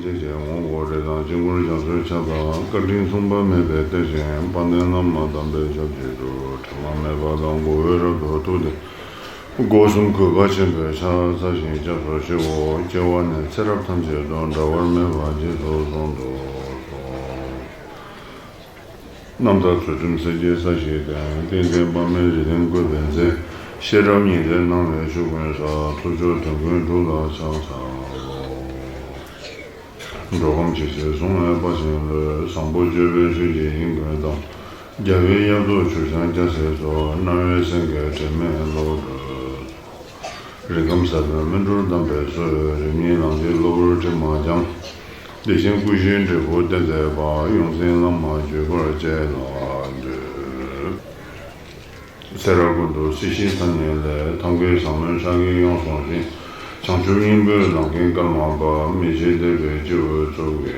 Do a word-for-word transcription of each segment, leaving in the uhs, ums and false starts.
ཇི་བཞིན་འོང་བའི་རིགས་དང་། དཀྱིལ་འཁོར་རྒྱ་མཚོའི་ཁྱབ་དང་། བཀའ་དྲིན་མཚུངས་པ་མེད་པའི་གཏེར་ཆེན། དཔལ་ལྡན་བླ་མ་དམ་པའི་ཞབས་ཀྱི་རྡུལ། དྲི་མ་མེད་པ་དང་གོ་བས་རབ་ཏུ་གཏུགས་ཏེ། སྒོ་གསུམ་གུས་པ་ཆེན་པོས་ཕྱག་འཚལ་ཞིང་སྐྱབས་སུ་མཆིའོ། སྐྱེ་བ་ནས་ཚེ་རབས་ཐམས་ཅད་དུ། འདྲ་བར་མེད་པར་རྗེས་སུ་བཟུང་དུ་གསོལ། རྣམ་དག་ཚུལ་ཁྲིམས་གསེར་གྱི་ས་གཞིའི་སྟེང་། བསྟན་འཛིན་དཔག་མེད་རིགས་ལྡན་བཀོད་པའི་མཛོད། ཤེས་རབ་སྙིང་རྗེ་སྣང་བའི་ཆུ་ཀུན་བཞག། ཐུགས་མཆོག་དོན་ཀུན་སྒྲུབ་ལ་ཕྱག་འཚལ་ལོ། འགྲོ་ཁམས་ཇི་སྲིད་བཟུང་བའི་དཔའ་ཆེན་ལུས། བཟང་པོ་སྤྱོད་པའི་ཆོས་ཀྱི་དབྱིངས་ཀུན་དང་། རྒྱལ་བའི་དབྱར་ཐོག་ཆུ་བྱང་རྒྱ་སྲས་མཚོ། སྣང་བའི་སེང་གེ་དྲི་མེད་གློག་འགྲོས། རིགས་ཁམས་ཟབ་པའི་སྨིན་གྲོལ་གདམས་པའི་སྲོལ། རིམ་གཉིས་ལམ་གྱི་གློ་བུར་དྲི་མ་སྦྱངས། བདེ་ཆེན་སྐུ་བཞིའི་འབྲས་བུ་བསྟན་མཛད་པ། ཡོངས་འཛིན་བླ་མ་བརྒྱུད་པར་བཅས་ལ་འདུད། ཚེ་རབས་ཀུན་ཏུ་སྲིད་ཞིའི་མཚན་ཉིད་ལས། ཐབས་མཁས་ཟབ་མོའི་ཕྱག་གིས་ཡོངས་བཟུང་ཞིང་། བྱང་ཆུབ་སྙིང་པོའི་ལམ་མཁན་ཀརྨ་པ། མི་ཕྱེད་དད་པའི་སྤྱི་བོས་གཙུག་གི་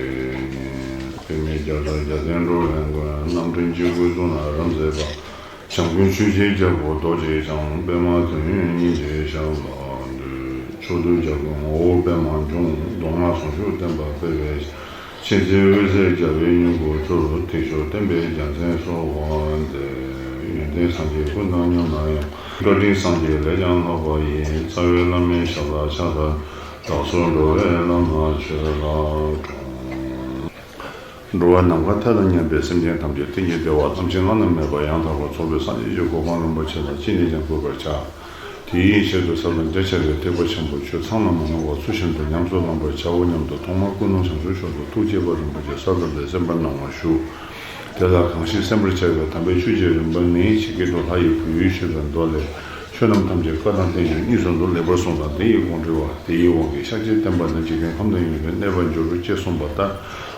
ཉིན། པདྨའི་རྒྱ་མཚོར་རྒྱལ་བསྟན་འགྲོ་བའི་མགོན། རྣམ་འདྲེན་སྤྱི་བོའི་གཙུག་ན་རབ་མཛེས་པ། བྱམས་མགོན་ཆོས་ཀྱི་རྒྱལ་པོ་རྡོ་རྗེ་འཆང་། པདྨ་དོན་ཡོད་སྙིང་རྗེའི་ཞབས་ལ་འདུད། ཕྱོགས་བཅུའི་རྒྱལ་ཀུན་ངོ་བོ་པདྨ་འབྱུང་། མདོ་སྔགས་ཟུང་འཇུག་བསྟན་པ་སྤེལ་བའི། མཁྱེན་བརྩེའི་འོད་ཟེར་རྒྱལ་བའི་སྙིང་པོ་ཚུལ། ཐེག་མཆོག་བསྟན་པའི་རྒྱལ་མཚན་གསོལ་བ་འདེབས། ཡོན་ཏན་སངས་རྒྱས་ཀུན་དང་མཉམ་ན་ཡང་། བཀའ་དྲིན་སངས་རྒྱས་ལས་ཀྱང་ལྷག་པ་ཡིས། རྩ་བའི་བླ་མའི་ཞབས་ལ་ཕྱག་འཚལ། བདག་སོགས་འགྲོ་བའི་བླ་མ་ཆོས་ལ་དྲངས། འགྲོ་བ་ནམ་མཁའ་མཐའ་དང་མཉམ་པའི་སེམས་ཅན་ཐམས་ཅད་གཏན་གྱི་བདེ་བ་ཐམས་ཅད་བླ་ན་མེད་པ་ཡང་དག་པར་རྫོགས་པའི་སངས་རྒྱས་ཀྱི་གོ་འཕང་རིན་པོ་ཆེ་ལ་ཅི་ནས་ཀྱང་འགོད་པར་བྱ། དེའི་ཆེད་དུ་ས་ལ་རྒྱ་ཆེ་བའི་ཐེག་པ་ཆེན་པོ་ཆོས་ཚང་ལ་མ་ལྷུང་བ་ཚུལ་བཞིན་དུ་ཉམས་སུ་བླང་བར་བྱའོ་སྙམ་དུ་ཐོག་མར་ཀུན་སློང་བྱང་ཆུབ་མཆོག་ཏུ་ཐུགས་བསྐྱེད་པ་རིན་པོ་ཆེ་ས་ལ་ལས་གསན་པར་གནང་བར་ཞུ། དེ་ལ་གང་ཞིག་གསན་པར་བྱ་བའི་དམ་པའི་ཆོས་ཀྱི་རིམ་པ་ནི། ཇི་སྐད་དུ་ལྷ་ཡི་བུ་ཡུལ་ཞེས་པའི་མདོ་ལས། ཆོས་རྣམས་ཐམས་ཅད་བཀའ་དང་བསྟན་བཅོས་གཉིས་སུ་འདུ། ལེགས་པར་གསུངས་དང་དེ་ཡི་དགོངས་འགྲེལ་བ། དེ་ཡི་དབང་གིས་ཤཱཀྱའི་བསྟན་པ་ནི། འཇིག་རྟེན་ཁམས་དང་ཡོན་ཏན་གནས་པར་འགྱུར། ཅེས་གསུངས་པ་ལྟར།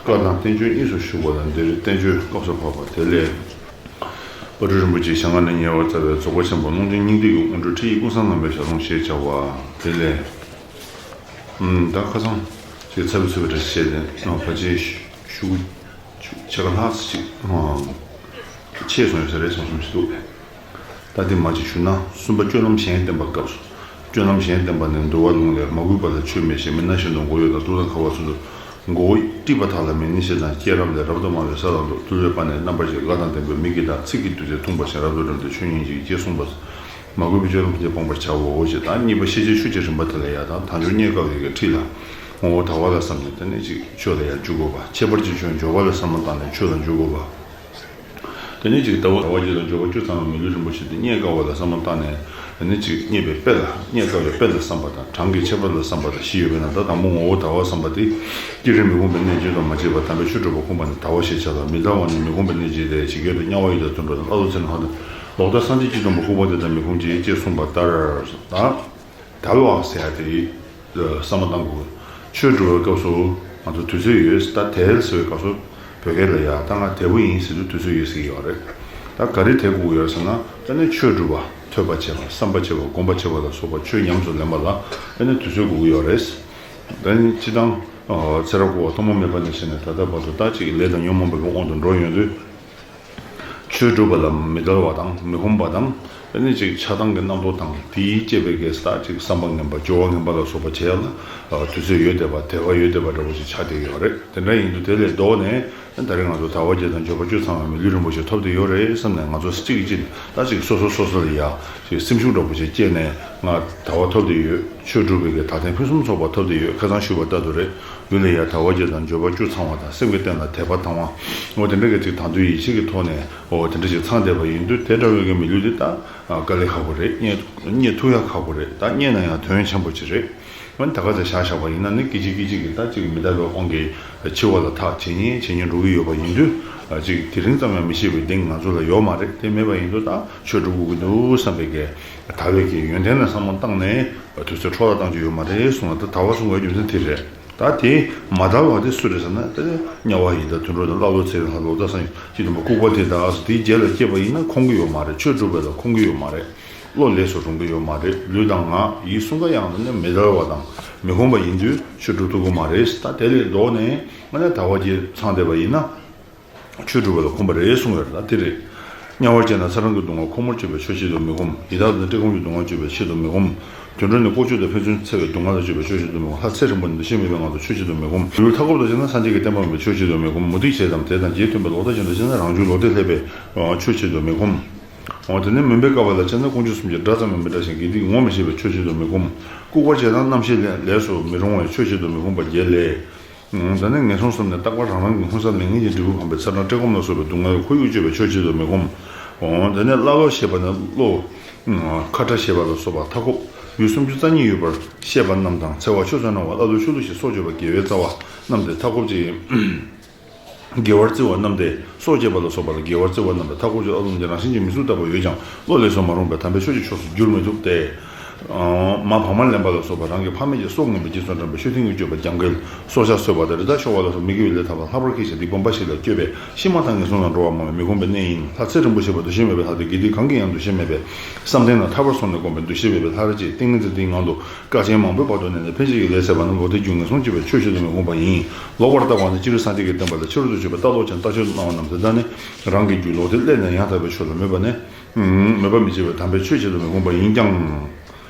བཀའ་དང་བསྟན་བཅོས་གཉིས་སུ་བཞུགས་པ་ལ་འདིར་བསྟན་བཅོས་སྐབས་སུ་བབ་པ་དེ་ལས། དཔལ་སྤྲུལ་རིན་པོ་ཆེའི་ཞལ་སྔ་ནས་ཉེ་བར་མཛད་པའི་རྫོགས་པ་ཆེན་པོ་ཀློང་ཆེན་སྙིང་ཐིག་གི་དབང་སྒྲུབ་ཁྲིད་ཡིག་ཀུན་བཟང་རྣམ་པའི་ཞལ་ལུང་ཞེས་བྱ་བ་དེ་ལས། ཨམ། ད་ཁ་སང་ཅིག་ཚ་བའི་ཚུལ་བའི་འདྲ་བྱས་ཏེ་ཕལ་ཆེར་ཞུ་ཆ་ག་ལྷག་ཅིག་ཆད་སོང་ཡོད་ས་རེད་བསམ་བསམ་ཞིག་འདུག་ད་དེ་མ་ཅིག་ཞུ་ན། གསུམ་པ་སྤྱོད་ལམ་གཞན་བསྟེན་པ་སྐབས་སུ། སྤྱོད་ལམ་གཞན་བསྟེན་པ་ནི། འདུལ་བ་ལུང་ལས། མ་གུས་པ་ལ་ཆོས་མི་བྱེད། མི་སྣང་བཞིན་དུ་མགོ་གཡོགས་དང་། སྡུག་དང་ཁ་བ་ཚུན་ཚོད། མགོ་བོ་དཀྲིས་པ་དག་ལ་མི་ཉན་ཞེས་དང་། སྐྱེས་རབས་ལས་རབ་ཏུ་དམའ་བའི་ས་ལ་འདུག་དུལ་བའི་དཔལ་ནི་རྣམ་པར་བཞེས། ལག་དང་ལྡན་པའི་མིག་གིས་དང་། ཚིག་གིས་བདུད་རྩི་འཐུངས་པ་བཞིན། རབ་ཏུ་བསྒྲིམས་ཏེ་ཆོས་ཉན་ཅིག་ཅེས་གསུངས་པ། མ་གུས་པའི་སྤྱོད་ལམ་ཐམས་ཅད་སྤོང་བར་བྱའོ་ཞེས་དང་། གཉིས་པ་ཤེས་བྱའི་ཆོས་ཀྱི་རིམ་པ་དེ་ལ་ཡང་དང་། དལ་འབྱོར་རྙེད་དཀའ་བའི་ཁྲིད་ལ་ངོ་བོ་དལ་བ་ལ་བསམས་ནས་དེ་ནས་ཅིག་ཆོས་ལ་ཡང་འཇུག་དགོས་པ། ཁྱད་པར་ཅན་ཆོས་འབྱོར་པ་ལ་བསམ་བློ་བཏང་ནས་ཆོས་ལ་འཇུག་དགོས་པ། དེ་ནས་ཅིག་ལྟ་བ་དལ་བ་བརྒྱད་དང་འབྱོར་པ་བཅུ་ཚང་བའི་མི་ལུས་རིན་པོ་ཆེ་དེ་རྙེད་དཀའ་བ་ལ་བསམ་བློ་བཏང་ནས། དེ་ནས་ཅིག་རྙེད་པའི་དཔེ་ལ། རྙེད་དཀའ་བའི་དཔེ་ལ་བསམ་པ་དང་། གྲངས་ཀྱི་ཁྱད་པར་ལ་བསམ་པ་དང་བཞི་ཡོད་པས་ན། ད་དང་པོ་ངོ་བོ་དལ་བ་བསམ་པ་དེ། བསྐྱེད་རིམ་མི་ཁོམ་པའི་གནད་གཅིག་ཏུ་མ་སྐྱེས་པར་དམ་པའི་ཆོས་སྒྲུབ་པ་ཁོམ་པ་ནི་དལ་བ་ཞེས་བྱ་ལ། མི་དལ་བ་ནི་མི་ཁོམ་པའི་གནད་གཅིག་སྟེ། ཇི་སྐད་དུ། དམྱལ་བ་ཡི་དྭགས་དུད་འགྲོ་དང་། ཀླ་ཀློ་ཚེ་རིང་ལྷ་དང་། ལོག་ལྟ་སངས་རྒྱས་སྤྱི་གཙུག་ལ་ལྐུགས་པ་དེ་དག་མི་ཁོམ་གྱི། ཅེས་གསུངས་པ་ལྟར་ད། དལ་བ་ཟེར་ཡ་དེ་བསམ་བློ་བཏང་དགོས། ཆོས་སྒྲུབ་པའི་སྐབས་སུ་ང་ཚོ་དུས་ཚོད་ཡོད། ད་དལ་ཟེར་བའི་སྐབས་སུ་བོད་སྐད་ལ་ཡ་ད་ང་དལ་བུ་ཡིན་ཟེར་དུས་དུས་ཚོད་ཡོད་ཟེར་གྱི་ཡོད་རེད། ད་ག་རེ་དལ་དགོས་ཀྱི་ཡོད་རེད་ཟེར་ན། ད་ནི་ཆོས་སྒྲུབ་པ། ཐོས་པ་བྱེད་པ། བསམ་པ་བྱེད་པ། སྒོམ་པ་བྱེད་པ་ལ་སོགས་པ་ཆོས་ཉམས་སུ་ལེན་པ་ལ་ད་ནི་དུས་ཚོད་དགོས་ཀྱི་ཡོད་རེད། ད་ནི་སྤྱིར་བཏང་ཚེ་རབས་འཁོར་བ་ཐོག་མ་མེད་པ་ནས་བྱས་ནས་ད་ལྟ་བར་དུ་ད་ཅིག་ལས་དང་ཉོན་མོངས་པའི་དབང་དུ་འགྲོ་ཡོང་དུས། ཆོས་སྒྲུབ་པ་ལ་མི་དལ་བ་དང་མི་ཁོམ་པ་དང་། དེ་ནས་ཅིག་ཆགས་སྡང་གི་རྣམ་རྟོག་དང་དེས་བསྐྱེད་པའི་གེ་སར་ཅིག་བསམ་པ་ངན་པ་སྦྱོར་བ་ངན་པ་ལ་སོགས་པ་བྱེད་ཡ་ལ་དུས་ཚོད་ཡོད་བསྡད་པ། དལ་བ་ཡོད་བསྡད་པ་འདྲ་བོ་ཞིག་ཆགས་བསྡད་ཡོད་རེད། དེ་འདྲ་ཡིན་དུས་དེ་ལས་ལྡོག་ནས་ད་རེས་ང་ཚོ་དལ་བ་བརྒྱད་དང་འབྱོར་པ་བཅུ་ཚང་བའི་མི་ལུས་རིན་པོ་ཆེ་ཐོབ་བསྡད་ཡོད་རེད་བསམ་ནས། ང་ཚོ་གཅིག་གིས་གཅིག་ད་ཅིག་སོ་སོ་སོ་སོ་ལ་ཡ་ཅིག་སེམས་ཤུགས་འདྲ་བོ་ཞིག་སྐྱེས་ནས། ང་དལ་བ་ཐོབ་བསྡད་ཡོད། ཆོས་སྒྲུབ་པའི་གེ་དག་ཐེངས་ཕུན་སུམ་ཚོགས་པ་ཐོབ་བསྡད་ཡོད། ཁ་སང་ཞུས་པ་ལྟར་དུ་རེད། ལུས་ལ་ཡང་དལ་བ་བརྒྱད་དང་འབྱོར་པ་བཅུ་ཚང་བ་དང་། སེམས་ཀྱི་རྟེན་ལ་དད་པ་དང་བ། འོ་དེ་འདྲ་གི་ཅིག་དང་དུ་ཡིད་ཆེས་ཀྱི་ཐོག་ནས་འོ་དེ་འདྲ་ཅིག་ཚང་བསྡད་པ་ཡིན་དུས། དེ་འདྲ་བའི་གི་མི་ལུས་འདི་ད་དཀའ་ལས་ཁག་པོ་རེད། རྙེད་རྙེད་ཐུབ་ཡ་ཁག་པོ་རེད། ད་རྙེད་ན་ཡང་དོན་ཆེན་པོ་ཅིག་རེད། འོན་ད་ག་ཚོད་བཞག་བཞག་པ་ཡིན་ན་ནི་སྐད་ཅིག་སྐད་ཅིག་གིས་ད་ཅིག་མི་དལ་བའི་དབང་གིས་འཆི་བ་ལ་ཐག་ཇེ་ཉེ་ཇེ་ཉེ་འགྲོ་གི་ཡོད་པ་ཡིན་དུས། ཅིག་དེ་རིང་ཙམ་ཡང་མི་ཤེས་པའི་གདེང་ང་ཚོ་ལ་ཡོད་མ་རེད། དེ་མེད་པ་ཡིན་དུས་ད་ཆོས་སྒྲུབ་དགོས་ཀྱི་འདུག་བསམ་པའི་གི་དལ་བའི་གི་ཡོན་ཏན་ལ་བསམ་བློ་བཏང་ནས་དུས་ཚོད་འཕྲོ་བརླག་བཏང་རྒྱུ་ཡོད་མ་རེད་གསུངས་ལ། ད་དལ་བ་གསུང་བའི་རྒྱུ་མཚན་དེ་རེད། ད་དེ་མ་དལ་བ་དེ་སུ་རེད་ཟེར་ན། དེ་དམྱལ་བ་ཡི་དྭགས་དུད་འགྲོ་དང་། ཀླ་ཀློ་ཚེ་རིང་ལྷ། ལོག་ལྟ་སངས་རྒྱས་སྤྱི་གཙུག་ལ་ལྐུགས་པ་དེ་དག་དེའི་རྗེས་ལ་སྐྱེས་པ་ཡིན་ན་ཁོམ་གྱི་ཡོད་མ་རེད། ཆོས་སྒྲུབ་པ་ལ་ཁོམ་གྱི་ཡོད་མ་རེད། བློ་ལས་སུ་རུང་གི་ཡོད་མ་རེད། ལུས་དང་ངག་ཡིད་གསུམ་ཀ་ཡང་ནི་མི་དལ་བ་དང་མི་ཁོམ་པ་ཡིན་དུས་ཆོས་སྒྲུབ་ཐུབ་ཀྱི་མ་རེད། ད་དེ་ལས་ལྡོག་ནས་ང་ནི་དལ་བ་བརྒྱད་ཚང་བསྡད་པ་ཡིན་ན། ཆོས་སྒྲུབ་པ་ལ་ཁོམ་པ་རེད་གསུངས་ཡོད་རེད། ད་དེ་རེད། དམྱལ་བར་སྐྱེས་ན་ཚེ་རབས་ཀྱི་སྡུག་བསྔལ། ཁོ་མོར་སྤྱོད་པའི་ཆོས་བྱེད་དུ་མི་ཁོམ། ཡི་དྭགས་ནི་བཀྲེས་སྐོམ་གྱི་སྡུག་བསྔལ། སྤྱོད་པའི་ཆེད་དུ་མི་ཁོམ། དུད་འགྲོ་ནི་ལྐོག་ཆོས་དང་ཕན་ཚུན་འཚེ་བའི་སྡུག་བསྔལ་ལ་སྤྱོད་པས་ཆོས་བྱེད་དུ་མི་ཁོམ། ལྷ་ཚེ་རིང་པོ་ནི་འདུ་ཤེས་མེད་པའི་ངང་དུ་ཆོས་བྱེད་དུ་མི་ཁོམ། ཡུལ་མཐའ་འཁོབ་ཏུ་སྤྱད་ན་སངས་རྒྱས་ཀྱི་བསྟན་པ་མེད་པས་ཆོས་བྱེད་དུ་མི་ཁོམ། མུ་སྟེགས་བྱེད་དམ་དད་དང་བརྗེད་མཐུན་པའི་ལོག་ལྟ་ཅན་དུ་སྤྱད་ན་རང་རྒྱུད་ལོག་ལྟས་ལྷད་པས་ཆོས་བྱེད་དུ་མི་ཁོམ། འོ་དེ་ནས་མུན་པའི་ཀ་བ་ལ་སྤྱད་ན་ཀུན་འབྱུང་སུམ་བརྒྱ་འདྲ་ཙམ་ཡང་མི་འདྲ་ཞིང་དགེ་སྡིག་ངོ་མི་ཤེས་པས་ཆོས་བྱེད་དུ་མི་ཁོམ། ལྐུགས་པར་བྱེད་ན་རྣམ་ཤེས་ལས་ལས་སུ་མི་རུང་བས་ཆོས་བྱེད་དུ་མི་ཁོམ་པ་བརྒྱད་ལས། ད་ནི་ངན་སོང་གསུམ་ནས་རྟག་པར་རང་རང་གི་མངོན་གསལ་མྱ་ངན་གྱི་འབྲས་བུ་ཕམ་པའི་ཚེ་རང་བཀྲེས་སྐོམ་ལ་སོགས་པའི་སྡུག་བསྔལ་ཁོར་ཡུག་སྤྱོད་པས་ཆོས་བྱེད་དུ་མི་ཁོམ། འོ་དེ་ནས་ཀླ་ཀློ་ཞེས་པ་ནི་བློ། ཁ་ཁྲ་ཞེས་པ་ལ་སོགས་པ་མཐའ་འཁོབ། ཡུལ་སུམ་ཅུ་རྩ་གཉིས་ཡོད་པར་བཤད་པ་རྣམས་དང་། འཚེ་བ་ཆུ་ཚོད་སྣང་བ་ཀླ་ཀློ་ཆུ་ལུག་ཞེས་སྲོག་གཅོད་པ་དགེ་བའི་རྩ་བ་རྣམས་ཏེ་མཐའ་འཁོབ་ཅིང་། དགེ་བར་བརྩི་བ་རྣམས་ཏེ་སྲོག་བཅད་པ་ལ་སོགས་པ་ལ་དགེ་བར་བརྩི་བ་རྣམས་ཏེ་མཐའ་འཁོབ་ཅིང་། ཨ་ལོ་རྣམས་ཀྱི་རང་བཞིན་གྱིས་མི་ཚུགས་ལྟ་བུ་ཡོད་ཀྱང་བློ་ལས་སུ་མ་རུངས་པས་དམ་པའི་ཆོས་ཀྱི་ཕྱོགས་སུ་བསྒྱུར་མི་ཐུབ་སྟེ། མ་བག་མ་ལེན་པ་ལ་སོགས་པ་རང་གི་ཕ་མེས་ཀྱི་སྲོག་ངན་པའི་སྦྱིན་སོགས་དམ་པའི་ཆོས་མཐུན་གྱི་སྤྱོད་པ་རྒྱབ་འགལ། སྲོག་ཆགས་གསོད་པ་དང་རི་དྭགས་ཤོར་བ་ལ་སོགས་མི་དགེ་བའི་ལས་ཐ་དད་ལྷག་པར་ཁས་བཞེས་སྡིག་སྤོང་འབའ་ཞིག་ལ་སྤྱོད་པས་ཤི་མ་ཐག་ངན་སོང་ལ་འགྲོ་བ་སྨོན་པས་མི་ཁོམ་པའི་གནས་ཡིན། ལྷ་ཚེ་རིང་པོ་ཞེས་པ་འདུ་ཤེས་མེད་པའི་ལྷ་སྟེ་དགེ་སྡིག་གང་གི་ཡང་འདུ་ཤེས་མེད་པས་བསམ་གཏན་ན་ཐར་པར་སོང་ནས་བསྒོམས་པའི་འདུ་ཤེས་མེད་པའི་ལྷ་རེ་ཅིག་ཏིང་ངེ་འཛིན་དེའི་ངང་དུ་སྐར་ཆེན་མང་པོའི་བར་དུ་གནས་ནས་འཕེན་བྱེད་ཀྱི་ལས་བྱས་པ་རྣམས་ལོག་ལྟའི་རྒྱུ་ངན་སོང་སྤྱོད་པས་ཆོས་བྱེད་དུ་མི་ཁོམ་པ་ཡིན། ལོག་པར་ལྟ་བ་ནི་སྤྱིར་སངས་རྒྱས་ཀྱི་བསྟན་པ་ལ་ཕྱི་རོལ་དུ་སྤྱོད་པའི་ལྟ་ལོག་ཅན་ལྟ་ཆོས་སུ་སྣང་བ་རྣམས་ཏེ། ད་ནི་རང་གི་རྒྱུད་ལོག་སྟེ་སླད་ནས་ཡང་དག་པའི་ཆོས་ལ་མོས་པ་ནི། མོས་པ་མི་བྱེད་པར་དམ་པའི་ཆོས་བྱེད་དུ་མི་ཁོམ་པ་ཡིན་ཀྱང་།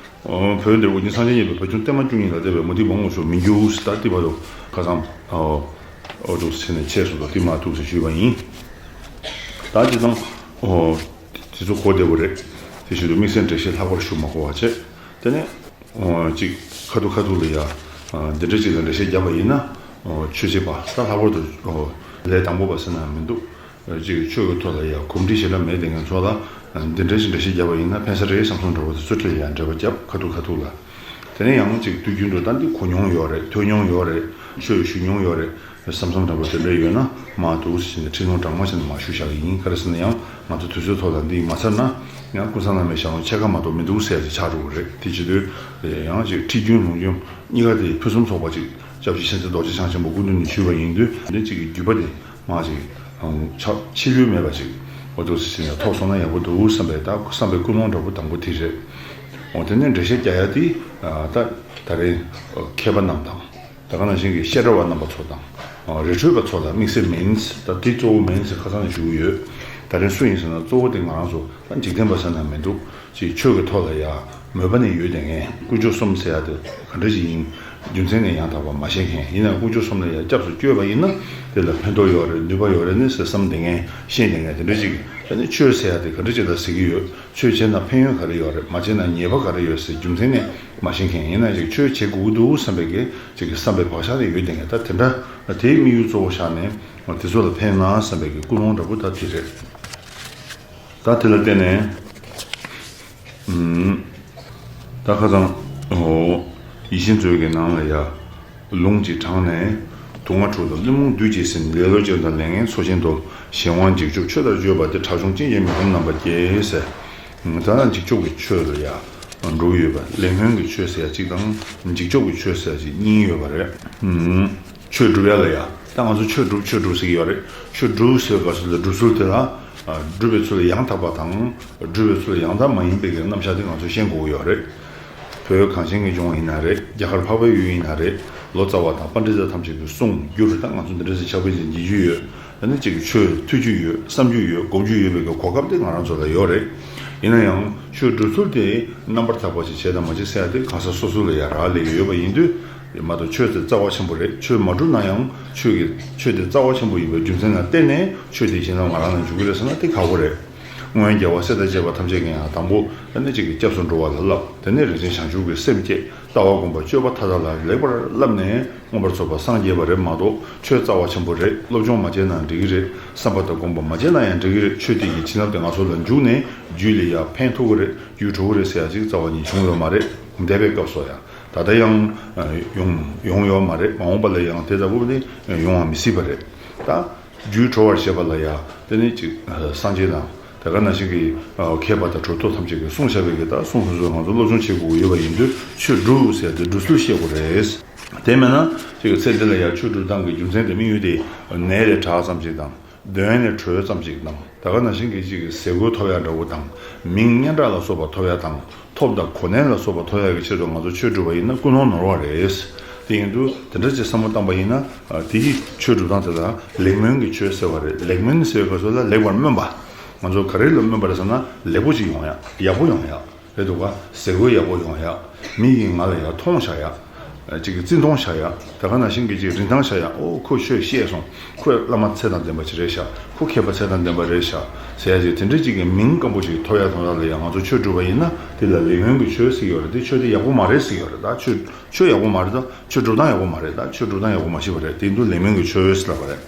བོད་འདིར་ཨོ་རྒྱན་སངས་རྒྱས་མཉེས་པའི་བུ་ཆུང་བརྟན་མ་བཅུ་གཉིས་ལ་བལྟས་པས་མུ་སྟེགས་མང་པོ་ཞུགས་མི་འགྱུར་ཟེར། ད་ལྟ་བར་དུ་ཁ་སང་ཨོ་འདུག་ཟེར་ནས་ཆད་སོང་དང་དེ་མ་ཐུག་ཟེར་ཞུས་པ་ཡིན། ད་སྤྱིར་བཏང་ཨོ་དེ་ཚོ་གོ་བདེ་པོ་རེད། དེ་བཞིན་དུ་དམིགས་བསལ་འགྲེལ་བཤད་ལྷག་པར་ཞུ་མ་དགོས་པ་བྱས། དེ་ནས་ཨོ་ཅིག་ཁ་ཐུག་ཁ་ཐུག་ལ་ཡ་འདི་འདྲ་ཅིག་ལ་འགྲེལ་བཤད་བརྒྱབ་པ་ཡིན་ན། ཨོ་ཆོས་བྱེད་པ་ད་ལྷག་པར་དུ་ཨོ་ལས་དང་པོ་པ་ཟེར་ན་མི་འདུག་ཅིག་ཆོས་ཀྱི་ཐོག་ལ་ཡང་གོམས་འདྲིས་ཞེ་དྲག་མེད་དེ་ངན་ཚོ་ལ་འདི་འདྲ་ཞིག་འགྲེལ་བཤད་བརྒྱབ་པ་ཡིན་ན་ཕན་ས་རེད་བསམ་སོང་འདྲ་བོ་དེ་ཚོ་ཁྲིད་ལ་ཡང་འགྲེལ་པ་བརྒྱབ་ཁ་ཐུག་ཁ་ཐུག་ལ། དེ་ནས་ཡང་ཅིག་དུས་རྒྱུན་དུ་ད་འདི་གོ་མྱོང་ཡོད་རེད། ཐོས་མྱོང་ཡོད་རེད། ཆོས་ཞུ་མྱོང་ཡོད་རེད་བསམ་བསམ་འདྲ་བོ་དེ་འདྲ་ཡོད་ན་མ་འདུག་ཟེར་ནས་ཁྲིད་ལུང་དྲང་མོ་བྱས་ནས་མ་ཞུ་བཞག་གི་ཡིན། ག་རེ་ཟེར་ན་ཡང་ང་ཚོ་དུས་ཚོད་ཐོག་ལ་འདི་མ་ཚར་ན་ཡང་ཀུན་བཟང་བླ་མའི་ཞལ་ལུང་ཕྱེད་ཀ་མ་གཏོགས་མི་འདུག་ཟེར་ཏེ་ཆགས་འགྲོ་གི་རེད། དེ་བྱེད་དུས་ཡང་ཅིག་ཁྲིད་རྒྱུན་ལུང་རྒྱུན་གཉིས་ཀ་དེ་ཕུན་སུམ་ཚོགས་པ་ཅིག་སྐྱབས་རྗེ་མཁྱེན་བརྩེ་རྡོ་རྗེ་འཆང་ཆེན་པོ་སྐུ་མདུན་ནས་ཞུས་པ་ཡིན་དུས་འདི་གཅིག་གི་བརྒྱུད་པ་དེ་མ་ཅིག་ཆགས་ཆད་ལུས་མེད་པ་ཅིག་འོ་འདུག་སེ་བྱས་ནས་ཐོབ་སོང་ན་ཡག་པོ་འདུག་བསམ་པའི་ད་བསམ་པའི་ཀུན་སློང་འདྲ་པོ་དང་པོ་དེ་རེད། འོ་དེ་ནས་འགྲེལ་བཤད་རྒྱག་ཡ་དེ་ད་ད་རེས་མཁས་པ་རྣམས་དང་ད་ག་ནང་བཞིན་གྱི་བཤད་གྲྭ་བ་རྣམ་པ་ཚོ་དང་རི་ཁྲོད་པ་ཚོ་ལ་དམིགས་བསལ་མིན། ད་དེ་གཙོ་བོ་མིན་ཟེར་ཁ་སང་ཞུ་གི་ཡོད། ད་རེས་སུ་ཡིན་ཟེར་ན་གཙོ་བོ་དེ་ང་རང་ཚོ་ད་འཇིག་རྟེན་པ་ཟེར་ན་མི་འདུག་ཅིག་ཆོས་ཀྱི་ཐོག་ལ་ཡ་མོས་པ་ནི་ཡོད་དེ་ངས་དཀོན་མཆོག་གསུམ་ཟེར་ཡ་དེ་ག་འདྲ་ཞིག་ཡིན་རྒྱུ་མཚན་ནས་ཡང་དག་པ་མ་ཤེས་མཁན་ཡིན་ན་དཀོན་མཆོག་གསུམ་ལ་ཡ་སྐྱབས་སུ་བསྐྱོད་པ་ཡིན་ན་དེ་ལ་ཕན་ཐོགས་ཡོད་རེད་ནུས་པ་ཡོད་རེད་ནི་ཟེར་བསམ་དེ་ངས་ཤེས་དེ་ངས་དེ་འདྲ་ཞིག་ཨ་ནི་ཆོས་ཟེར་ཡ་དེ་ག་འདྲ་ཅིག་ལ་ཟེར་གྱི་ཡོད། ཆོས་བྱས་ན་ཕན་ཡོན་ག་རེ་ཡོད་རེད། མ་བྱས་ན་ཉེས་པ་ག་རེ་ཡོད་ཟེར་རྒྱུ་མཚན་ནས་མ་ཤེས་མཁན་ཡིན་ན་ཅིག་ཆོས་བྱེད་དགོས་ཀྱི་འདུག་བསམ་པའི་གི་ཅིག་གི་བསམ་པའི་བག་ཆགས་དེ་ཡོད་དེ་ངས་ད་དེ་འདྲ་དེའི་དམིགས་ཡུལ་གཙོ་བོ་བཞག་ནས་དེ་ཚོ་ལ་ཕན་ན་བསམ་པའི་གི་ཀུན་སློང་འདྲ་པོ་ད་དེ་རེད། ད་དེ་ལ་བརྟེན་ནས། ཨུམ། ད་ཁ་སང་། ཨོ། ཡིད་བཞིན་མཛོད་ཀྱི་ནང་ལ་ཡ། ལུང་གཅིག་དྲངས་ནས། དུག་ལྔ་འཁྲུགས་དང་བླུན་རྨོངས་བདུད་ཀྱིས་ཟིན། ལེ་ལོ་སྐྱོན་དང་ལས་ངན་ཚོགས་ཆེན་བརྡོལ། གཞན་དབང་འཇིགས་སྐྱོབ་ཆོས་དང་སྤྱོད་པ་སྟེ། ཁྲག་སྦྱོང་ཅན་གྱི་མི་ཁོམ་རྣམ་པ་བརྒྱད་ཟེར། ད་ལྟ་འཇིགས་སྐྱོབ་ཀྱི་ཆོས་ལ་ཡ། འགྲོ་གི་ཡོད་པ་ལས་སྨོན་གྱི་ཆོས་ཟེར་ཡ་གཅིག་དང་། འཇིགས་སྐྱོབ་ཀྱི་ཆོས་ཟེར་ཡ་གཅིག་གཉིས་ཡོད་པ་རེད། ཨུམ། ཆོས་སྒྲུབ་ཡ་ལ་ཡ། ད་ང་ཚོ་ཆོས་སྒྲུབ་ཆོས་སྒྲུབ་ཟེར་གྱི་ཡོད་རེད། ཆོས་སྒྲུབ་ཟེར་བའི་སྐབས་སུ་ལ་སྒྲུབ་ཚུལ་དེ་ལ། ཨ། སྒྲུབ་པའི་ཚུལ་ཡང་དག་པ་དང་། སྒྲུབ་པའི་ཚུལ་ཡང་དག་མ་ཡིན་པའི་གི་རྣམ་གཞག་དེ་ང་ཚོས་ཤེས་དགོས་ཀྱི་ཡོད་རེད། བོད་གངས་ཅན་གྱི་ལྗོངས་ཡིན་ན་རེད། རྒྱ་གར་འཕགས་པའི་ཡུལ་ཡིན་ན་རེད། ལོ་ཙཱ་བ་དང་པཎྜི་ཏ་ཐམས་ཅད་ཀྱི་གསུང་སྒྱུར་ད་ང་ཚོ་འདི་འདྲ་ཞིག་ཕྱག་དཔེ་ཅིག་འབྱེད་རྒྱུ་ཡོད། ཨ་ནི་གཅིག་གི་ཆོས་ཐོས་རྒྱུ་ཡོད། བསམ་རྒྱུ་ཡོད། སྒོམ་རྒྱུ་ཡོད་པའི་གི་གོ་སྐབས་དེ་ང་རང་ཚོ་ལ་ཡོད་རེད། ཡིན་ན་ཡང་ཆོས་སྒྲུབ་ཚུལ་དེ་རྣམ་པར་དག་པ་ཞིག་བྱས་དང་མ་བྱས་ཟེར་ཡ་དེ་གང་ཟག་སོ་སོ་ལ་ཡ་རག་ལས་ཀྱི་ཡོད་པ་ཡིན་དུས། མ་གཏོགས་ཆོས་དེ་རྩ་བ་ཆེན་པོ་རེད། ཆོས་མ་སྒྲུབ་ན་ཡང་ཆོས་ཀྱི་ཆོས་དེ་རྩ་བ་ཆེན་པོ་ཡིན་པའི་རྒྱུ་མཚན་ལ་བརྟེན་ནས་ཆོས་དེ་བྱིན་རླབས་ང་རང་ལ་འཇུག་གི་རེད་ཟེར་ན་དེ་ཁག་པོ་རེད། སྔོན་རྒྱལ་བ་སྲས་དང་བཅས་པ་ཐམས་ཅད་ཀྱིས་ཡང་དང་པོ་ཨ་ནི་གཅིག་གི་སྐྱབས་སུ་འགྲོ་བ་ལ་བསླབ། དེ་ནས་རིན་ཆེན་བྱང་ཆུབ་ཀྱི་སེམས་བསྐྱེད། ལྟ་བ་སྒོམ་པ་སྤྱོད་པ་མཐའ་དག་ལ་ལེགས་པར་བསླབས་ནས་མངོན་པར་རྫོགས་པར་སངས་རྒྱས་པ་རེད་མ་གཏོགས་ཆོས་རྩ་བ་ཆེན་པོ་རེད། སློབ་སྦྱོང་མ་བྱས་ན་འགྲིག་གི་རེད། བསམ་པ་དང་སྒོམ་པ་མ་བྱས་ན་ཡང་འགྲིག་གི་རེད། ཆོས་དེ་ཡི་བྱིན་རླབས་དེ་ང་ཚོ་ལ་འཇུག་ནས་རྒྱུད་ལ་ཡང་ཕན་ཐོགས་ཀྱི་རེད། རྒྱུད་གྲོལ་གྱི་རེད་ཟེར་ཡ་ཅིག་རྩ་བ་ཉིད་བྱུང་ཡོད་མ་རེད། འདས་པའི་སྐབས་སུ་ཡང་། ད་ལྟ་ཡང་ཡོང་ཡོང་ཡོད་མ་རེད། མ་འོངས་པ་ལ་ཡང་དེ་ལྟ་བུ་ནི་ཡོང་བ་མི་སྲིད་པ་རེད། ད་རྒྱུད་གྲོལ་བར་བྱེད་པ་ལ་ཡང་དེ་ནི་ཅིག་སངས་རྒྱས་དང་དེ་ག་ནང་བཞིན་གྱི་མཁས་པ་དང་གྲུབ་ཐོབ་ཐམས་ཅད་ཀྱིས་གསུངས་བཞག་པའི་གི་ད་གསུང་སོ་སོས་ང་ཚོ་སློབ་སྦྱོང་བྱེད་དགོས་ཡོད་པ་ཡིན་དུས་ཆོས་སྒྲུབ་ཟེར་ཏེ་སྒྲུབ་ཚུལ་ཤེས་དགོས་རེད། དེ་མེད་ན་ཅིག་ཚེ་འདི་ལ་ཡང་ཆོས་སྒྲུབ་སྟངས་ཀྱི་རྒྱུ་མཚན་དེ་དམིགས་ཡུལ་དེ་ནད་ལས་དྲག་ཙམ་ཅིག་དང་། གདོན་ནས་གྲོལ་ཙམ་ཅིག་དང་། ད་ག་ནང་བཞིན་གྱི་གཅིག་གི་ཟས་གོས་ཐོབ་ཡ་འདྲ་བོ་དང་། མིང་སྙན་གྲགས་ལ་སོགས་པ་ཐོབ་ཡ་དང་། ཐོབ་དང་གོ་གནས་ལ་སོགས་པ་ཐོབ་ཡ་གི་ཆེད་དུ་ང་ཚོ་ཆོས་སྒྲུབ་པ་ཡིན་ན་ཀུན་སློང་ནོར་བ་རེད། དེ་ཡིན་དུས་དེ་འདྲ་ཅིག་བསམ་བློ་བཏང་པ་ཡིན་ན། དེ་གི་ཆོས་སྒྲུབ་སྟངས་དེ་ལ་ལེགས་སྨོན་གྱི་ཆོས་ཟེར་བ་རེད། ལེགས་སྨོན་ཟེར་བའི་སྐབས་སུ་ལ་ལེགས་པར་སྨོན་པ། ང་ཚོ་ག་རེ་ལ་སྨོན་པ་རེད་ཟེར་ན་ལེགས་པོ་ཅིག་ཡོང་ཡ། ཡག་པོ་ཡོང་ཡ། རེད་འདུག་ག་ཟས་གོས་ཡག་པོ་ཡོང་ཡ། མི་ཡིས་ང་ལ་ཡ་མཐོང་བཞག་ཡ། ཅིག་གི་བརྩི་མཐོང་བཞག་ཡ། ད་ག་ནང་བཞིན་གྱི་ཅིག་རིན་ཐང་བཞག་ཡ། ཨོ་ཁོས་ཆོས་ཤེས་སོང་། ཁོས་བླ་མ་ཚད་དང་ལྡན་པ་ཅིག་རེད་ཤག་ཁོ་མཁས་པ་ཚད་དང་ལྡན་པ་རེད་ཤག་ཟེར་ཡ་ཅིག་དེ་འདྲ་ཅིག་གི་མིང་སྐམ་པོ་ཞིག་ཐོབ་ཡ་དོན་དག་ལ་ཡ་ང་ཚོ་ཆོས་སྒྲུབ་པ་ཡིན་ན་དེ་ལ་ལས་ཉོན་གྱི་ཆོས་ཟེར་གྱི་ཡོད་རེད། དེ་ཆོས་དེ་ཡག་པོ་མ་རེད་ཟེར་གྱི་ཡོད་རེད། ད་ཆོས་ཆོས་ཡག་པོ་མ་རེད། ད་ཆོས་སྒྲུབ་སྟངས་ཡག་པོ་མ་རེད། ད་ཆོས་སྒྲུབ་སྟངས་ཡག་པོ་མ་ཤེས་པ་རེད། དེ་ཡིན་དུས་ལས་ཉོན་གྱི་ཆོས་ཟེར་ལབ་པ་རེད།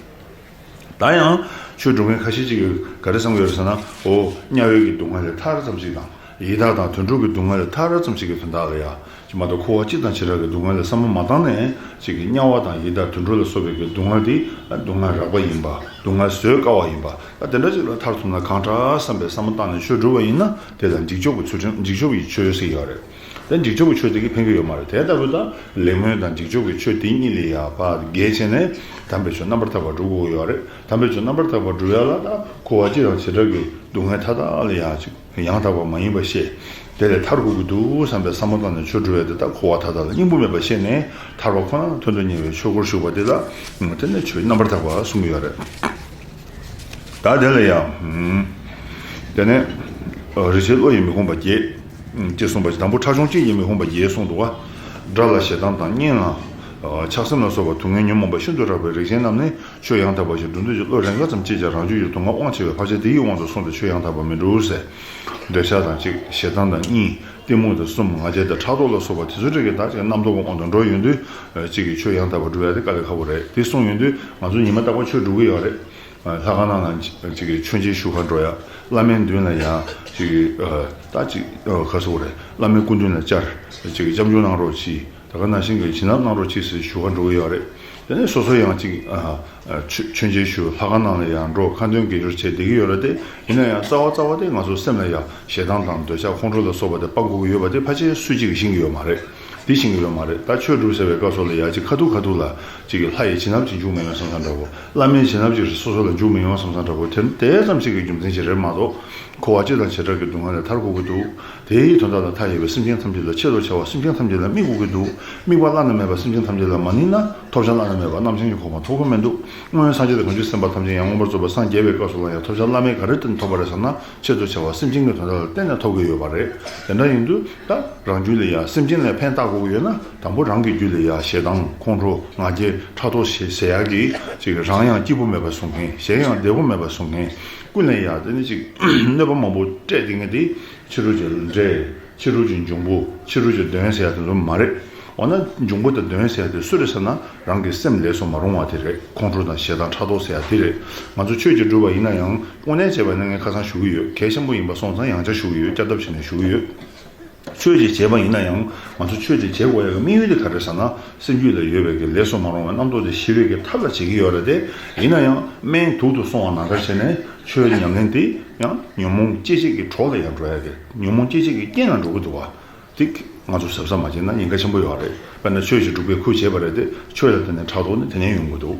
ད་ཡང་ཆོས་སྒྲུབ་མཁན་ཁ་ཤས་ཅིག་གིས་ག་རེ་བསམ་གྱི་ཡོད་རེད་ཟེར་ན། འོ་དམྱལ་བའི་གི་སྡུག་བསྔལ་ལས་ཐར་ཙམ་ཞིག་དང་། ཡི་དྭགས་དང་དུད་འགྲོ་གི་སྡུག་བསྔལ་ལས་ཐར་ཙམ་ཞིག་གི་དོན་དག་ལ་ཡ། ཅིག་མ་གཏོགས་འཁོར་བ་སྤྱི་དང་བྱེ་བྲག་གི་སྡུག་བསྔལ་ལ་བསམ་བློ་མ་བཏང་ནས་ཅིག་གིས་དམྱལ་བ་དང་ཡི་དྭགས་དུད་འགྲོ་ལ་སོགས་པའི་གི་སྡུག་བསྔལ་དེ་སྡུག་བསྔལ་རགས་པ་ཡིན་པ། སྡུག་བསྔལ་བཟོད་དཀའ་བ་ཡིན་པ། ད་དེ་འདྲ་ཅིག་ལ་ཐར་ཐུབ་ན་གང་དྲག་བསམ་པའི་བསམ་བློ་བཏང་ནས་ཆོས་སྒྲུབ་པ་ཡིན་ན་དེ་ལ་འཇིགས་སྐྱོབ་ཀྱི་ཚུལ་ཁྲིམས། འཇིགས་སྐྱོབ་ཀྱི་ཆོས་ཟེར་ཡོད་རེད། དེ་འཇིགས་སྐྱོབ་ཀྱི་ཆོས་དེ་གིས་ཕན་གྱི་ཡོད་མ་རེད། དེ་ལྟ་བུ་ད་ལས་ཉོན་དང་འཇིགས་སྐྱོབ་ཀྱི་ཆོས་དེ་གཉིས་ལས་ཡ་ཕར་བརྒལ་བྱས་ནས་དམ་པའི་ཆོས་རྣམ་པར་དག་པ་སྒྲུབ་དགོས་ཀྱི་ཡོད་རེད། དམ་པའི་ཆོས་རྣམ་པར་དག་པ་སྒྲུབ་ཡ་ལ་ད་འཁོར་བ་སྤྱི་དང་བྱེ་བྲག་གི་སྡུག་བསྔལ་མཐའ་དག་ལ་ཡ་ཅིག་ཡང་དག་པ་མ་ཡིན་པ་ཤེས། དེ་ལས་ཐར་དགོས་ཀྱི་འདུག་བསམ་པའི་བསམ་བློ་བཏང་ནས་ཆོས་སྒྲུབ་ཡ་དེ་ད་འཁོར་བ་མཐའ་དག་ལ་སྙིང་པོ་མེད་པ་ཤེས་ནས་ཐར་པ་ཁོ་ན་མཐོང་དུ་གཉེར་བའི་ཆོས་སྒོར་ཞུགས་པ་དེ་ལ་དེ་ནས་ཆོས་རྣམ་པར་དག་པ་གསུང་གི་ཡོད་རེད། ད་དེ་ལ་ཡང་། དེ་ནས་རིག་བྱེད་བློ་ཡིས་མི་ཁོམ་པ་བརྒྱད། ཅེས་གསུངས་པ་ཞིག་དང་པོ་ཕྲ་ཕྱུང་གཅིག་ཡིས་མི་ཁོམ་པ་བརྒྱད་གསུངས་འདུག་བ། དགྲ་ལ་ཞེ་སྡང་དང་གཉེན་ལ། ཆགས་སེམས་ལ་སོགས་པ་སྡུག་བསྔལ་ཉོན་མོངས་པ་ཤིན་ཏུ་རགས་པའི་རིགས་ཅན་རྣམས་ནི་ཆོས་ཡང་དག་པ་ཞིག་སྒྲུབ་འདོད་ཀྱི་བློ་རེ་འགའ་ཙམ་སྐྱེས་ཀྱང་རང་རྒྱུད་ཀྱི་སྡུག་བསྔལ་དབང་ཆེ་བས་ཕལ་ཆེར་དེ་ཡི་དབང་དུ་སོང་སྟེ་ཆོས་ཡང་དག་པར་མི་འགྲུབ་ཟེར། འདོད་ཆགས་དང་གཅིག་ཞེ་སྡང་དང་གཉིས། གཏི་མུག་དང་གསུམ། ང་རྒྱལ་དང་ཕྲག་དོག་ལ་སོགས་པ་དེ་ཚོའི་རིགས་ཀྱི་བདག་ཅིག་རྣམ་རྟོག་གི་དབང་དུ་འགྲོ་ཡོང་དུས། གཅིག་གིས་ཆོས་ཡང་དག་པར་སྒྲུབ་ཡ་དེ་དཀའ་ལས་ཁག་པོ་རེད། དེ་གསུངས་ཡོང་དུས་ང་ཚོ་ཉི་མ་རྟག་པར་ཆོས་སྒྲུབ་ཀྱི་ཡོད་རེད། ལྷ་ཁང་ནང་ལ་ཅིག་གིས་མཆོད་མཇལ་ཞུ་གར་འགྲོ་ཡ། བླ་མའི་མདུན་ལ་ཡ་ཅིག་གིས་ད་ཅིག་ག་ཟེར་དགོས་རེད། བླ་མའི་སྐུ་མདུན་ལ་བཅར། ཅིག་གིས་སྐྱབས་འཇུག་གནང་རོགས་གྱིས། ད་ག་ནང་བཞིན་གྱི་བྱིན་རླབས་གནང་རོགས་གྱིས་ཟེར་ཞུ་གར་འགྲོ་གི་ཡོད་རེད། དེ་ནས་སོ་སོ་ཡང་ཅིག་མཆོད་མཆོད་མཇལ་ཞུ། ལྷ་ཁང་ནང་ལ་ཡང་འགྲོ། ཁ་འདོན་དགེ་སྦྱོར་བྱས་བསྡད་ཀྱི་ཡོད་རེད་དེ། ཡིན་ན་ཡང་རྩ་བ་རྩ་བ་དེ་ང་ཚོ་སེམས་ལ་ཡ་ཞེ་སྡང་དང་འདོད་ཆགས་ཁོང་ཁྲོ་ལ་སོགས་པ་དེ་སྤང་དགོས་ཀྱི་ཡོད་པ་དེ་ཕལ་ཆེར་སུ་གཅིག་གིས་ཤེས་ཀྱི་ཡོད་མ་རེད། དེ་ཤེས་ཀྱི་ཡོད་མ་རེད། ད་ཆོས་སྒྲུབ་ཟེར་བའི་སྐབས་སུ་ལ་ཡ་ཅིག་ཁ་ཐུག་ཁ་ཐུག་ལ་ཅིག་གིས་ལྷ་ཡི་བྱིན་རླབས་ཅིག་འཇུག་མི་ཡོང་བསམ་བསམ་འདྲ་བོ། བླ་མའི་བྱིན་རླབས་ཅིག་སོ་སོ་ལ་འཇུག་མི་ཡོང་བསམ་བསམ་འདྲ་བོ། དེ་དེ་ཙམ་ཞིག་གི་རྒྱུ་མཚན་ཅིག་རེད་མ་གཏོགས། འཁོར་བ་སྤྱི་དང་བྱེ་བྲག་གི་སྡུག་བསྔལ་ལས་ཐར་དགོས་ཀྱི་འདུག་དེའི་དོན་དག་ལ་མཐའ་ཡས་པའི་སེམས་ཅན་ཐམས་ཅད་ལ་ཆེད་དུ་བྱ་བ་སེམས་ཅན་ཐམས་ཅད་ལ་དམིགས་དགོས་ཀྱི་འདུག་དམིགས་པ་བླ་ན་མེད་པ་སེམས་ཅན་ཐམས་ཅད་ལ་མ་དམིགས་ན་ཐོབ་བྱ་བླ་ན་མེད་པ་རྣམ་མཁྱེན་གྱི་གོ་འཕང་ཐོབ་ཀྱི་མི་འདུག་སྔོན་སངས་རྒྱས་དང་བྱང་ཆུབ་སེམས་དཔའ་ཐམས་ཅད་ཡང་མངོན་པར་རྫོགས་པར་སངས་རྒྱས་པའི་སྐབས་སུ་ལ་ཡང་ཐོབ་བྱ་བླ་མེད་ག་རེ་བརྟེན་ནས་ཐོབ་པ་རེད་ཟེར་ན། ཆེད་དུ་བྱ་བ་སེམས་ཅན་གྱི་དོན་དག་ལ་བརྟེན་ནས་ཐོབ་ཀྱི་ཡོད་པ་རེད། དེ་འདྲ་ཡིན་དུས་ད་རང་རྒྱུད་ལ་ཡང་སེམས་ཅན་ལ་ཕན་བཏགས་དགོས་ཀྱི་ཡོད་ན། དང་པོ་རང་གི་རྒྱུད་ལ་ཡང་ཞེ་སྡང་ཁོང་ཁྲོ་ང་རྒྱལ་ཕྲག་དོག་ཞེས་ཟེར་ཡག་གི་ཅིག་རང་ཡང་སྐྱིད་པོ་མེད་པ་བཟོ་མཁན། གཞན་ཡང་བདེ་པོ་མེད་པ་བཟོ་མཁན། ཀུན་ལ་ཡང་དེ་ནི་ཅིག་གནོད་པ་མང་པོ་སྤྲད་དེ་ངས་དེ་ཕྱི་རོལ་གྱི་འདྲེ། ཕྱི་རོལ་གྱི་འབྱུང་པོ། ཕྱི་རོལ་གྱི་གདོན་ཟེར་ཡ་དེ་ཚོ་མ་རེད། འོ་ན་འབྱུང་པོ་དང་གདོན་ཟེར་ཡ་དེ་སུ་རེད་ཟེར་ན། རང་གི་སེམས་ལས་སུ་མ་རུང་བ་དེ་རེད། ཁོང་ཁྲོ་དང་ཞེ་སྡང་ཕྲག་དོག་ཟེར་ཡ་དེ་རེད། ང་ཚོ་ཆོས་ཀྱི་སྒྲུབ་པ་ཡིན་ན་ཡང་དངོས་གནས་བྱས་པ་ཡིན་ན་ངས་ཁ་སང་ཞུ་གི་ཡོད། གལ་ཆེན་པོ་ཡིན་པ་སོང་ཙང་ཡང་བསྐྱར་ཞུ་གི་ཡོད། བསྐྱར་ལྡབ་བྱས་ནས་ཞུ་གི་ཡོད། ཆོས་ཅིག་བྱས་པ་ཡིན་ན་ཡང་ང་ཚོ་ཆོས་ཅིག་བྱེད་དགོས་ཡ་གི་དམིགས་ཡུལ་དེ་ག་རེ་ཟེར་ན། སེམས་རྒྱུད་ལ་ཡོད་པའི་གི་ལས་སུ་མ་རུང་བའི་རྣམ་རྟོག་དེ་ཞི་བའི་གི་ཐབས་ལ་བྱེད་ཀྱི་ཡོད་རེད་དེ། ཡིན་ན་ཡང་སྨན་དུག་ཏུ་སོང་བ་ནང་ལྟར་བྱས་ནས་ཆོས་ཉམས་ལེན་དེ་ཡང་ཉོན་མོངས་སྐྱེ་བྱེད་ཀྱི་གྲོགས་ལ་ཡང་འགྲོ་ཡ་གི། ཉོན་མོངས་སྐྱེ་བྱེད་ཀྱི་རྐྱེན་ལ་འགྲོ་གི་འདུག་བ། དེ་ང་ཚོ་གཟབ་གཟབ་མ་བྱས་ན་ཉེན་ཁ་ཆེན་པོ་ཡོད་རེད། དཔེར་ན་ཆོས་ཤིག་སྒྲུབ་པའི་ཁུལ་བྱས་པ་རེད་དེ། ཆོས་ལ་བརྟེན་ནས་ཕྲག་དོག་ནི་དེ་ནས་ཡོང་གི་འདུག་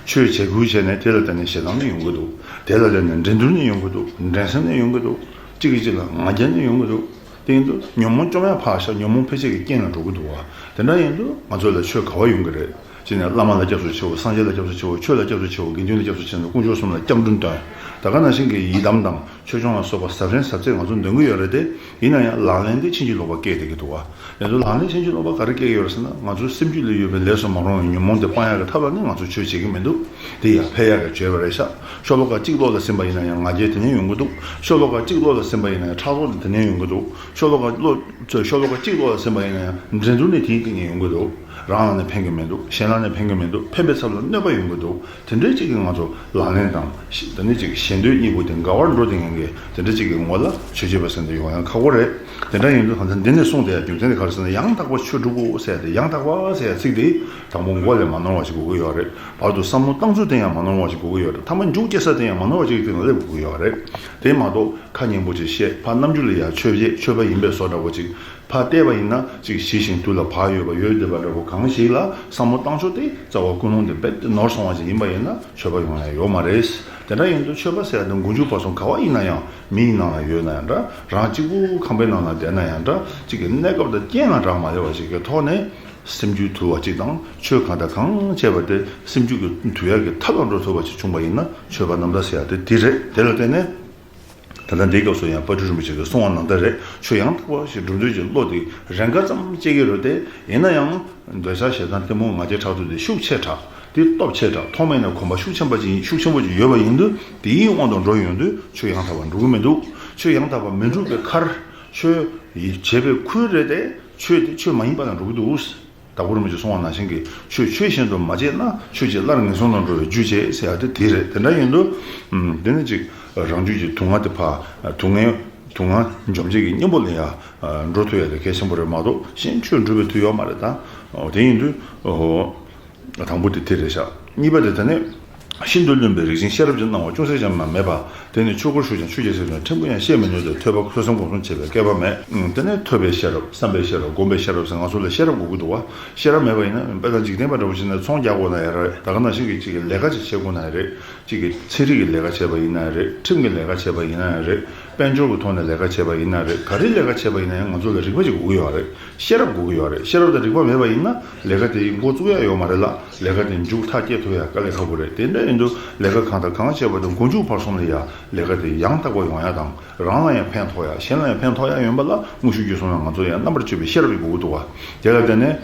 ཆོས་བྱེད་ཁུལ་བྱས་ནས་དེ་ལ་བརྟེན་ནས་ཞེ་སྡང་ནི་ཡོང་གི་འདུག་དེ་ལ་བརྟེན་ནས་འགྲན་བསྡུར་ནི་ཡོང་གི་འདུག་འགྲན་སེམས་ནི་ཡོང་གི་འདུག་གཅིག་གིས་གཅིག་ལ་ང་རྒྱལ་ནི་ཡོང་གི་འདུག་དེ་ཡིན་དུས་ཉོན་མོངས་བཅོམ་ཡ་ཕར་བཞག་ཉོན་མོངས་འཕེལ་བྱེད་ཀྱི་རྐྱེན་ལ་འགྲོ་གི་འདུག་བ། དེ་འདྲ་ཡིན་དུས་ང་ཚོ་ལ་ཆོས་ག་བ་ཡོང་གི་རེད། ཅི་ནས་བླ་མ་ལ་སྐྱབས་སུ་མཆིའོ། སངས་རྒྱས་ལ་སྐྱབས་སུ་མཆིའོ། ཆོས་ལ་སྐྱབས་སུ་མཆིའོ། དགེ་འདུན་ལ་སྐྱབས་སུ་མཆིའོ། དཀོན་མཆོག་གསུམ་ལ་སྐྱབས་འགྲོ་འདོན། ད་ག་ནང་བཞིན་གྱི་ཡི་དམ་དང་ཆོས་སྐྱོང་ལ་སོགས་པ་ཟབ་ཆེན་ཟབ་ཚད་ང་ཚོ་འདོན་གྱི་ཡོད་རེད་དེ། ཡིན་ན་ཡང་ལག་ལེན་དེ་ཕྱིན་ཅི་ལོག་པ་སྐྱེས་བསྡད་ཀྱི་འདུག་བ། ཡིན་དུས་ལག་ལེན་ཕྱིན་ཅི་ལོག་པ་ག་རེ་སྐྱེས་ཀྱི་ཡོད་རེད་ཟེར་ན། ང་ཚོའི་སེམས་རྒྱུད་ལ་ཡོད་པའི་ལས་སུ་མ་རུང་བའི་ཉོན་མོངས་དེ་སྤང་ཡག་གི་ཐབས་ལ་ནི་ང་ཚོ་ཆོས་བྱེད་ཀྱི་མི་འདུག་དེ་ཡང་འཕེལ་ཡག་གི་བྱས་པ་རེད་ཤག་ཤོ་ལོ་ཀ་གཅིག་ཀློག་ལ་ཟིན་པ་ཡིན་ན་ཡང་ང་རྒྱལ་དེ་ནས་ཡོང་གི་འདུག་ཤོ་ལོ་ཀ་གཅིག་ཀློག་ལ་ཟིན་པ་ཡིན་ན་ཡང་ཕྲག་དོག་དེ་ནས་ཡོང་གི་འདུག་ཤོ་ལོ་ཀ་ཀློག་ཤོ་ལོ་ཀ་གཅིག་ཀློག་ལ་ཟིན་པ་ཡིན་ན་ཡང་འགྲན་བསྡུར་ནི་དེའི་སྟེང་ནས་ཡོང་གི་འདུག་རང་ལ་ནི་ཕན་གྱི་མི་འདུག་གཞན་ལ་ནི་ཕན་གྱི་མི་འདུག་ཕན་པའི་ཚབ་ལ་གནོད་པ་ཡོང་གི་འདུག་དེ་འདྲའི་ཅིག་གིས་ང་ཚོ་ལག་ལེན་དང་ཤི་དེ་ནི་ཅིག་ཞེ་འདོད་གཉིས་པོ་དེ་འགལ་བར་འགྲོ་དེ་ངན་གྱི་དེ་འདྲ་ཅིག་གི་ངོ་ལ་ཆོས་བྱེད་པ་ཟེར་འདི་ཡོང་ཡང་ཁག་པོ་རེད། དེ་འདྲ་ཡིན་དུས་ད་ལྟ་འདི་ནས་གསུངས་བསྡད་ཡ་རྒྱུ་མཚན་དེ་ག་རེ་ཟེར་ན། ཡང་དག་པར་ཆོས་སྒྲུབ་དགོས་ཟེར་ཏེ། ཡང་དག་པ་ཟེར་ཡ་ཚིག་དེ་དང་པོ་མགོ་ལས་མ་ནོར་བ་ཞིག་དགོས་ཀྱི་ཡོད་རེད། བར་དུ་བསམ་བློ་བཏང་ཚུལ་དེ་ཡང་མ་ནོར་བ་ཞིག་དགོས་ཀྱི་ཡོད་རེད། མཐའ་མ་མཇུག་སྐྱེལ་ས་དེ་ཡང་མ་ནོར་བ་ཞིག་དེ་ན་སླེབས་དགོས་ཀྱི་ཡོད་རེད། དེ་མ་གཏོགས་ཁ་སྙན་པོ་ཅིག་བཤད། ཕར་རྣམ་འགྱུར་ལ་ཡ་ཆོས་བྱེད་ཆོས་པ་ཡིན་པའི་བཟོ་འདྲ་བོ་ཅིག་ཕར་བལྟས་པ་ཡིན་ན་ཅིག་ཞི་ཞིང་དུས་ལ་བག་ཡོད་པ་ཡོད་བསྡད་པ་འདྲ་བོ་གང་ཞིག་ལ་བསམ་བློ་བཏང་ཕྱོགས་དེ་རྩ་བ་ཀུན་སློང་དེ་རྦད་དེ་ནོར་སོང་བ་ཞིག་ཡིན་པ་ཡིན་ན་ཆོས་པ་ཡོང་ཡ་ཡོད་མ་རེད། དེ་འདྲ་ཡིན་དུས་ཆོས་པ་ཟེར་ཡ་དེ་མགོ་མཇུག་བར་གསུམ་ག་བ་ཡིན་ན་ཡང་། མིའི་ནང་ལ་ཡོད་ན་ཡང་འདྲ། རང་གཅིག་པུ་ཁང་པའི་ནང་ལ་བསྡད་ན་ཡང་འདྲ། གཅིག་གི་གནས་སྐབས་དང་རྐྱེན་ལ་འདྲ་མ་བདེ་བ་ཞིག་གི་ཐོག་ནས་སེམས་རྒྱུད་དུལ་བ་གཅིག་དང་ཆོས་གང་དང་གང་བྱས་པ་དེ་སེམས་རྒྱུད་ཀྱི་དུལ་ཡག་གི་ཐབས་ལ་འགྲོ་ཐུབ་པ་ཞིག་བྱུང་བ་ཡིན་ན་ཆོས་པ་རྣམ་དག་ཟེར་ཡ་དེ་དེ་རེད། དེ་ལ་བརྟེན་ནས། ད་ལྟ་འདིའི་སྐབས་སུ་ཡང་དཔལ་སྤྲུལ་རིན་པོ་ཆེ་གིས་གསུང་བ་ནང་ལྟར་རེད། ཆོས་ཡང་དག་པ་ཞེས་སྒྲུབ་འདོད་ཀྱི་བློ་དེ་རེ་འགའ་ཙམ་སྐྱེ་གི་རེད་དེ། ཡིན་ན་ཡང་འདོད་ཆགས་ཞེ་སྡང་གཏི་མུག་ང་རྒྱལ་ཕྲག་དོག་དེ་ཤུགས་ཆེ་དྲགས། དེ་སྟོབས་ཆེ་དྲགས། ཐོག་མེད་ནས་གོམས་པ་ཤུགས་ཆེན་པོ་ཅིག་ཤུགས་ཆེན་པོ་ཅིག་ཡོད་པ་ཡིན་དུས། དེའི་དབང་དུ་འགྲོ་ཡོང་དུས་ཆོས་ཡང་དག་པ་འགྲུབ་ཀྱི་མི་འདུག་ཆོས་ཡང་དག་པ་མི་འགྲུབ་པའི་ཁར། ཆོས་ཡི་བྱས་པའི་ཁུལ་རེད་དེ། ཆོས་དེ་ཆོས་མ་ཡིན་པ་ལ་འགྲོ་གི་འདུག་དྭགས་པོ་རིན་པོ་ཆེས་གསུངས་པ་ནང་བཞིན་གྱི་ཆོས་ཆོས་བཞིན་དུ་མ་བྱས་ན། ཆོས་ཀྱིས་སླར་ངན་སོང་དུ་འགྲོ་བའི་རྒྱུ་བྱེད་ཟེར་ཡ་དེ་དེ་རེད། དེ་འདྲ་ཡིན་དུས། ཨམ། དེ་ནི་ཅིག་རང་རྒྱུད་ཀྱི་དུག་ལྔ་དེ་ཕར། དུག་ལྔ་དུག་ལྔ་འཇོམས་བྱེད་ཀྱི་གཉེན་པོ་ལ་ཡ་འགྲོ་ཐུབ་ཡ་དེ་གལ་ཆེན་པོ་རེད་མ་གཏོགས། གཞན་ཆོས་འགྲུབ་པའི་དུས་ཡོད་མ་རེད་ད། འོ། དེ་ཡིན་དུས། འོ། དང་པོ་དེ་དེ་རེད་ཤག་གཉིས་པ་དེ་དེ་ནི། ཤིན་ཏུ་བླུན་པའི་རིགས་ཅན། ཤེས་རབ་ཀྱི་སྣང་བ་ཅུང་ཟད་ཀྱང་མ་མེད་པ། དེ་ནི་ཆོས་སྒོར་ཞུགས་ཀྱང་ཆོས་ཀྱི་སེམས་ཀྱང་ཕྲན་བུ་ཡང་ཤེས་མི་ནུས་ཏེ། ཐོས་པ་ཐོས་བསམ་སྒོམ་གསུམ་བྱེད་པའི་སྐལ་པ་མེད། ཨང་། དེ་ནས་ཐོས་པའི་ཤེས་རབ། བསམ་པའི་ཤེས་རབ། སྒོམ་པའི་ཤེས་རབ་ཟེར། ང་ཚོ་ལ་ཤེས་རབ་དགོས་ཀྱི་འདུག་བ། ཤེས་རབ་མེད་པ་ཡིན་ན། དཔེར་ན་འཇིག་རྟེན་པ་འདྲ་བོ་བྱས་ན་ཚོང་རྒྱག་དགོས་ན་ཡང་རེད། ད་ག་ནང་བཞིན་གྱི་གཅིག་གི་ལས་ཀ་ཅིག་བྱེད་དགོས་ན་ཡང་རེད། གཅིག་གི་ཚན་རིག་གི་ལས་ཀ་བྱས་པ་ཡིན་ན་ཡང་རེད། ཁྲིམས་ཀྱི་ལས་ཀ་བྱས་པ་ཡིན་ན་ཡང་རེད། དཔལ་འབྱོར་གྱི་ཐོག་ནས་ལས་ཀ་བྱས་པ་ཡིན་ན་རེད། ག་རེ་ལས་ཀ་བྱས་པ་ཡིན་ན་ཡང་ང་ཚོ་ལ་རིག་པ་ཅིག་དགོས་ཀྱི་ཡོད་རེད། ཤེས་རབ་དགོས་ཀྱི་ཡོད་རེད། ཤེས་རབ་དང་རིག་པ་མེད་པ་ཡིན་ན་ལས་ཀ་དེ་འགོ་བཙུགས་ཡ་ཡོད་མ་རེད་ལ། ལས་ཀ་དེ་མཇུག་མཐའ་སྐྱེལ་ཐུབ་ཡ་དཀའ་ལས་ཁག་པོ་རེད། དེ་འདྲ་ཡིན་དུས་ལས་ཀ་གང་དང་གང་བྱས་པ་དང་མགོ་མཇུག་བར་གསུམ་ལ་ཡ་ལས་ཀ་དེ་ཡང་དག་པ་ཡོང་ཡ་དང་། རང་ལ་ཡང་ཕན་ཐོགས་ཡ། གཞན་ལ་ཡང་ཕན་ཐོགས་ཡ་ཡོང་པ་ལ་དངོས་ཤུགས་བརྒྱུད་གསུམ་ལ་ང་ཚོ་ཡང་རྣམ་པར་དཔྱོད་པའི་ཤེས་རབ་ཡིན་དགོས་ཀྱི་འདུག་བ། དེ་ལ་བརྟེན་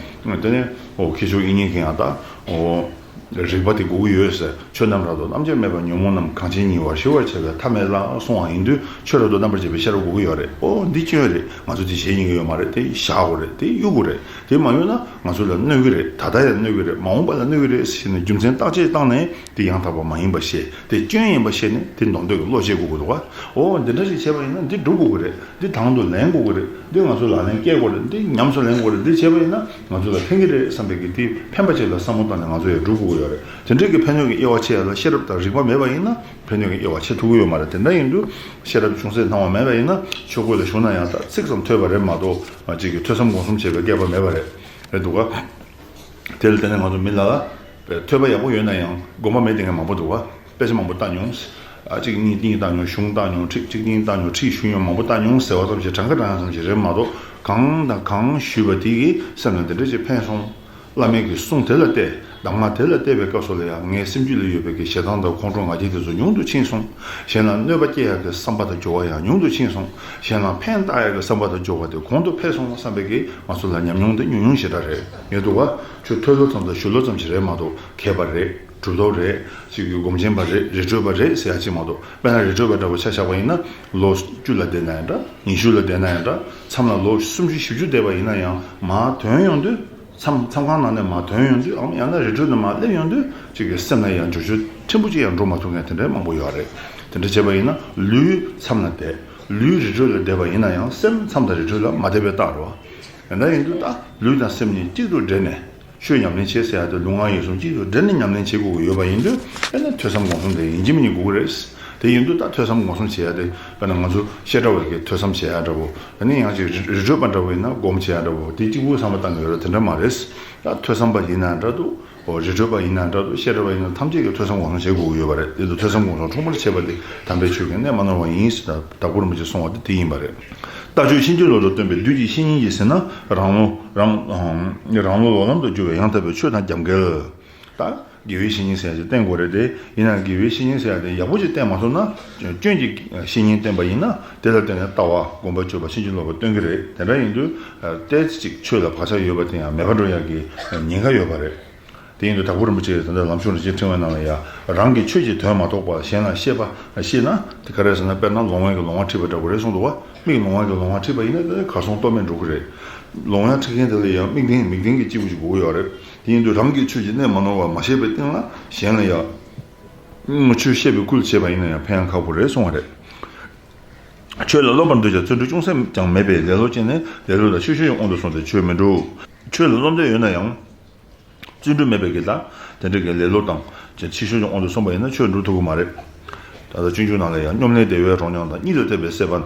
ནས། དེ་ནས། འོ། མཁས་མཆོག་དབྱིག་གཉེན་གྱིས་ཡང་ད། འོ། རིག་པ་དེ་དགོས་ཀྱི་ཡོད་ཟེར། ཆོས་རྣམས་རབ་ཏུ་རྣམ་དཔྱོད་མེད་པར། ཉོན་མོངས་རྣམས་གང་ཕྱིར་ཉེ་བར་ཞི་བར་བྱེད་པའི་ཐབས་མེད་ལ་གསུངས་པ་ཡིན་དུས། ཆོས་རབ་ཏུ་རྣམ་པར་འབྱེད་པའི་ཤེས་རབ་དགོས་ཀྱི་ཡོད་རེད། ཨོ། འདི་སྐྱོན་རེད། ང་ཚོ་འདི་བྱེད་ཉན་གྱི་ཡོད་མ་རེད། དེ་བཞག་དགོས་རེད། དེ་གཡུག་དགོས་རེད། དེ་མ་གཡུག་ན་ང་ཚོ་ལ་གནོད་ཀྱི་རེད། ད་ལྟ་ཡང་གནོད་ཀྱི་རེད། མ་འོངས་པ་ལ་གནོད་ཀྱི་རེད་ཟེར་ནས་རྒྱུ་མཚན་བརྟག་དཔྱད་བཏང་ནས། དེ་ཡང་དག་པ་མ་ཡིན་པ་ཤེས། དེ་སྐྱོན་ཡིན་པ་ཤེས་ནས་དེ་འདོར་འདོད་ཀྱི་བློ་སྐྱེ་དགོས་ཀྱི་འདུག་བ། ཨོ། འདི་འདྲ་ཞིག་བྱས་པ་ཡིན་ན་འདི་སྒྲུབ་དགོས་ཀྱི་རེད། འདི་དང་དུ་ལེན་དགོས་ཀྱི་རེད། འདི་ང་ཚོ་ལག་ལེན་བཀལ་དགོས་རེད། འདི་ཉམས་སུ་ལེན་དགོས་རེད། འདི་བྱས་པ་ཡིན་ན་ང་ཚོ་ལ་ཕན་གྱི་རེད་བསམ་པའི་གི་དེ་ཕན་པ་ཅིག་ལ་བསམ་བློ་བཏང་ནས་ང་ཚོ་ཡང་སྒྲུབ་དགོས་ཀྱི་ཡོད་རེད། དེ་འདྲའི་གི་ཕན་ཡོན་གྱི་དབྱེ་བ་ཕྱེ་ཡ་ལ་ཤེས་རབ་དང་རིག་པ་མེད་པ་ཡིན་ན་ཕན་ཡོན་གྱི་དབྱེ་བ་ཕྱེ་ཐུབ་ཀྱི་ཡོད་མ་རེད། དེ་འདྲ་ཡིན་དུས་ཤེས་རབ་ཅུང་ཟད་སྣང་བ་མེད་པ་ཡིན་ན་ཆོས་སྒོ་ལ་ཞུགས་ན་ཡང་ད་ཚིག་ཙམ་ཐོས་པ་རེད་མ་གཏོགས། ཅིག་གི་ཐོས་བསམ་སྒོམ་གསུམ་བྱེད་པའི་སྐལ་པ་མེད་པ་རེད། རེད་འདུག་ག་དེ་ལ་བརྟེན་ནས་ང་ཚོ་མི་ལ་ལ་ཐོས་པ་ཡག་པོ་ཡོད་ན་ཡང་དགོངས་པ་མེད་བསྡད་མཁན་མང་པོ་འདུག་བ། དཔེ་ཆ་མང་པོ་བལྟ་མྱོང་། ཨ། གཅིག་གཉིས་གཉིས་བལྟ་མྱོང་། གཞུང་བལྟ་མྱོང་། ཁྲིད། གཅིག་གཉིས་བལྟ་མྱོང་། ཁྲིད་ཞུས་མྱོང་། མང་པོ་བལྟ་མྱོང་ཟེར་བ་ཙམ་ཞིག། གྲངས་ཀ་གྲངས་ཙམ་ཞིག་རེད་མ་གཏོགས། གང་དང་གང་ཞུས་པ་དེ་གིས་སེམས་ལ་འདི་འདྲ་ཅིག་ཕན་སོང་། བླ་མའི་གི་གསུང་དེ་ལ་བལྟས། གདམས་ངག་དེ་ལ་བལྟས་པའི་སྐབས་སུ་ལ་ཡང་ངའི་སེམས་རྒྱུད་ལ་ཡོད་པའི་གི་ཞེ་སྡང་དང་ཁོང་ཁྲོ་ང་རྒྱལ་དེ་ཚོ་ཉུང་དུ་ཕྱིན་སོང་། གཞན་ལ་གནོད་པ་སྐྱེལ་ཡག་གི་བསམ་པ་དང་སྦྱོར་བ་ཡང་ཉུང་དུ་ཕྱིན་སོང་། གཞན་ལ་ཕན་བཏགས་ཡག་གི་བསམ་པ་དང་སྦྱོར་བ་དེ་གོང་དུ་འཕེལ་སོང་བསམ་པའི་གི་ང་ཚོ་ལ་ཉམས་མྱོང་དེ་ཉུང་ཉུང་ཞེ་དྲག་རེད། ཡོད་འདུག་བ། ཆོས་ཐོས་ལོ་ཙམ་དང་ཞུ་ལོ་ཙམ་ཞིག་རེད་མ་གཏོགས། མཁས་པ་རེད། གྲུབ་ཐོབ་རེད། ཅིག་གི་སྒོམ་ཆེན་པ་རེད། རི་ཁྲོད་པ་རེད་ཟེར་ཡ་ཅིག་མ་གཏོགས། དཔེར་ན་རི་ཁྲོད་པ་འདྲ་བོ་ཆ་བཞག་པ་ཡིན་ན། ལོ་བཅུ་ལ་བསྡད་ན་ཡང་འདྲ། ཉི་ཤུ་ལ་བསྡད་ན་ཡང་འདྲ། མཚམས་ལ་ལོ་སུམ་ཅུ་བཞི་བཅུ་བསྡད་པ་ཡིན་ན་ཡང་མར་ཐོན་ཡོང་དུས། མཚམས་མཚམས་ཁང་ནང་ནས་མར་ཐོན་ཡོང་དུས། ཨམ། ཡང་ན་རི་ཁྲོད་ནས་མར་སླེབས་ཡོང་དུས། ཅིག་གི་སེམས་ལ་ཡང་འགྱུར་བཅོས་ཕྲན་བུ་ཅིག་ཡང་འགྲོ་མ་ཐུབ་མཁན་དེ་འདྲའི་མང་པོ་ཡོད་རེད། དེ་འདྲ་བྱས་པ་ཡིན་ན་ལུས་མཚམས་ལ་བསྡད། ལུས་རི་ཁྲོད་ལ་བསྡད་པ་ཡིན་ན་ཡང་སེམས་མཚམས་དང་རི་ཁྲོད་ལ་མ་བསྡད་པའི་རྟགས་རེད་བ། དེ་འདྲ་ཡིན་དུས་ད་ལུས་དང་སེམས་གཉིས་གཅིག་ཏུ་སྦྲེལ་ནས། ཆོས་ཉམས་ལེན་བྱེད་ཟེར་ཡ་དེ་ལུས་ངག་ཡིད་གསུམ་གཅིག་ཏུ་སྦྲེལ་ནས་ཉམས་ལེན་བྱེད་དགོས་ཀྱི་ཡོད་པ་ཡིན་དུས། དཔེར་ན་ཐོས་བསམ་སྒོམ་གསུམ་དེ་ཡིན་གཅིག་མིན་གཅིག་དགོས་ཀྱི་རེད། དེ་ཡིན་དུས་ད་ཐོས་བསམ་སྒོམ་གསུམ་བྱེད་ཡ་དེ། དཔེར་ན་ང་ཚོ་བཤད་གྲྭ་བ་གི་ཐོས་བསམ་བྱེད་ཡ་འདྲ་བོ། ཨ་ནི་ཡང་ཅིག་རི་རི་ཁྲོད་པ་འདྲ་བོ་ཡིན་ན་སྒོམ་བྱེད་ཡ་འདྲ་བོ་དེ་གཅིག་པུའི་བསམ་པ་བཏང་གི་ཡོད་རེད། དེ་འདྲ་མ་རེད། ད་ཐོས་བསམ་པ་ཡིན་ན་འདྲ་འདུག་འོ། རི་ཁྲོད་པ་ཡིན་ན་འདྲ་འདུག་བཤད་གྲྭ་བ་ཡིན་ན་ཐམས་ཅད་ཀྱིས་ཐོས་བསམ་སྒོམ་གསུམ་བྱེད་དགོས་ཀྱི་ཡོད་པ་རེད། དེ་ཚོ་ཐོས་བསམ་སྒོམ་གསུམ་འཁྲུལ་པར་བྱེད་པ་དེ་དམ་པའི་ཆོས་ཀྱི་གནད་མ་ནོར་བ་ཡིན་ཟེར། ད་དྭགས་པོ་རིན་པོ་ཆེས་གསུངས་པ་དེ་དེ་ཡིན་པ་རེད། ལྟ་སྤྱོད་ཕྱིན་ཅི་ལོག་ཏུ་སྟོན་པའི་བདུད་ཀྱི་བཤེས་གཉེན་གྱིས་ཟེར་ན། རང་བློ་རང་རང་བློ་ལོག་ལམ་དུ་བསྒྱུར་བའི་ཡང་དག་པའི་ཆོས་དང་རྒྱབ་འགལ། ད་དགེ་བའི་བཤེས་གཉེན་ཟེར་ཡ་དེ་བསྟེན་དགོས་རེད་དེ། ཡིན་ནའང་དགེ་བའི་བཤེས་གཉེན་ཟེར་ཡ་དེ་ཡག་པོ་ཅིག་བསྟེན་མ་ཐུབ་ན། སྐྱོན་གྱི་བཤེས་གཉེན་བསྟེན་པ་ཡིན་ན་དེ་ལ་བརྟེན་ནས་ལྟ་བ་སྒོམ་པ་སྤྱོད་པ་ཕྱིན་ཅི་ལོག་པ་སྟོན་གྱི་རེད། དེ་འདྲ་ཡིན་དུས། ཏོག་ཙམ་ཅིག་ཆོས་ལ་བག་ཆགས་ཡོད་པ་དེ་ཡང་མེད་པར་འགྲོ་ཡག་གི་ཉེན་ཁ་ཡོད་པ་རེད། དེ་ཡིན་དུས་དྭགས་པོ་རིན་པོ་ཆེས་ད་ལྟ་ལམ་གཞུང་རིན་ཆེན་ཕྲེང་བའི་ནང་ལ་ཡ། རང་གི་ཆོས་ཀྱི་དོན་མ་རྟོགས་པར་གཞན་ལ་བཤད་པ་བཤད་ན། དེ་ག་རེ་ཟེར་ན། དཔེར་ན་ལོང་བས་ཀྱི་ལོང་བ་ཁྲིད་པ་འདྲ་བོ་རེད་གསུངས་འདུག་བ། མིག་ལོང་བས་ཀྱི་ལོང་བ་ཁྲིད་པ་ཡིན་ན་དེ་གར་སོང་རྟོག་མེད་འགྲོ་གི་རེད། ལོང་བ་ཁྲིད་མཁན་དེ་ལ་ཡང་མིག་ལྡན་མིག་ལྡན་གྱི་སྐྱེས་བུ་ཞིག་དགོས་ཀྱི་ཡོད་རེད། དེ་ཡིན་དུས་རང་གི་ཆོས་ཀྱི་གནད་མ་ནོར་བ་མ་ཤེས་པའི་སྟེང་ལ་གཞན་ལ་ཡང་ཆོས་བཤད་པའི་ཁུལ་བྱས་པ་ཡིན་ན་ཡང་ཕན་ཡང་ཁག་པོ་རེད་གསུངས་པ་རེད། ཆོས་ལ་རློམ་པར་འདོད་ཀྱང་བརྩོན་འགྲུས་ཅུང་ཟད་ཀྱང་མེད་པས་ལེ་ལོ་སྐྱེས་ནས་ལེ་ལོ་ལ་ཆོས་ཞུ་ཡང་དབང་དུ་སོང་སྟེ་ཆོས་མི་འགྲུབ། ཆོས་ལ་རློམ་འདོད་ཡོད་ན་ཡང་། བརྩོན་འགྲུས་མེད་པའི་གི་ལ། དེ་འདྲ་གི་ལེ་ལོ་དང་། ཅིག་ཆོས་ཞུ་ཡང་དབང་དུ་སོང་པ་ཡིན་ན་ཆོས་འགྲུབ་ཐུབ་ཀྱི་མ་རེད། ད་ལྟ་སྤྱོད་འཇུག་ནང་ལ་ཡང་སྙོམས་ལས་བདེ་བའི་རོ་མྱང་དང་། གཉིད་དུ་བཏེགས་པའི་སད་པ།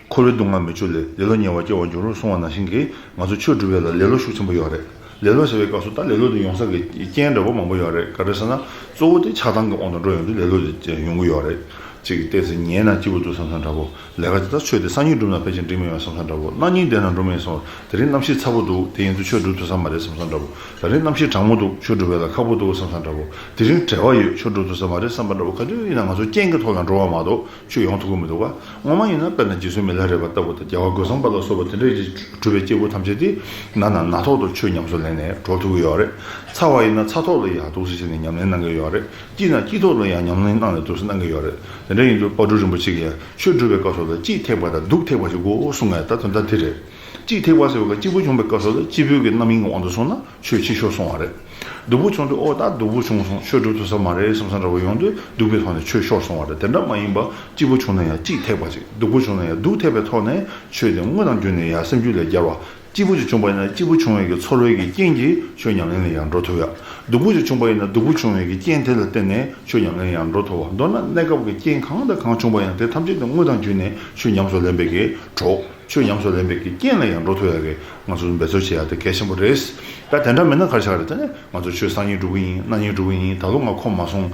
འཁོར་བའི་སྡུག་བསྔལ་མི་སྤྱོད་ལས། ལེ་ལོ་ཉེ་བར་སྐྱེ་བར་འགྱུར་རོ་གསུངས་པ་ནང་བཞིན་གྱིས། ང་ཚོ་ཆོས་སྒྲུབ་ཡ་ལ་ལེ་ལོ་ཤུགས་ཆེན་པོ་ཡོད་རེད། ལེ་ལོ་ཟེར་བའི་སྐབས་སུ་ད་ལེ་ལོ་དེ་ཡོང་ས་གི་རྐྱེན་འདྲ་པོ་མང་པོ་ཡོད་རེད། ག་རེ་ཟེར་ན། གཙོ་བོ་དེ་ཆགས་སྡང་གི་དབང་དུ་འགྲོ་ཡོང་དུས་ལེ་ལོ་དེ་ཡོང་གི་ཡོད་རེད། ཅིག་གི་ལྟས་ཚེ་ཉལ་ན་སྐྱིད་པོ་འདུག་བསམ་བསམ་འདྲ་པོ། ལས་ཀ་དེ་ད་ཆོས་དེ་སང་ཉིན་སྒྲུབ་ན་ཕལ་ཆེར་འགྲིག་མི་ཡོང་བསམ་བསམ་འདྲ་པོ། གནངས་ཉིན་བསྡད་ན་འགྲོ་མི་ཡོང་བསམ། དེ་རིང་གནམ་གཤིས་ཚ་པོ་འདུག་དེ་ཡིན་དུས་ཆོས་སྒྲུབ་ཐུབ་ས་མ་རེད་བསམ་བསམ་འདྲ་པོ། དེ་རིང་གནམ་གཤིས་གྲང་མོ་འདུག་ཆོས་སྒྲུབ་པ་ལ་ཁག་པོ་འདུག་བསམ་བསམ་འདྲ་པོ། དེ་རིང་བྲེལ་བ་ཡོད་ཆོས་སྒྲུབ་ཐུབ་ས་མ་རེད་བསམ་པ་འདྲ་པོ། ག་དུས་ཡིན་ན་ང་ཚོ་རྐྱེན་གྱི་ཐོག་ལ་འགྲོ་བ་མ་གཏོགས་ཆོས་ཡོང་ཐུབ་ཀྱི་མི་འདུག་ག་སྔོན་མ་ཡིན་ན་དཔེར་ན་རྗེ་བཙུན་མི་ལ་རས་པ་ལྟ་བུ་དང་རྒྱལ་བ་རྒོད་ཚང་པ་ལ་སོགས་པ་དེ་འདྲ་ཞིག་གྲུབ་པའི་སྐྱེས་བུ་ཐམས་ཅད་དེ་ན་ན་ན་ཐོག་ཏུ་ཆོས་ཉམས་སུ་ལེན་ནས་འགྲོ་ཐུབ་ཀྱི་ཡོད་རེད། ཚ་བ་ཡིན་ན་ཚ་ཐོག་ལ་ཡང་འདུག་སེ་བྱས་ནས་ཉམས་ལེན་གནང་གི་ཡོད་རེད། སྐྱིད་ན་སྐྱིད་ཐོག་ལ་ཡང་ཉམས་ལེན་གནང་ནས་འདུག་སེ་གནང་གི་ཡོད་རེད། དེ་འདྲ་ཡིན་དུས་དཔལ་སྤྲུལ་རིན་པོ་ཆེ་གིས་ཡང་ཆོས་སྒྲུབ་པའི་སྐབས་སུ་ལ་སྐྱིད་ཐེག་པ་དང་སྡུག་ཐེག་པ་ཞིག་དགོས་གསུང་ངས་ད་དོན་དག་དེ་རེད། སྐྱིད་ཐེག་པ་ཟེར་བ་ག་སྐྱིད་པོ་བྱུང་བའི་སྐབས་སུ་ལ་སྐྱིད་པོའི་གི་རྣམ་གཡེང་གི་དབང་དུ་སོང་ན་ཆོས་ཕྱི་ཤོར་སོང་བ་རེད། སྡུག་པོ་བྱུང་དུས་ཨོ་ད་སྡུག་པོ་བྱུང་སོང་ཆོས་སྒྲུབ་ཐུབ་ས་མ་རེད་བསམ་བསམ་འདྲ་བོ་ཡོང་དུས་སྡུག་པའི་ཐོག་ནས་ཆོས་ཤོར་སོང་བ་རེད། དེ་འདྲ་མ་ཡིན་པ་སྐྱིད་པོ་བྱུང་ན་ཡང་སྐྱིད་ཐེག་པ་ཅིག་སྡུག་པོ་བྱུང་ན་ཡང་སྡུག་ཐེག་པའི་ཐོག་ནས་ཆོས་དེ་དངོས་དང་བརྒྱུད་ནས་ཡང་སེམས་རྒྱུད་ལ་སྦྱར་བ། སྐྱིད་པོ་ཅིག་བྱུང་བ་ཡིན་ན་སྐྱིད་པོ་བྱུང་བའི་གི་ཚོར་བའི་གི་རྐྱེན་གྱིས་ཆོས་ཉམས་ལེན་ལ་ཡང་འགྲོ་ཐུབ་ཡ། སྡུག་པོ་ཅིག་བྱུང་བ་ཡིན་ན་སྡུག་པོ་བྱུང་བའི་གི་རྐྱེན་དེ་ལ་བརྟེན་ནས་ཆོས་ཉམས་ལེན་ཡང་འགྲོ་ཐུབ་བ། མདོར་ན་གནས་སྐབས་ཀྱི་རྐྱེན་གང་དང་གང་བྱུང་བ་ཡང་དེ་ཐམས་ཅད་དེ་དངོས་དང་བརྒྱུད་ནས་ཆོས་ཉམས་སུ་ལེན་པའི་གི་གྲོགས། ཆོས་ཉམས་སུ་ལེན་པའི་གི་རྐྱེན་ལ་ཡང་འགྲོ་ཐུབ་ཡ་གི་ང་ཚོ་འབད་རྩོལ་བྱེད་ཡ་དེ་གལ་ཆེན་པོ་རེད། ད་དེ་འདྲ་མིན་ན་ག་རེ་ཆགས་རེད། དེ་ནས་ང་ཚོ་ཆོས་སང་ཉིན་སྒྲུབ་གི་ཡིན། གནངས་ཉིན་སྒྲུབ་གི་ཡིན། ད་ལོ་ང་ཁོམ་མ་སོང་།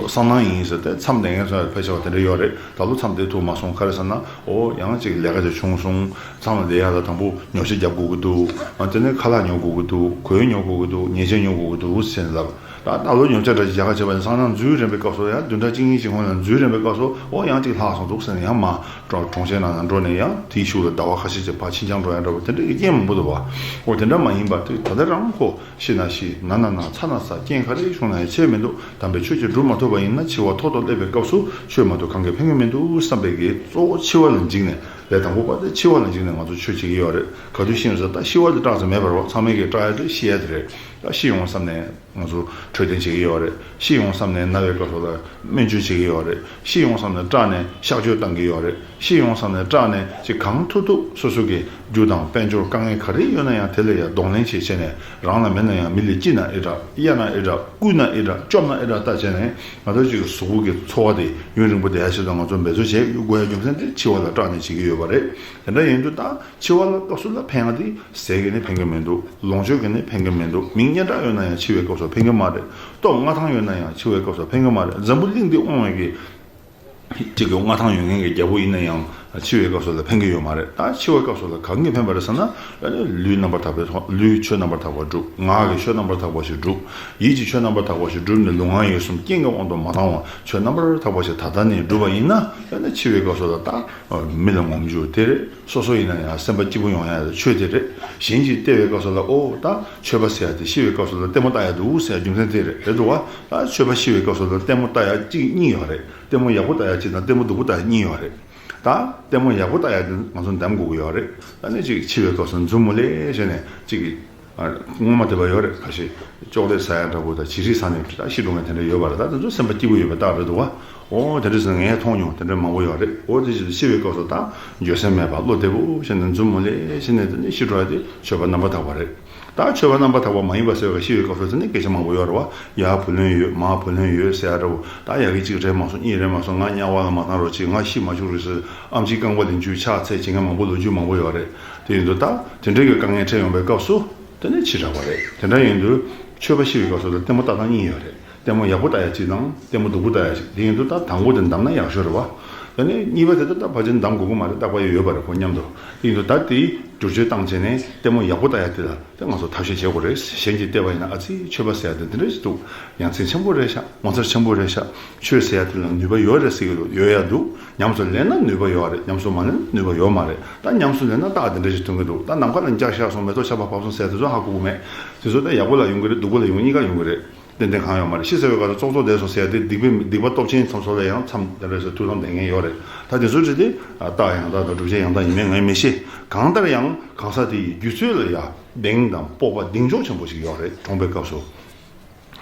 སང་གནངས་ཡིན་ཟེར་ཏེ་མཚམས་བསྡད་མཁན་ཚོ་ཕལ་ཆེ་བ་དེ་འདྲ་ཡོད་རེད། ད་ལོ་མཚམས་བསྡད་ཐུབ་མ་སོང་། ག་རེ་ཟེར་ན་ཨོ་ཡང་ཅིག་ལས་ཀ་དེ་བྱུང་སོང་། མཚམས་ལ་བསྡད་ཡ་ལ་དང་པོ་ཉོ་ཆ་རྒྱབ་དགོས་ཀྱི་འདུག་ཨ་དེ་ནས་ཁ་ལག་ཉོ་དགོས་ཀྱི་འདུག་གོས་ཉོ་དགོས་ཀྱི་འདུག་ཉལ་ཆས་ཉོ་དགོས་ཀྱི་འདུག་ཟེར་ནས་ལབ། ད་ད་ལོ་ཉོ་ཆ་འདྲ་ཞིག་རྒྱག་ག་བྱས་པ་ཡིན་སང་གནངས་འཛུལ་རན་པའི་སྐབས་སུ་ཡང་བདུན་ཕྲག་གཅིག་གཉིས་ཀྱི་སྔོན་ལ་འཛུལ་རན་པའི་སྐབས་སུ་ཨོ་ཡང་གཅིག་ལྷག་སོང་འདུག་ཟེར་ནས་ཡང་མ་གྲོང་གྲོང་ཁྱེར་ནང་ལ་འགྲོ་ནས་ཡང་དེའི་གཞུག་ལ་ཟླ་བ་ཁ་ཤས་ཀྱི་བར་ཕྱིན་རྐྱང་འགྲོ་ཡ་འདྲ་བོ་དེ་འདྲ་གི་རྐྱེན་མང་པོ་འདུག་བ། ཨོ་དེ་འདྲ་མ་ཡིན་པ་དེ་ད་ལྟ་རང་ཁོ་ཤི་ན་ཤི་ན་ན་ན་ཚ་ན་ཚ་རྐྱེན་ག་རེ་བྱུང་ན་ཡང་ཆད་མི་འདུག་དམ་པའི་ཆོས་ཅིག་སྒྲུབ་མ་ཐུབ་པ་ཡིན་ན་འཆི་བ་ཐོག་ཏུ་སླེབས་པའི་སྐབས་སུ་ཆོས་མ་གཏོགས་གང་གིས་ཕན་གྱི་མི་འདུག་བསམ་པའི་གི་གཙོ་བོ་འཆི་བ་ལ་འཇིགས་ནས་ལས་དང་པོ་པ་དེ་འཆི་བ་ལ་འཇིགས་ནས་ང་ཚོ་ཆོས་བྱེད་ཀྱི་ཡོད་རེད། ག་དུས་ཤི་ཡོང་ཟེར་ད་ཤི་བ་དེ་སྐྲག་ས་མེད་པ་རེད་བ། ཚང་མས་ཀྱི་སྐྲག་ཡ་དེ་ཤི་ཡ་དེ་རེད། ད་ཤི་ཡོང་བསམ་ནས། ང་ཚོ་འཕྲོད་བསྟེན་བྱེད་ཀྱི་ཡོད་རེད། ཤི་ཡོང་བསམ་ནས་ན་བའི་སྐབས་སུ་ལ་སྨན་བཅོས་བྱེད་ཀྱི་ཡོད་རེད། ཤི་ཡོང་བསམ་ནས་སྐྲག་ནས་གཤག་བཅོས་བཏང་གི་ཡོད་རེད། ཤི་ཡོང་བསམ་ནས་སྐྲག་ནས་ཅིག་གང་ཐུབ་ཐུབ་སོ་སོ་གི་རྒྱུ་དང་དཔལ་འབྱོར་དཀའ་ངལ་ག་རེ་ཡོད་ན་ཡང་དེ་ལ་ཡང་གདོང་ལེན་བྱེད་བྱས་ནས་རང་ལ་མེད་ན་ཡང་མི་ལ་སྐྱིད་ན་ཨེ་དྲག་གཡར་ན་ཨེ་དྲག་བརྐུས་ན་ཨེ་དྲག་བཅོམ་ན་ཨེ་དྲག་ལྟ་བྱས་ནས་ང་ཚོ་ཅིག་གི་གཟུགས་པོ་གི་འཚོ་བ་དེ་ཡུན་རིང་པོ་བསྡད་ཡ་ཆེད་དུ་ང་ཚོ་འབད་རྩོལ་བྱེད་དགོས་ཡ་རྒྱུ་མཚན་དེ་འཆི་བ་ལ་སྐྲག་ནས་བྱེད་ཀྱི་ཡོད་པ་རེད། དེ་འདྲ་ཡིན་དུས་ད་འཆི་བ་ལ་སྐབས་སུ་ལ་ཕན་ཡ་དེ་ཟས་ཀྱིས་ནི་ཕན་གྱི་མི་འདུག་ལོངས་སྤྱོད་ཀྱིས་ནི་ཕན་གྱི་མི་འདུག་མིང་སྙན་གྲགས་ཡོད་ན་ཡང་འཆི་བའི་སྐབས་སུ་ཕན་གྱི་མ་རེད། སྟོབས་མངའ་ཐང་ཡོད་ན་ཡང་འཆི་བའི་སྐབས་སུ་ཕན་གྱི་མ་རེད། འཛམ་བུ་གླིང་འདི་དབང་བའི་གི་གཅིག་གི་མངའ་ཐང་ཡོད་མཁན་གྱི་རྒྱལ་པོ་ཡིན་ན་ཡང་འཆི་བའི་སྐབས་སུ་ལ་ཕན་གྱི་ཡོད་མ་རེད། ད་འཆི་བའི་སྐབས་སུ་ལ་གང་གིས་ཕན་པ་རེད་ཟེར་ན་ལུས་རྣམ་པར་དག་པའི་ཐོག་ལུས་ཆོས་རྣམ་པར་དག་པ་སྒྲུབ། ངག་གི་ཆོས་རྣམ་པར་དག་པ་ཞིག་སྒྲུབ། ཡིད་ཀྱི་ཆོས་རྣམ་པར་དག་པ་ཞིག་སྒྲུབ་ནས་ལུས་ངག་ཡིད་གསུམ་རྐྱེན་གྱི་དབང་དུ་མ་བཏང་བ་ཆོས་རྣམ་པར་དག་པ་ཞིག་ད་ལྟ་ནས་སྒྲུབ་པ་ཡིན་ན་ཡང་ན་འཆི་བའི་སྐབས་སུ་ལ་ད་མི་ལ་ངོམ་རྒྱུ་དེ་རེད། སོ་སོ་ཡིན་ན་ཡང་སེམས་པ་སྐྱིད་པོ་ཡོང་ཡ་ཆོས་དེ་རེད། གཞན་གྱིས་བལྟས་པའི་སྐབས་སུ་ལ་ཨོ་ད་ཆོས་པ་ཟེར་ཡ་དེ་ཤི་བའི་སྐབས་སུ་ལ་ལྟད་མོ་ལྟ་ཡ་འདུག་ཟེར་ཡ་རྒྱུ་མཚན་དེ་རེད། རེད་འདུག་བ། ད་ཆོས་པ་ཤི་བའི་སྐབས་སུ་ལ་ལྟད་མོ་ལྟ་ཡ་གཅིག་གཉིས་ཡོད་རེད། ལྟད་མོ་ཡག་པོ་ལྟ་ཡ་གཅིག་དང་ལྟད་མོ་སྡུག་པོ་ལྟ་ཡ་གཉིས་ཡོད་རེད། ད་ལྟད་མོ་ཡག་པོ་ལྟ་ཡ་དེ་ང་ཚོ་འདམ་དགོས་ཀྱི་ཡོད་རེད། ད་ནི་གཅིག་འཆི་བའི་སྐབས་སུ་མཛུབ་མོ་ལེ་བྱས་ནས་གཅིག་གིས་ཨ། སྔོན་མ་དེ་བ་ཡོད་རེད། ཁ་ཤས་ཅོག་ལེ་ཟ་ཡ་འདྲ་པོ་དང་བྱི་རིལ་ཟ་ནས་ད་ཤི་འགྲོ་མཁན་དེ་འདྲ་ཡོད་པ་རེད། ད་དེ་ཚོ་སེམས་པ་སྐྱིད་པོ་ཡོད་པའི་རྟགས་རེད་འདུག་བ། ཨོ་དེ་འདྲ་ཟེར་ངས་མཐོང་མྱོང་། དེ་འདྲ་མང་པོ་ཡོད་རེད། ཨོ་དེ་ཅིག་ཤི་བའི་སྐབས་སུ་ད་འགྱོད་སེམས་མེད་པ་བློ་བདེ་པོ་བྱས་ནས་མཛུབ་མོ་ལེ་བྱས་ནས་དེ་ནས་ཤི་འགྲོ་ཡ་དེ་ཆོས་པ་རྣམ་པར་དག་པ་རེད། ད་ཆོས་པ་རྣམ་པར་དག་པ་མ་ཡིན་པ་ཟེར་བའི་ཤི་བའི་སྐབས་སུ་དེ་ནས་སྐད་ཆ་མང་པོ་ཡོད་རེད་བ། ཡར་བུ་ལོན་ཡོད་མར་བུ་ལོན་ཡོད་ཟེར་ཡ་འདྲ་པོ། ད་ཡ་གི་གཅིག་རེད་མ་སོང་གཉིས་རེད་མ་སོང་ང་དམྱལ་བ་ལ་མ་བཏང་རོགས་གྱིས། ང་ཤི་མ་བཅུག་རོགས་ཟེར། ཨམ་ཆིའི་རྐང་པ་ལ་འཇུས་ཕྱག་འཚལ་བྱེད་མཁན་མང་པོ་ལོ་རྒྱུས་མང་པོ་ཡོད་རེད། དེ་ཡིན་དུས་ད་དེ་འདྲའི་གི་དཀའ་ངལ་འཕྲད་ཡོང་པའི་སྐབས་སུ་དེ་ནས་འཆི་དྲགས་པ་རེད། དེ་འདྲ་ཡིན་དུས་ཆོས་པ་ཤི་བའི་སྐབས་སུ་ལ་ལྟད་མོ་ལྟ་སྟངས་གཉིས་ཡོད་རེད། ལྟད་མོ་ཡག་པོ་ལྟ་ཡ་གཅིག་དང་ལྟད་མོ་སྡུག་པོ་ལྟ་ཡ་གཅིག་དེ་ཡིན་དུས་ད་དང་པོ་དེ་འདམ་ན་ཡག་ཤོས་རེད་བ། དེ་ནས་གཉིས་པ་དེ་ད་ད་ཕལ་ཆེར་འདམ་དགོས་ཀྱི་མ་རེད། རྟག་པར་ཡོད་པ་རེད་ཁོ་མཉམ་དུ། དེ་ཡིན་དུས་ད་དེའི་བསྒྱུར་བཅོས་བཏང་བྱས་ནས་ལྟད་མོ་ཡག་པོ་ལྟ་ཡ་དེ་ལ་དེ་ང་ཚོ་ཐབས་ཤེས་བྱེད་དགོས་རེད། གཞན་གྱིས་བལྟས་པ་ཡིན་ན་ཨ་ཙི་ཆོས་པ་ཟེར་ཡ་དེ་འདི་འདྲ་ཞིག་འདུག་ཡ་མཚན་ཆེན་པོ་རེད་ཤག་ངོ་མཚར་ཆེན་པོ་རེད་ཤག་ཆོས་ཟེར་ཡ་དེ་ལ་ནུས་པ་ཡོད་རེད་ཟེར་གི་འདུག་ཡོད་ཡ་འདུག་ཉམས་སུ་ལེན་ན་ནུས་པ་ཡོད་རེད། ཉམས་སུ་མ་ལེན་ན་ནུས་པ་ཡོད་མ་རེད། ད་ཉམས་སུ་ལེན་ན་རྟགས་དེ་འདྲ་ཞིག་ཐོན་གི་འདུག་ད་ནམ་མཁའ་ལ་འཇའ་ཤར་སོང་མེ་ཏོག་ཆར་པ་བབས་སོང་ཟེར་དེ་ཚོ་ཧ་གོ་གི་མེད། དེ་ཚོ་ད་ཡག་པོ་ལ་ཡོང་གི་རེད། སྡུག་པོ་ལ་ཡོང་གཉིས་ཀ་ཡོང་གི་རེད། ཏན་ཏན་གང་ཡོད་མ་རེད། ཤི་ཟེར་བའི་སྐབས་སུ་ཙོག་ཙོག་བསྡད་སོང་ཟེར་ཡ་དེ་སྡིག་པའི་སྡིག་པ་སྟོབས་ཆེན་ཚོ་ཚོ་ལ་ཡང་མཚམས་དེ་འདྲ་ཞིག་ཐུགས་དམ་བསྡད་མཁན་ཡོད་རེད། ད་དེ་ཚོའི་གྲས་དེ་རྟགས་ཡང་དག་དང་བསྒྲུབ་བྱའི་ཡང་དག་ཡིན་མིན་ངས་མི་ཤེས། གང་ལྟར་ཡང་གང་ཟག་དེ་ཡི་རྒྱུད་ཚོད་ལ་ཡ་གདེང་དང་སྤོབས་པ་གདེང་འཇོག་ཆེན་པོ་ཞིག་ཡོད་རེད། གྲོངས་པའི་སྐབས་སུ།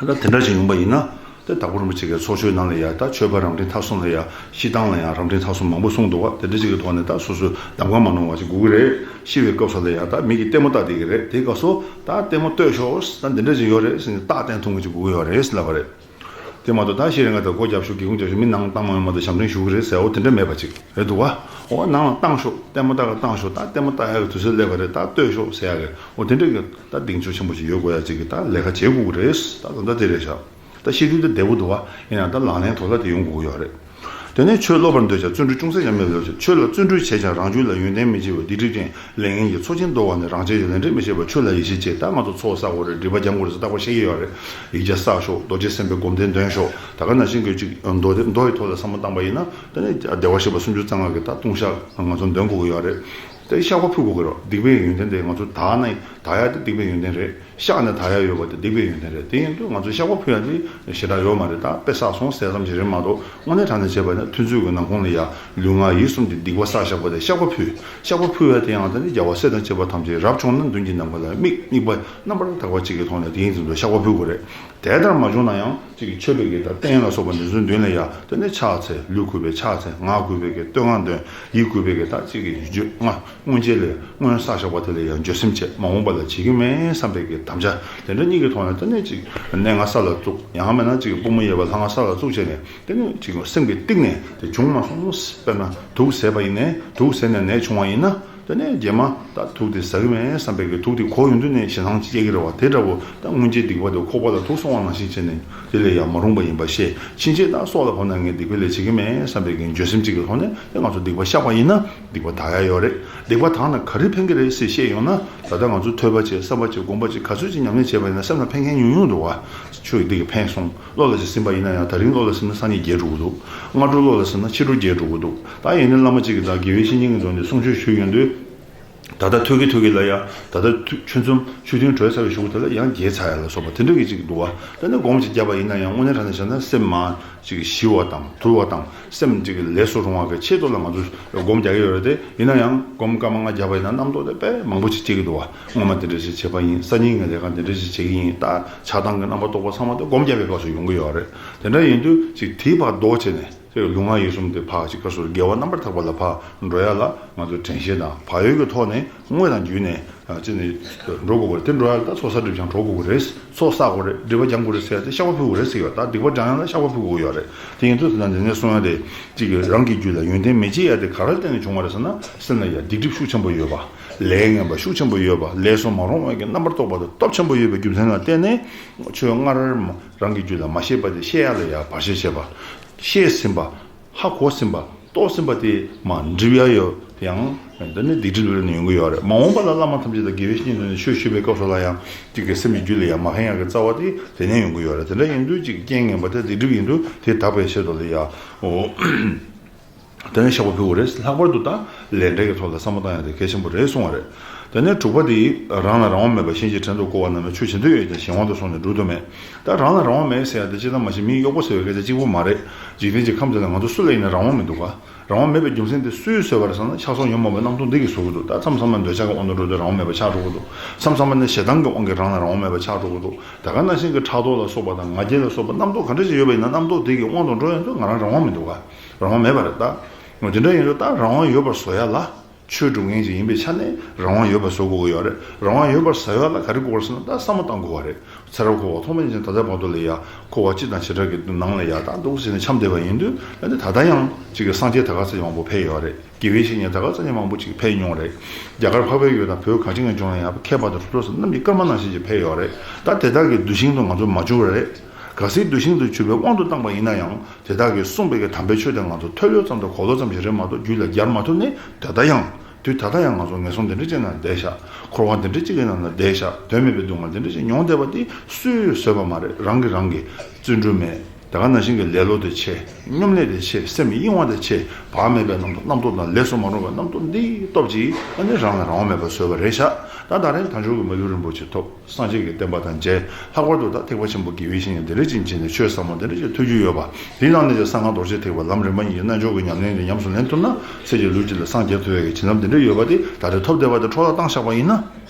ད་དེ་འདྲ་ཞིག་ཡོང་པ་ཡིན་ན། དེ་དྭགས་པོ་རིན་པོ་ཆེ་གི་ཚོགས་ཆོས་ནང་ལ་ཡ་ད་ཆོས་པ་རབ་འབྲིང་ཐ་གསུམ་ལ་ཡ་སྤྱིར་བཏང་ལ་ཡང་རབ་འབྲིང་ཐ་གསུམ་མང་པོ་གསུངས་འདུག་བ། དེ་འདྲ་ཞིག་གི་ཐོག་ནས་ད་སོ་སོའི་གདམ་ག་མ་གནང་བ་ཞིག་དགོས་ཀྱི་རེད། ཤི་བའི་སྐབས་སུ་ལ་ཡ་ད་མི་གིས་ལྟད་མོ་ལྟ་བསྡད་ཀྱི་རེད། དེའི་སྐབས་སུ་ད་ལྟད་མོ་ལྟོས་ཤོག་ད་འདི་འདྲ་ཞིག་ཡོད་རེད་ཟེར་ནས་རྟགས་བསྟན་ཐུབ་མཁན་ཅིག་དགོས་ཀྱི་ཡོད་རེད་ཟེར་ལབ་པ་རེད། དེ་མ་གཏོགས་ད་ཤེས་རིག་ང་ད་སྒོ་རྒྱབ་ཤོག་སྒེའུ་ཁུང་རྒྱབ་ཤོག་མི་ནང་བཏང་མ་ཡོང་མ་གཏོགས་ཞབས་འདྲེན་ཞུ་གི་རེད་ཟེར་འོ་དེ་འདྲ་མེད་པ་ཅིག་རེད་འདུག་བ། འོ་ནང་ལ་བཏང་ཤོག་ལྟད་མོ་ལྟ་ག་བཏང་ཤོག་ད་ལྟད་མོ་ལྟ་ཡག་གི་དུས་ཚོད་སླེབས་པ་རེད། ད་ལྟོས་ཤོག་ཟེར་ཡག་གི་འོ་དེ་འདྲ་གི་ད་གདེང་ཚོད་ཆེན་པོ་ཞིག་ཡོད་དགོས་ཡག་ཅིག་གི་ད་ལས་ཀ་བྱེད་དགོས་ཀྱི་རེད། ད་ད་ལྟ་དེ་རེད་ཤག་ད་ཤི་དུས་ད་བདེ་པོ་འདུག་བ། ཡིན་ཡང་ད་ལག་ལེན་དོ་སླ་དེ་ཡོང་དགོས་ཀྱི་ཡོད་རེད། དེ་ནས་ཆོས་སློབ་པར་འདོད་ཀྱང་བརྩོན་འགྲུས་ཅུང་ཟད་ཀྱང་མེད་པར། ཆོས་ལ་བརྩོན་འགྲུས་བྱས་ཀྱང་རང་རྒྱུད་ལ་ཡོན་ཏན་མི་སྐྱེ་བས། སྡིག་སྒྲིབ་ཅན་ལས་ངན་གྱི་ཚོགས་ཆེན་བདོ་བ་ནི། རང་ཆས་ཀྱི་ལས་འབྲས་མི་ཤེས་པར། ཆོས་ལ་ཡིད་ཆེས་བྱེད་ད་ང་ཚོ་ཚོགས་བསགས་དགོས་རེད། སྒྲིབ་པ་སྦྱང་དགོས་རེད་ཟེར་རྟག་པར་བཤད་ཀྱི་ཡོད་རེད། ཡིག་བརྒྱ་བསགས་ཤོག་རྡོ་རྗེ་སེམས་དཔའི་སྒོམ་བཟླས་འདོན་ཤོག་ད་ག་ནང་བཞིན་གྱི་ཅིག་མདོ་དེ་མདོ་ཡི་ཐོག་ལ་བསམ་བློ་བཏང་པ་ཡིན་ན། དེ་ནས་བདེ་བར་གཤེགས་པ་སུམ་ཅུ་རྩ་ལྔ་གི་ད་ལྟུང་བཤགས་ང་ཚོ་འདོན་དགོས་ཀྱི་ཡོད་རེད། དེ་བཤགས་པ་ཕུལ་དགོས་ཀྱི་རེད། སྡིག་པའི་ཡོན་ཏན་དེ་ང་ཚོ་དག་ན་དག་ཡ་དེ་སྡིག་པའི་ཡོན་ཏན་རེད། བཤགས་ནས་དག་ཡ་ཡོད་པ་དེ་སྡིག་པའི་ཡོན་ཏན་རེད། དེ་ཡིན་དུས་ང་ཚོས་བཤགས་པ་ཕུལ་ཡ་དེ་ཞེ་དྲག་ཡོད་མ་རེད། ད་དཔེ་བསགས་སོང་ཟེར་ཙམ་ཞིག་རེད་མ་གཏོགས། དངོས་གནས་དྲང་གནས་བྱས་པ་ན་ཐུན་ཚོད་ཀྱི་ནང་ཁོངས་ལ་ཡ་ལུས་ངག་ཡིད་གསུམ་གྱི་སྡིག་པ་བསགས་བཞག་པ་དེ་བཤགས་པ་ཕུལ། བཤགས་པ་ཕུལ་བ་དེ་ཡང་ད་ནི་རྒྱལ་བ་སྲས་དང་བཅས་པ་ཐམས་ཅད་རབ་བྱུང་ན་མདུན་གྱི་ནམ་མཁའ་ལ་དམིགས། དམིགས་པ་རྣམ་པར་དག་པ་གཅིག་གི་ཐོག་ནས་དེ་ཡིན་ཙམ་དུ་བཤགས་པ་ཕུལ་དགོས་རེད། དེ་ལྟར་མ་བྱུང་ན་ཡང་གཅིག་གི་མཆོད་པའི་གི་ད་རྟེན་ལ་སོགས་པ་འདི་ཚོའི་མདུན་ལ་ཡ་དེ་ནས་ཕྱག་འཚལ། ལུས་གུས་པས་ཕྱག་འཚལ། ངག་གུས་པས་གི་བསྟོད་བསྔགས་འདོན། ཡིད་གུས་པས་གི་ད་གཅིག་གི་བརྗོད་བསྔགས། སྔོན་ཆད་ལས་སྔོན་བསགས་བཞག་པ་དེ་ལ་ཡང་འགྱོད་སེམས་བྱས། མ་འོངས་པ་ལ་བྱེད་ཀྱི་མེད་བསམ་པའི་གི་དམ་བཅའ་དེ་འདྲ་གཉིས་ཀྱི་ཐོག་ནས་དེ་ནས་ཅིག་གནས་ལྔ་ས་ལ་བཙུགས། ཡང་མིན་ན་ཅིག་པུས་མོ་གཡས་པ་ལྷ་ལྔ་ས་ལ་བཙུགས་བྱས་ནས། དེ་ནས་ཅིག་སེམས་ཀྱི་གཏིང་ནས་དེ་བྱུང་མ་སོང་། དཔེར་ན་དུག་བཟས་པ་ཡིན་ནའི། དུག་བཟས་ནས་ནད་བྱུང་བ་ཡིན་ན། དེ་ནས་རྗེས་མ་ད་དུག་དེ་ཟ་གི་མེད་བསམ་པའི་གི་དུག་དེ་གོ་ཡོང་དུས་ནས་ཞེ་སྡང་སྐྱེ་གི་རེད་བ། དེ་འདྲ་བོ་ད་སྔོན་ཆད་སྡིག་པ་དེ་ཁོག་པ་ལ་དུག་སོང་བ་ནང་བཞིན་བྱས་ནས་དེ་ལས་ཡང་མ་རུངས་པ་ཡིན་པ་ཤེས། ཕྱིན་ཆད་ད་སྲོག་ལ་ཕོག་ན་ངས་སྡིག་པའི་ལས་བྱེད་ཀྱི་མེད་བསམ་པའི་གི་འགྱོད་སེམས་གཅིག་གི་ཐོག་ནས་དེ་ང་ཚོ་སྡིག་པ་བཤགས་པ་ཡིན་ན། སྡིག་པ་དག་ཡ་ཡོད་རེད། སྡིག་པ་དག་ན་ག་རེ་ཕན་གྱི་རེད་ཟེར་བཤད་ཡོང་ན། ད་ལྟ་ང་ཚོ་ཐོས་པ་བྱས། བསམ་པ་བྱས། སྒོམ་པ་བྱས། ག་ཚོད་ཅིག་ཉམས་ལེན་བྱས་པ་ཡིན་ན་སེམས་ལ་ཕན་མཁན་ཉུང་ཉུང་འདུག་བ། ཆོས་འདི་གིས་ཕན་སོང་། བློ་ལ་ཅིག་ཟིན་པ་ཡིན་ན་ཡང་། ད་རིང་བློ་ལ་ཟིན་ན་སང་ཉིན་རྒྱས་འགྲོ་གི་འདུག་སྔ་དྲོ་བློ་ལ་ཟིན་ན་ཕྱི་དྲོ་རྒྱས་འགྲོ་གི་འདུག་ད་ཡིན་ནའི་བླ་མ་གཅིག་གིས་ད་དགེ་བའི་བཤེས་གཉེན་གྱི་མདུན་ནས་གསུང་ཆོས་ཞུས་ཡོང་དུས། ད་ལྟ་ཐོས་ཀྱི་ཐོས་ཀྱི་ལ་ཡ། ད་ལྟ་ཐུ་ཆུ་འཛོམས་ཆུ་ཐུན་གྲོལ་ཚར་བའི་གཞུག་དེ་ལ་ཡང་རྒྱས་ཚར་ཡ་ལ་སོགས་པ་དེ་འདྲ་གི་ཅིག་འདུག་བ། དེ་ནས་སྒོམ་ཅིག་བརྒྱབ་པ་ཡིན་ན་ཡང་། དངོས་གནས་དྲང་གནས་བྱས་ན་སེམས་མ་ཅིག་ཞི་བ་དང་དུལ་བ་དང་། སེམས་ཅིག་ལས་སུ་རུང་བ་གི་ཆེད་དུ་ལ་ང་ཚོས་སྒོམ་རྒྱག་གི་ཡོད་རེད་དེ། ཡིན་ན་ཡང་སྒོམ་སྐར་མ་ལྔ་བརྒྱབ་པ་ཡིན་ན་རྣམ་རྟོག་དེ་དཔེ་མང་པོ་ཅིག་སྐྱེ་གི་འདུག་བ། སྔོན་མ་དེ་འདྲ་ཞིག་བྱས་པ་ཡིན། སང་ཉིན་ངས་ལས་ཀ་འདི་འདྲ་ཞིག་བྱེད་ཀྱི་ཡིན། ད་ཆགས་སྡང་གི་རྣམ་པ་རྟོག་པ་ཚང་མ་དེ་སྒོམ་བརྒྱབ་པའི་སྐབས་སུ་ཡོང་གི་ཡོད་རེད། དེ་འདྲ་ཡིན་དུས་ཅིག་དེའི་བར་ལྡོག་བྱས་ནས། དེ་ལུས་ངག་ཡིད་གསུམ་དེ་ཕར་ཅིག་ག་ཟེར། དགེ་བ་རྣམ་པར་དག་པ་ལ་ཕར་འགྲོ་ཡ་ལ་ང་ཚོ་དྲན་ཤེས་དང་བག་ཡོད་ཀྱི་ཐོག་ནས་དངོས་དང་བརྒྱུད་ནས། ཨ། ཅི་ནས་འགྲོ་དགོས་པ་རེད། དེ་འགྲོ་ཡ་ལ་ད་ཚོགས་བསགས་སྒྲིབ་སྦྱང་འགྲོ་དགོས་ཀྱི་རེད། ཚོགས་བསགས་དགོས་རེད། སྒྲིབ་པ་སྦྱང་དགོས་རེད་ཟེར་ཡ་དེ་བཤགས་པ་ཕུལ་དགོས་རེད་ཟེར་གྱི་ཡོད། ད་སྡིག་པ་སྦྱང་ཡ་ལ་བཤགས་པ་ཕུལ་དགོས་ཀྱི་ཡོད་རེད། དེ་ཡིན་དུས་ད་འདི་ནས་གསུང་ཡ་དེ་ཅིག་གིས་རང་གི་རྒྱུད་ལ་ཡོན་ཏན་མི་སྐྱེ་ཡ་དེ་ག་རེ་བརྟེན་ནས་བྱུང་བ་རེད་ཟེར་ན། སེམས་ལ་ཡ་སྡིག་སྒྲིབ་ཤུགས་ཆེན་པོ་ཡོད་པ། ལས་ངན་པ་ཤུགས་ཆེན་པོ་ཡོད་པ། ལས་སུ་མ་རུང་བའི་གི་རྣམ་པར་རྟོག་པ་དེ་སྟོབས་ཆེན་པོ་ཡོད་པའི་རྒྱུ་མཚན་ལ་བརྟེན་ནས། ཆོས་སྔར་རང་གི་རྒྱུད་ལ་མ་ཤེས་པ་དེ་ཤེས་ཡ་ལ་ཡ་བར་ཆད་བྱེད་པ། ཤེས་ཟིན་པ། ཧ་གོ་ཟིན་པ། རྟོགས་ཟིན་པ་དེ་མར་འགྲིབ་ཡ་ཡོད། དེ་ཡང་འདི་ནི་སྡིག་སྒྲིབ་ལ་ཡོང་གི་ཡོད་རེད། མ་འོངས་པ་ལ་བླ་མ་ཐམས་ཅད་དང་དགེ་བའི་བཤེས་གཉེན་ཚོ་ནས་ཆོས་ཞུས་པའི་སྐབས་སུ་ལ་ཡང་གཅིག་གི་སེམས་ཀྱི་རྒྱུད་ལ་ཡང་མ་ཕན་ཡག་གི་རྩ་བ་དེ་དེ་ནས་ཡོང་གི་ཡོད་རེད། དེ་འདྲ་ཡིན་དུས་གཅིག་རྐྱེན་ངན་པ་དེ་སྡིག་སྒྲིབ་ཡིན་དུས་དེ་དག་པའི་ཆེད་དུ་ལ་ཡ། འོ། དེ་ནས་བཤགས་པ་ཕུལ་དགོས་རེད། ལྷག་པར་དུ་ད་ལས་འབྲས་ཀྱི་ཐོག་ལ་བསམ་བློ་བཏང་ཡ་དེ་གལ་ཆེན་པོ་རེད་གསུང་བ་རེད། དེ་ནས་དྲུག་པ་དེ། རང་ལ་རང་དབང་མེད་པར་གཞན་གྱི་བྲན་དུ་བཀོལ་བ་རྣམས་ལ། ཆོས་བྱེད་འདོད་ཡོད་ཀྱང་གཞན་དབང་དུ་སོང་ནས་སྒྲུབ་ཐུབ་མེད། ད་རང་ལ་རང་དབང་མེད་ཟེར་ཡ་དེ་སྤྱིར་བཏང་མ་གཞི་མིའི་གཡོག་པོ་ཟེར་བའི་སྐད་ཆ་གཅིག་པུ་མ་རེད། འཇིག་རྟེན་གྱི་ཁམས་འདི་ལ་ང་ཚོ་སུ་ལ་ཡིན་ན་རང་དབང་མི་འདུག་ག་རང་དབང་མེད་པའི་རྒྱུ་མཚན་དེ་སུས་བཟོས་པ་རེད་ཟེར་ན། ཆགས་སོགས་ཉོན་མོངས་པའི་རྣམ་རྟོག་འདི་གིས་བཟོ་གི་འདུག་ད་མཚམས་མཚམས་ན་འདོད་ཆགས་ཀྱི་དབང་དུ་འགྲོ་དུས་རང་དབང་མེད་པ་ཆགས་འགྲོ་གི་འདུག་མཚམས་མཚམས་ན་ཞེ་སྡང་གི་དབང་གིས་རང་ལ་རང་དབང་མེད་པ་ཆགས་འགྲོ་གི་འདུག་ད་ག་ནང་བཞིན་གྱི་ཕྲག་དོག་ལ་སོགས་པ་དང་ང་རྒྱལ་ལ་སོགས་པ་རྣམ་རྟོག་ག་འདྲ་ཞིག་ཡོད་པ་ཡིན་ན། རྣམ་རྟོག་དེ་གི་དབང་དུ་འགྲོ་ཡོང་དུས་ང་རང་རང་དབང་མི་འདུག་ག་རང་དབང་མེད་པ་རེད་ད། འོ། དེ་འདྲ་ཡིན་དུས་ད་རང་དབང་ཡོད་པར་བཟོ་ཡ་ལ། ཆོས་སྒྲུབ་མཁན་ཞིག་ཡིན་པའི་ཆ་ནས་རང་དབང་ཡོད་པར་བཟོ་དགོས་ཀྱི་ཡོད་རེད། རང་དབང་ཡོད་པར་བཟོ་ཡ་ལ་ག་རེ་དགོས་རེད་ཟེར་ན། ད་བསམ་བློ་བཏང་དགོས་པ་རེད། ཚེ་རབས་འཁོར་བ་ཐོག་མེད་ནས་ད་ལྟ་བར་དུ་ལ་ཡ་འཁོར་བ་སྤྱི་དང་བྱེ་བྲག་གི་ནང་ལ་ཡ་ད་འདུག་ཟེར་ནས་འཁྱམས་བསྡད་པ་ཡིན་དུས། ད་ནི་ད་ལྟ་ཡང་ཅིག་གི་སངས་རྒྱས་ད་ག་ཚོད་མང་པོ་ཕེབས་ཡོད་རེད། དགེ་བའི་བཤེས་གཉེན་ད་ག་ཚོད་མང་པོ་ཅིག་ཕེབས་མྱོང་རེད། རྒྱ་གར་འཕགས་པའི་ཡུལ་དང་བོད་གངས་ཅན་གྱི་ལྗོངས་ལ་ཡང་མཁས་པ་དང་གྲུབ་ཐོབ་ཚོ་རྣམས་ཀྱི་སྐར་མ་ནང་བཞིན་གྱི་ཕེབས་ཡོད་རེད། ད་དེ་དག་གི་གདུལ་ཞིང་དུ་ང་ཚོ་མ་གྱུར་བ་རེད། གལ་སྲིད་གདུལ་ཞིང་དུ་གྱུར་པའི་དབང་དུ་བཏང་པ་ཡིན་ན་ཡང་། དེ་དག་གིས་གསུངས་པའི་གི་དམ་པའི་ཆོས་དེ་ང་ཚོ་ཐོས་ཡོད་ཙམ་དང་གོ་ལོ་ཙམ་ཞིག་རེད་མ་གཏོགས་རྒྱུད་ལ་སྦྱར་མ་ཐུབ་ནས། ད་ལྟ་ཡང་དུས་ད་ལྟ་ཡང་ང་ཚོ་ངན་སོང་འདི་འདྲ་ཅིག་ནང་བསྡད་བཞག་འཁོར་བ་འདི་འདྲ་ཅིག་གི་ནང་ལ་བསྡད་བཞག་དོན་མེད་པའི་སྡུག་བསྔལ་འདི་འདྲ་ཅིག་མྱོང་བསྡད་པ་དེ་སུས་བཟོས་པ་མ་རེད། རང་གིས་རང་གི་བརྩོན་འགྲུས་མེད། ད་ག་ནང་བཞིན་གྱི་ལེ་ལོ་དེ་ཆེ། སྙོམ་ལས་དེ་ཆེ། སེམས་གཡེང་བ་དེ་ཆེ། བག་མེད་པའི་རྣམ་རྟོག་རྣམ་རྟོག་དང་ལས་སུ་མ་རུང་བའི་རྣམ་རྟོག་འདིའི་སྟོབས་ཀྱིས་ཨ་ནི་རང་ལ་རང་དབང་མེད་པར་བཟོས་པ་རེད་ཤག་ད་ད་རེས་དལ་འབྱོར་གྱི་མི་ལུས་རིན་པོ་ཆེ་ཐོབ། སངས་རྒྱས་ཀྱི་བསྟན་པ་དང་མཇལ། ལྷག་པར་དུ་ད་ཐེག་པ་ཆེན་པོ་དགེ་བའི་བཤེས་གཉེན་འདི་འདྲ་ཅིག་མཇལ་ནས་ཆོས་ཟབ་མོ་འདི་འདྲ་ཅིག་ཐོས་རྒྱུ་ཡོད་པ། དེའི་ནང་ནས་ཀྱང་གསང་སྔགས་རྡོ་རྗེ་ཐེག་པའི་ལམ་རིམ་པ་གཉིས་ཀྱི་རྣལ་འབྱོར་གྱི་ཉམས་ལེན་དེ་ཉམས་སུ་ལེན་ཐུབ་ན། ཚེ་གཅིག་ལུས་གཅིག་ལ་སངས་རྒྱས་ཐུབ་ཡག་གི་བྱིན་རླབས་འདི་འདྲ་ཡོད་པ་དེ་ད་རེས་ཐོབ་བསྡད་པ་དེ་འཕྲོ་བརླག་བཏང་བཞག་པ་ཡིན་ན།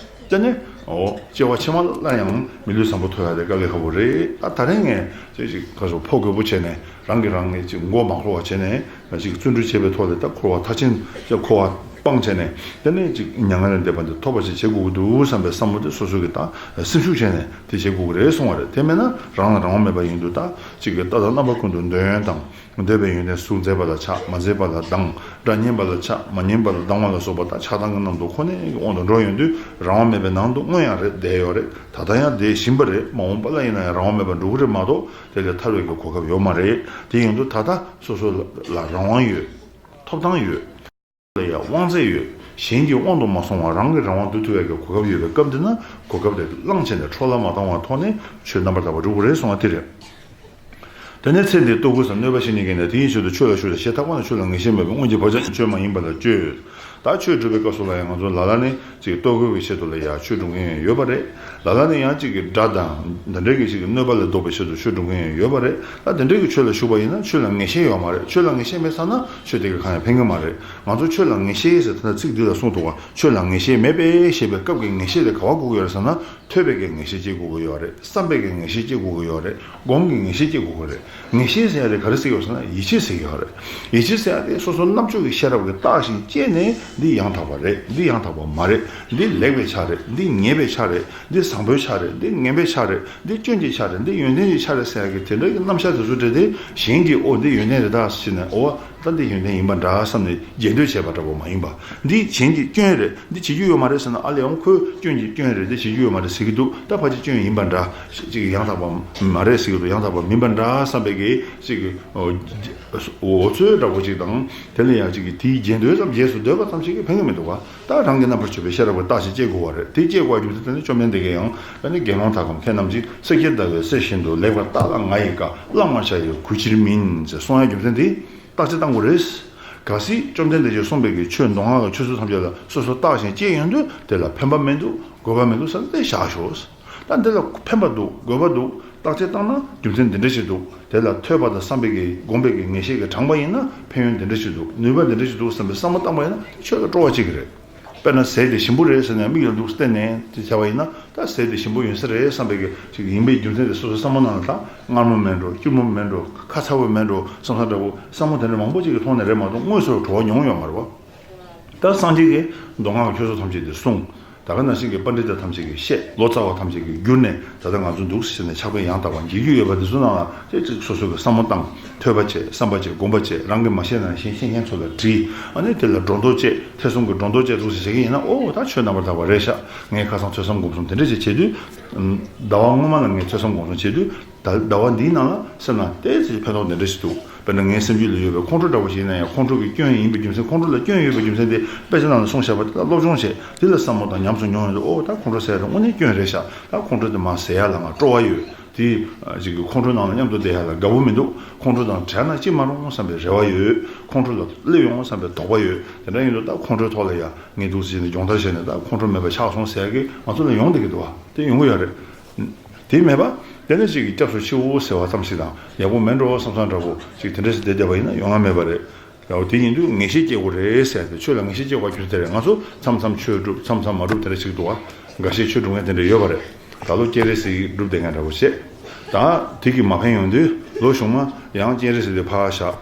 དེ་ནས་འོ་སྐྱེ་བ་ཕྱི་མ་ལ་ཡང་མི་ལུས་བཟང་པོ་ཐོབ་ཡ་དེ་དཀའ་ལས་ཁག་པོ་རེད། ད་ད་རེས་ངས་ཅིག་ཅིག་ཁ་སོ་ཕོ་རྒོད་པོ་བྱས་ནས་རང་གིས་རང་གི་ཅིག་མགོ་མ་འཁོར་བ་བྱས་ནས་ཅིག་བརྩོན་འགྲུས་བྱས་པའི་ཐོག་ལས་ད་འཁོར་བ་མཐའ་ཅན་ཅིག་འཁོར་བ་ སྤང་བྱས་ནས། དེ་ནས་ཅིག་མྱ་ངན་ལས་འདས་པ་འདི་ཐོབ་པ་ཞིག་བྱེད་དགོས་ཀྱི་འདུག་བསམ་པའི་བསམ་བློ་དེ་སོ་སོ་གིས་ད་སེམས་ཤུགས་བྱས་ནས་དེ་བྱེད་དགོས་ཀྱི་རེད་གསུང་བ་རེད། དེ་མེད་ན་རང་ལ་རང་དབང་མེད་པ་ཡིན་དུས། ད་ཅིག་གི་ལྟ་ད་རྣམ་པ་ཀུན་ཏུ་འདོད་ཡོན་དང་། འདོད་པའི་ཡོན་ཏན་གཟུགས་མཛེས་པ་ལ་ཆགས། མ་མཛེས་པ་ལ་སྡང་། སྒྲ་སྙན་པ་ལ་ཆགས། མ་སྙན་པ་ལ་སྡང་བ་ལ་སོགས་པ་དང་ཆགས་སྡང་གི་རྣམ་རྟོག་ཁོ་ནའི་དབང་དུ་འགྲོ་ཡོང་དུས། རང་དབང་མེད་པའི་ནང་དུ་སྔོན་ཡང་རེད་བསྡད་ཡོད་རེད། ད་ལྟ་ཡང་བསྡད་བཞིན་པ་རེད། མ་འོངས་པ་ལ་ཡིན་ན་ཡང་རང་དབང་མེད་པར་འགྲོ་གི་རེད་མ་གཏོགས། དེ་ལས་ཐར་བའི་གི་གོ་སྐབས་ཡོད་མ་རེད། དེ་ཡིན་དུས་ད་ལྟ་སོ་སོ་ལ་རང་དབང་ཡོད། ཐོབ་ཐང་ཡོད། ལ་ཡང་དབང་ཚད་ཡོད། གཞན་གྱི་དབང་དུ་མ་སོང་བར་རང་གིས་རང་དབང་དུ་ཐུབ་པའི་གོ་སྐབས་ཡོད་པའི་སྐབས་འདི་ན། གོ་སྐབས་དེ་བླངས་བྱས་ནས་འཕྲོ་བརླག་མ་བཏང་བར་ཐོག་ནས་ཆོས་རྣམ་པར་དག་པ་སྒྲུབ་དགོས་རེད་གསུང་བ་དེ་རེད། དེ་ནས་ཚེ་འདིའི་ལྟོ་གོས་སམ་གནོད་པ་ཞི་ནས་གེགས་ནས། དེ་ཡི་ཆེད་དུ་ཆོས་ལ་ཞུགས་ལ་ཞེས་ཐག་པ་ནས་ཆོས་ལ་ངེས་ཤེས་མེད་པའི་སྔོན་གྱི་བག་ཆགས་ཆོས་མ་ཡིན་པ་ལ་སྤྱོད། ད་ཆོས་སྒྲུབ་པའི་སྐབས་སུ་ལ་ཡང་ང་ཚོ་ལ་ལ་ནས་ཅིག་ལྟོ་གོས་ཀྱི་ཆེད་དུ་ལ་ཡང་ཆོས་སྒྲུབ་མཁན་ཡང་ཡོད་པ་རེད། ལ་ལ་ནས་ཡང་ཅིག་གི་དགྲ་དང་འདི་འདྲའི་གི་ཅིག་གི་གནོད་པ་ལས་ལྡོག་པའི་ཆེད་དུ་ཆོས་སྒྲུབ་མཁན་ཡང་ཡོད་པ་རེད། ད་དེ་འདྲའི་གི་ཆོས་ལ་ཞུགས་པ་ཡིན་ན་ཆོས་ལ་ངེས་ཤེས་ཡོད་མ་རེད། ཆོས་ལ་ངེས་ཤེས་མེད་ཙང་ན་ཆོས་དེ་གིས་གང་ཡང་ཕན་གི་མ་རེད། ང་ཚོ་ཆོས་ལ་ངེས་ཤེས་ཟེར་དེ་ན་ཚིག་འདི་ལ་གསུངས་འདུག་ག་ཆོས་ལ་ངེས་ཤེས་མེད་པས་ཞེས་པའི་སྐབས་ཀྱི་ངེས་ཤེས་དེ་ག་བ་དགོས་ཀྱི་ཡོད་རེད་ཟེར་ན། ཐོས་པའི་གི་ངེས་ཤེས་སྐྱེ་དགོས་ཀྱི་ཡོད་རེད། བསམ་པའི་གི་ངེས་ཤེས་སྐྱེ་དགོས་ཀྱི་ཡོད་རེད། སྒོམ་གྱི་ངེས་ཤེས་སྐྱེ་དགོས་ཀྱི་རེད། ངེས་ཤེས་ཟེར་ཡ་དེ་ག་རེ་ཟེར་གྱི་ཡོད་ཟེར་ན་ཡིད་ཆེས་ཟེར་གྱི་ཡོད་རེད། ཡིད་ཆེས་ཟེར་ཡ་དེ་སོ་སོ་རྣམ་དཔྱོད་ཀྱི་ཤེས་རབ་ཀྱིས་བརྟགས་ཤིང་དཔྱད་ནས། འདི་ཡང་དག་པ་རེད། འདི་ཡང་དག་པ་མ་རེད། འདི་ལེགས་པའི་ཆ་རེད། འདི་ཉེས་པའི་ཆ་རེད། འདི་བཟང་པོའི་ཆ་རེད། འདི་ངན་པའི་ཆ་རེད། འདི་སྐྱོན་གྱི་ཆ་རེད། འདི་ཡོན་ཏན་གྱི་ཆ་རེད་ཟེར་ཡ་གི་དེ་འདྲ་གི་རྣམ་གཞག་དེ་ཚོ་འབྲེལ་ཏེ། གཞན་གྱིས་ཨོ་འདི་ཡོན་ཏན་རེད་ད་ཟེར་ནས། ཨོ་ད་འདི་ཡོན་ཏན་ཡིན་པ་འདྲ་བསམ་ནས་རྗེས་ཟློས་བྱས་པ་འདྲ་པོ་མ་ཡིན་པ། འདི་གཞན་གྱི་སྐྱོན་རེད། འདི་བྱེད་རྒྱུ་ཡོད་མ་རེད་ཟེར་ན། ཨ་ལས་ཡང་ཁོས་སྐྱོན་གྱི་སྐྱོན་རེད། འདི་བྱེད་རྒྱུ་ཡོད་མ་རེད་ཟེར་གྱི་འདུག་ད་ཕལ་ཆེར་སྐྱོན་ཡིན་པ་འདྲ། ཅིག་ཡང་དག་པ་མ་རེད་ཟེར་གྱི་འདུག་ཡང་དག་པ་མིན་པ་འདྲ་བསམ་པའི་གི་ཅིག་གི་འོ་ཚོད་འདྲ་པོ་ཅིག་དང་། དེ་ལ་ཡང་ཅིག་གི་དེའི་རྗེས་ཟློས་ཙམ། རྗེས་སུ་ཟློས་པ་ཙམ་ཞིག་གིས་ཕན་གྱི་མི་འདུག་ག་ད་རང་གི་རྣམ་པར་དཔྱོད་པའི་ཤེས་རབ་ཀྱིས་བརྟག་ཅིང་དཔྱད་དགོས་པ་རེད། དེ་དཔྱད་དགོས་པ་རྒྱུ་མཚན་དེ་ནི་བཅོམ་ལྡན་འདས་ཀྱིས་ཡང་། ཨ་ནི་དགེ་སློང་དག་གམ་མཁས་རྣམས་ཀྱིས། གསེར་སྐྱེམས་ཟླ་བའི་གསེར་བཞིན་དུ། ལེགས་པར་བརྟག་ལ་ང་ཡི་བཀའ། བླང་བར་བྱ་ཡི་གུས་ཕྱིར་མིན། ཅེས་གསུང་ཡ་རྒྱུ་མཚན་དེ་བརྟག་དཔྱད་བཏང་དགོས་རེད། གལ་སྲིད་བཅོམ་ལྡན་འདས་ཀྱིས་གསུངས་པའི་གི་ཆོས་མདོ་སྔགས་ཀྱི་ཆོས་ཚུལ་ཐམས་ཅད་ལ་སོ་སོ་བརྟག་ཅིང་དཔྱད་ཡོང་དུས། དེ་ལ་ཕན་པ་མི་འདུག་དགོས་པ་མི་འདུག་བསམ་སྟེ་བཞག་ཤོག་ད་འདི་ལ་ཕན་པ་འདུག་དགོས་པ་འདུག་བརྟག་དཔྱད་བཏང་ན་རྒྱུ་མཚན་འདི་འདྲ་ཞིག་འདུག་དེ་ལ་ཐོས་པ་དང་བསམ་པའི་གི་སྒོམ་པའི་གི་ངེས་ཤེས་ཀྱིས་དྲངས་པ་ཡིན་ན། ཕན་ཡོན་འདི་འདྲ་ཞིག་འདུག་ནུས་པ་འདི་འདྲ་ཞིག་འདུག་བསམ་པའི་བསམ་བློ་བཏང་པ་ཡིན་ན། ཆོས་ལ་སྤྲོ་བ་སྐྱེ་གི་རེད། དཔེར་ན་ཟས་དེ་ཞིམ་པོ་རེད་ཟེར་ནས་མིག་ལ་འདུག་བལྟས་ནས་དེ་བྱས་པ་ཡིན་ན། ད་ཟས་དེ་ཞིམ་པོ་ཡིན་ས་རེད་བསམ་པའི་གི་ཅིག་ཡིན་པའི་རྒྱུ་མཚན་དེ་སོ་སོའི་བསམ་བློ་ནང་ལ། ད་མངར་མོ་མེད་འགྲོ། སྐྱུར་མོ་མེད་འགྲོ། ཁ་ཚ་བོ་མེད་འགྲོ་བསམ་བསམ་འདྲ་པོ་བསམ་བློ་དེ་འདྲ་མང་པོ་ཅིག་གི་ཐོག་ནས་རེད་མ་གཏོགས། དངོས་སུ་བྲོ་བ་མྱོང་ཡོད་མ་རེད་པ། ད་སངས་རྒྱས་ཀྱིས་མདོ་སྔགས་ཀྱི་ཆོས་ཚུལ་ཐམས་ཅད་དེ་གསུངས། ད་ག་ནང་བཞིན་གྱི་པཎྜི་ཏ་ཐམས་ཅད་ཀྱིས་བཤད། ལོ་ཙཱ་བ་ཐམས་ཅད་ཀྱིས་བསྒྱུར་ནས། ད་ལྟ་ང་ཚོ་འདུག་ཟེར་ནས་ཕྱག་དཔེ་ཡང་དག་པ་མཇལ་རྒྱུ་ཡོད་པ་འདི་ཚོ་ནང་ལ། དེ་ཅིག་སོ་སོ་གི་བསམ་བློ་བཏང་། ཐོས་པ་བྱས། བསམ་པ་བྱས། སྒོམ་པ་བྱས། རང་གིས་མ་ཤེས་ན་གཞན་ཤེས་མཁན་ཚོ་ལ་དྲིས། ཨ་ནི་དེ་ལ་སྒྲོ་འདོགས་བཅད། ཐེ་ཚོམ་གྱི་སྒྲོ་འདོགས་བཅད་འདུག་ཟེར་བྱེད་ཀྱི་ཡིན་ན། ཨོ་ད་ཆོས་རྣམ་པར་དག་པ་རེད་ཤག་ངས་ཁ་སང་ཐོས་བསམ་སྒོམ་གསུམ་དེ་འདྲ་ཞིག་བྱེད་དུས། ཟླ་བ་སྔོན་མ་ལ་ངས་ཐོས་བསམ་སྒོམ་གསུམ་བྱེད་དུས། ད་ཟླ་བ་འདིའི་ནང་ལ་སེམས་ནང་ཏོག་ཙམ་ཕན་ཐོགས་འདི་འདྲ་ཞིག་འདུག་དཔེར་ན་ངའི་སེམས་རྒྱུད་ལ་ཡོད་པའི་ཁོང་ཁྲོ་འདྲ་པོ་ཞིག་ཡིན་ན་ཡང་། ཁོང་ཁྲོ་གི་སྐྱོན་ཡིན་པའི་རྒྱུ་མཚན། ཁོང་ཁྲོ་ལ་སྐྱོན་ཡོད་པའི་རྒྱུ་མཚན་དེ་དཔེ་ཆ་ནང་ལ་གསུངས་བཞག་པ་དེ་ལ་སློབ་སྦྱོང་བྱས། དེ་ལ་བསམ་བློ་དང་ཉམས་སུ་མྱོང་ཡོང་དུས། ཨོ་ད་ཁོང་ཁྲོ་ཟེར་ཡ་དེ་དངོས་གནས་སྐྱོན་རེད་ཤག་ད་ཁོང་ཁྲོ་དེ་མར་ཟད་ཡ་ལ་ང་སྤྲོ་བ་ཡོད། དེ་ཅིག་གི་ཁོང་ཁྲོ་ནང་ལ་མཉམ་དུ་བསྡད་ཡ་ལ་དགའ་པོ་མི་འདུག་ཁོང་ཁྲོ་དང་བྲལ་ན་ཅི་མ་རུང་བསམ་པའི་རེ་བ་ཡོད། ཁོང་ཁྲོ་ལ་སླེབས་ཡོང་བསམ་པའི་དོགས་པ་ཡོད། དེ་འདྲ་ཡིན་དུས་ད་ཁོང་ཁྲོའི་ཐོག་ལ་ཡ་ངས་འདུག་ཟེར་ནས་སྦྱོང་བརྡར་བྱས་ནས། ད་ཁོང་ཁྲོ་མེད་པ་ཆགས་སོང་ཟེར་ཡ་གི་ང་ཚོ་ལ་ཡོང་བསྡད་ཀྱི་འདུག་བ། དེ་ཡོང་གི་ཡོད་རེད། དེ་མེད་པ། དེ་ནས་ཅིག་གི་སྐྱབས་སུ་མཆིའོ་ཟེར་བ་ཙམ་ཞིག་དང་། ཡག་པོ་མེད་འགྲོ་བསམ་བསམ་འདྲ་པོ་ཅིག་དེ་འདྲ་ཞིག་བསྡད་བསྡད་པ་ཡིན་ན་ཡོང་ང་མེད་པ་རེད། ཡང་དེ་ཡིན་དུས་ངེས་ཤེས་སྐྱེ་དགོས་རེད་ཟེར་ཏེ། ཆོས་ལ་ངེས་ཤེས་སྐྱེ་དགོས་རྒྱུ་དེ་རེད། ང་ཚོ་མཚམས་མཚམས་ཆོས་སྒྲུབ། མཚམས་མཚམས་མ་སྒྲུབ་དེ་འདྲ་ཞིག་འདུག་བ། འགའ་ཤས་ཆོས་སྒྲུབ་མཁན་དེ་འདྲ་ཡོད་པ་རེད། ད་ལོ་སྤྱན་རས་གཟིགས་སྒྲུབ་བསྡད་མཁན་འདྲ་པོ་བྱས། ད་དེ་གིས་མ་ཕན་ཡོང་དུས་ལོ་གཞུག་མ་ཡང་སྤྱན་རས་གཟིགས་དེ་ཕར་བཞག་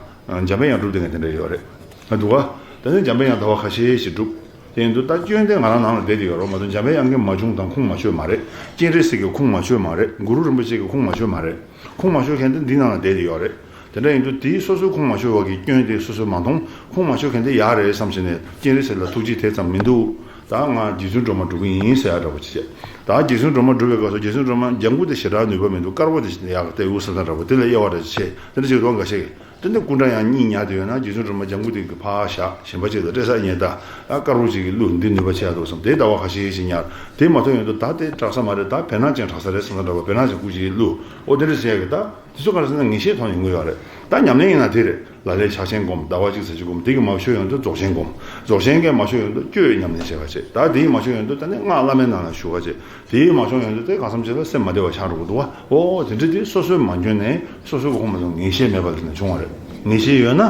འཇམ་པའི་དབྱངས་སྒྲུབ་བསྡད་མཁན་དེ་འདྲ་ཡོད་རེད། ང་འདུག་བ། དེ་ནས་འཇམ་པའི་དབྱངས་ཟླ་བ་ཁ་ཤས་ཤིག་སྒྲུབ། དེ་ཡིན་དུས་ད་སྐྱོན་དེ་ང་རང་ནང་ལ་བསྡད་དེ་ཡོད་རེད་མ་གཏོགས། འཇམ་པའི་དབྱངས་ཀྱིས་མ་བྱུང་དང་ཁུངས་མ་འཁྱོལ་མ་རེད། སྤྱན་རས་གཟིགས་ཀྱི་ཁུངས་མ་འཁྱོལ་མ་རེད། གུ་རུ་རིན་པོ་ཆེ་གི་ཁུངས་མ་འཁྱོལ་མ་རེད། ཁུངས་མ་འཁྱོལ་མཁན་དེ་འདི་ནང་ལ་བསྡད་དེ་ཡོད་རེད། དེ་འདྲ་ཡིན་དུས་དེའི་སོ་སོའི་ཁུངས་མ་འཁྱོལ་བ་གི་སྐྱོན་དེ་སོ་སོས་མ་མཐོང་། ཁུངས་མ་འཁྱོལ་མཁན་དེ་ཡག་རེད་བསམ་བྱས་ནས་སྤྱན་རས་གཟིགས་ལ་ཐུགས་རྗེ་དེ་ཙམ་མི་འདུག་ད་ང་རྗེ་བཙུན་སྒྲོལ་མ་སྒྲུབ་ཀྱི་ཡིན་ཟེར་ཡ་འདྲ་པོ་ཅིག་བྱས། ད་རྗེ་བཙུན་སྒྲོལ་མ་སྒྲུབ་པའི་སྐབས་སུ་རྗེ་བཙུན་སྒྲོལ་མ་ལྗང་གུ་དེ་ཞེ་དྲག་ནུས་པ་མི་འདུག་དཀར་པོ་དེ་ཞིག་ཡག་གི་བལྟས་འུ་ཟེར་ན་འདྲ་པོ། དེ་ལ་དབྱེ་བ་འདྲ་ཅིག་བྱས། དེ་འདྲ་ཞིག་འདུག་འགའ་ཤས་ཀྱིས། དེ་ནས་སྐུ་འདྲ་ཡང་གཉིས་ཉར་དེ་ཡོད་ན། རྗེ་བཙུན་སྒྲོལ་མ་ལྗང་གུ་དེ་གི་ཕར་བཞག་གཞན་པ་ཅིག་ལ་སྤྲད་ས་རྙེད། ད་དཀར་པོ་ཅིག་གི་བླུགས། འདི་ནུས་པ་ཆེ་ཡ་འདུག་བསམ་དེ་ཟླ་བ་ཁ་ཤས་ཤིག་ཉར། དེ་མ་ཐོན་ཡོང་དུས་ད་དེ་དྲག་ས་མ་རེད། ད་བེར་ནག་ཅན་དྲག་ས་རེད་བསམ་ས་འདྲ་པོ། བེར་ནག་ཅན་སྐུ་ཅིག་བླུགས། ཨོ་དེ་འདྲ་ཟེར་ཡ་གི་ད་དེ་ཚོ་ག་རེ་ཟེར་ན་ངེས་ཤེས་ཐོན་ཡོང་གི་ཡོད་རེད། ད་ཉམས་ལེན་ཡིན་ན་དེ་རེད། ལ་ལས་ཕྱག་ཆེན་སྒོམ། ཟླ་བ་གཅིག་ཙམ་ཅིག་སྒོམ། དེ་གི་མ་ཤོར་ཡོང་དུས་རྫོགས་ཆེན་སྒོམ། རྫོགས་ཆེན་གྱི་མ་ཤོར་ཡོང་དུས་སྤྱོད་ཉམས་ལེན་བྱེད་པ་བྱེད། ད་དེའི་མ་ཤོར་ཡོང་དུས་ད་ནི་སྔགས་བླ་མའི་ནང་ལ་ཞུགས་པ་བྱེད། དེའི་མ་ཤོར་ཡོང་དུས་དེ་གང་འཚམ་ཅིག་ལ་སེམས་མ་བདེ་བ་ཆགས་འགྲོ་གི་འདུག་བ། ཨོ་དེ་འདྲ་དེ་སོ་སོས་མ་འཇོན་ནས་སོ་སོའི་གོ་མ་སོང་ངེས་ཤེས་མེད་པ་ལ་ནི་བྱུང་བ་རེད། ངེས་ཤེས་ཡོད་ན།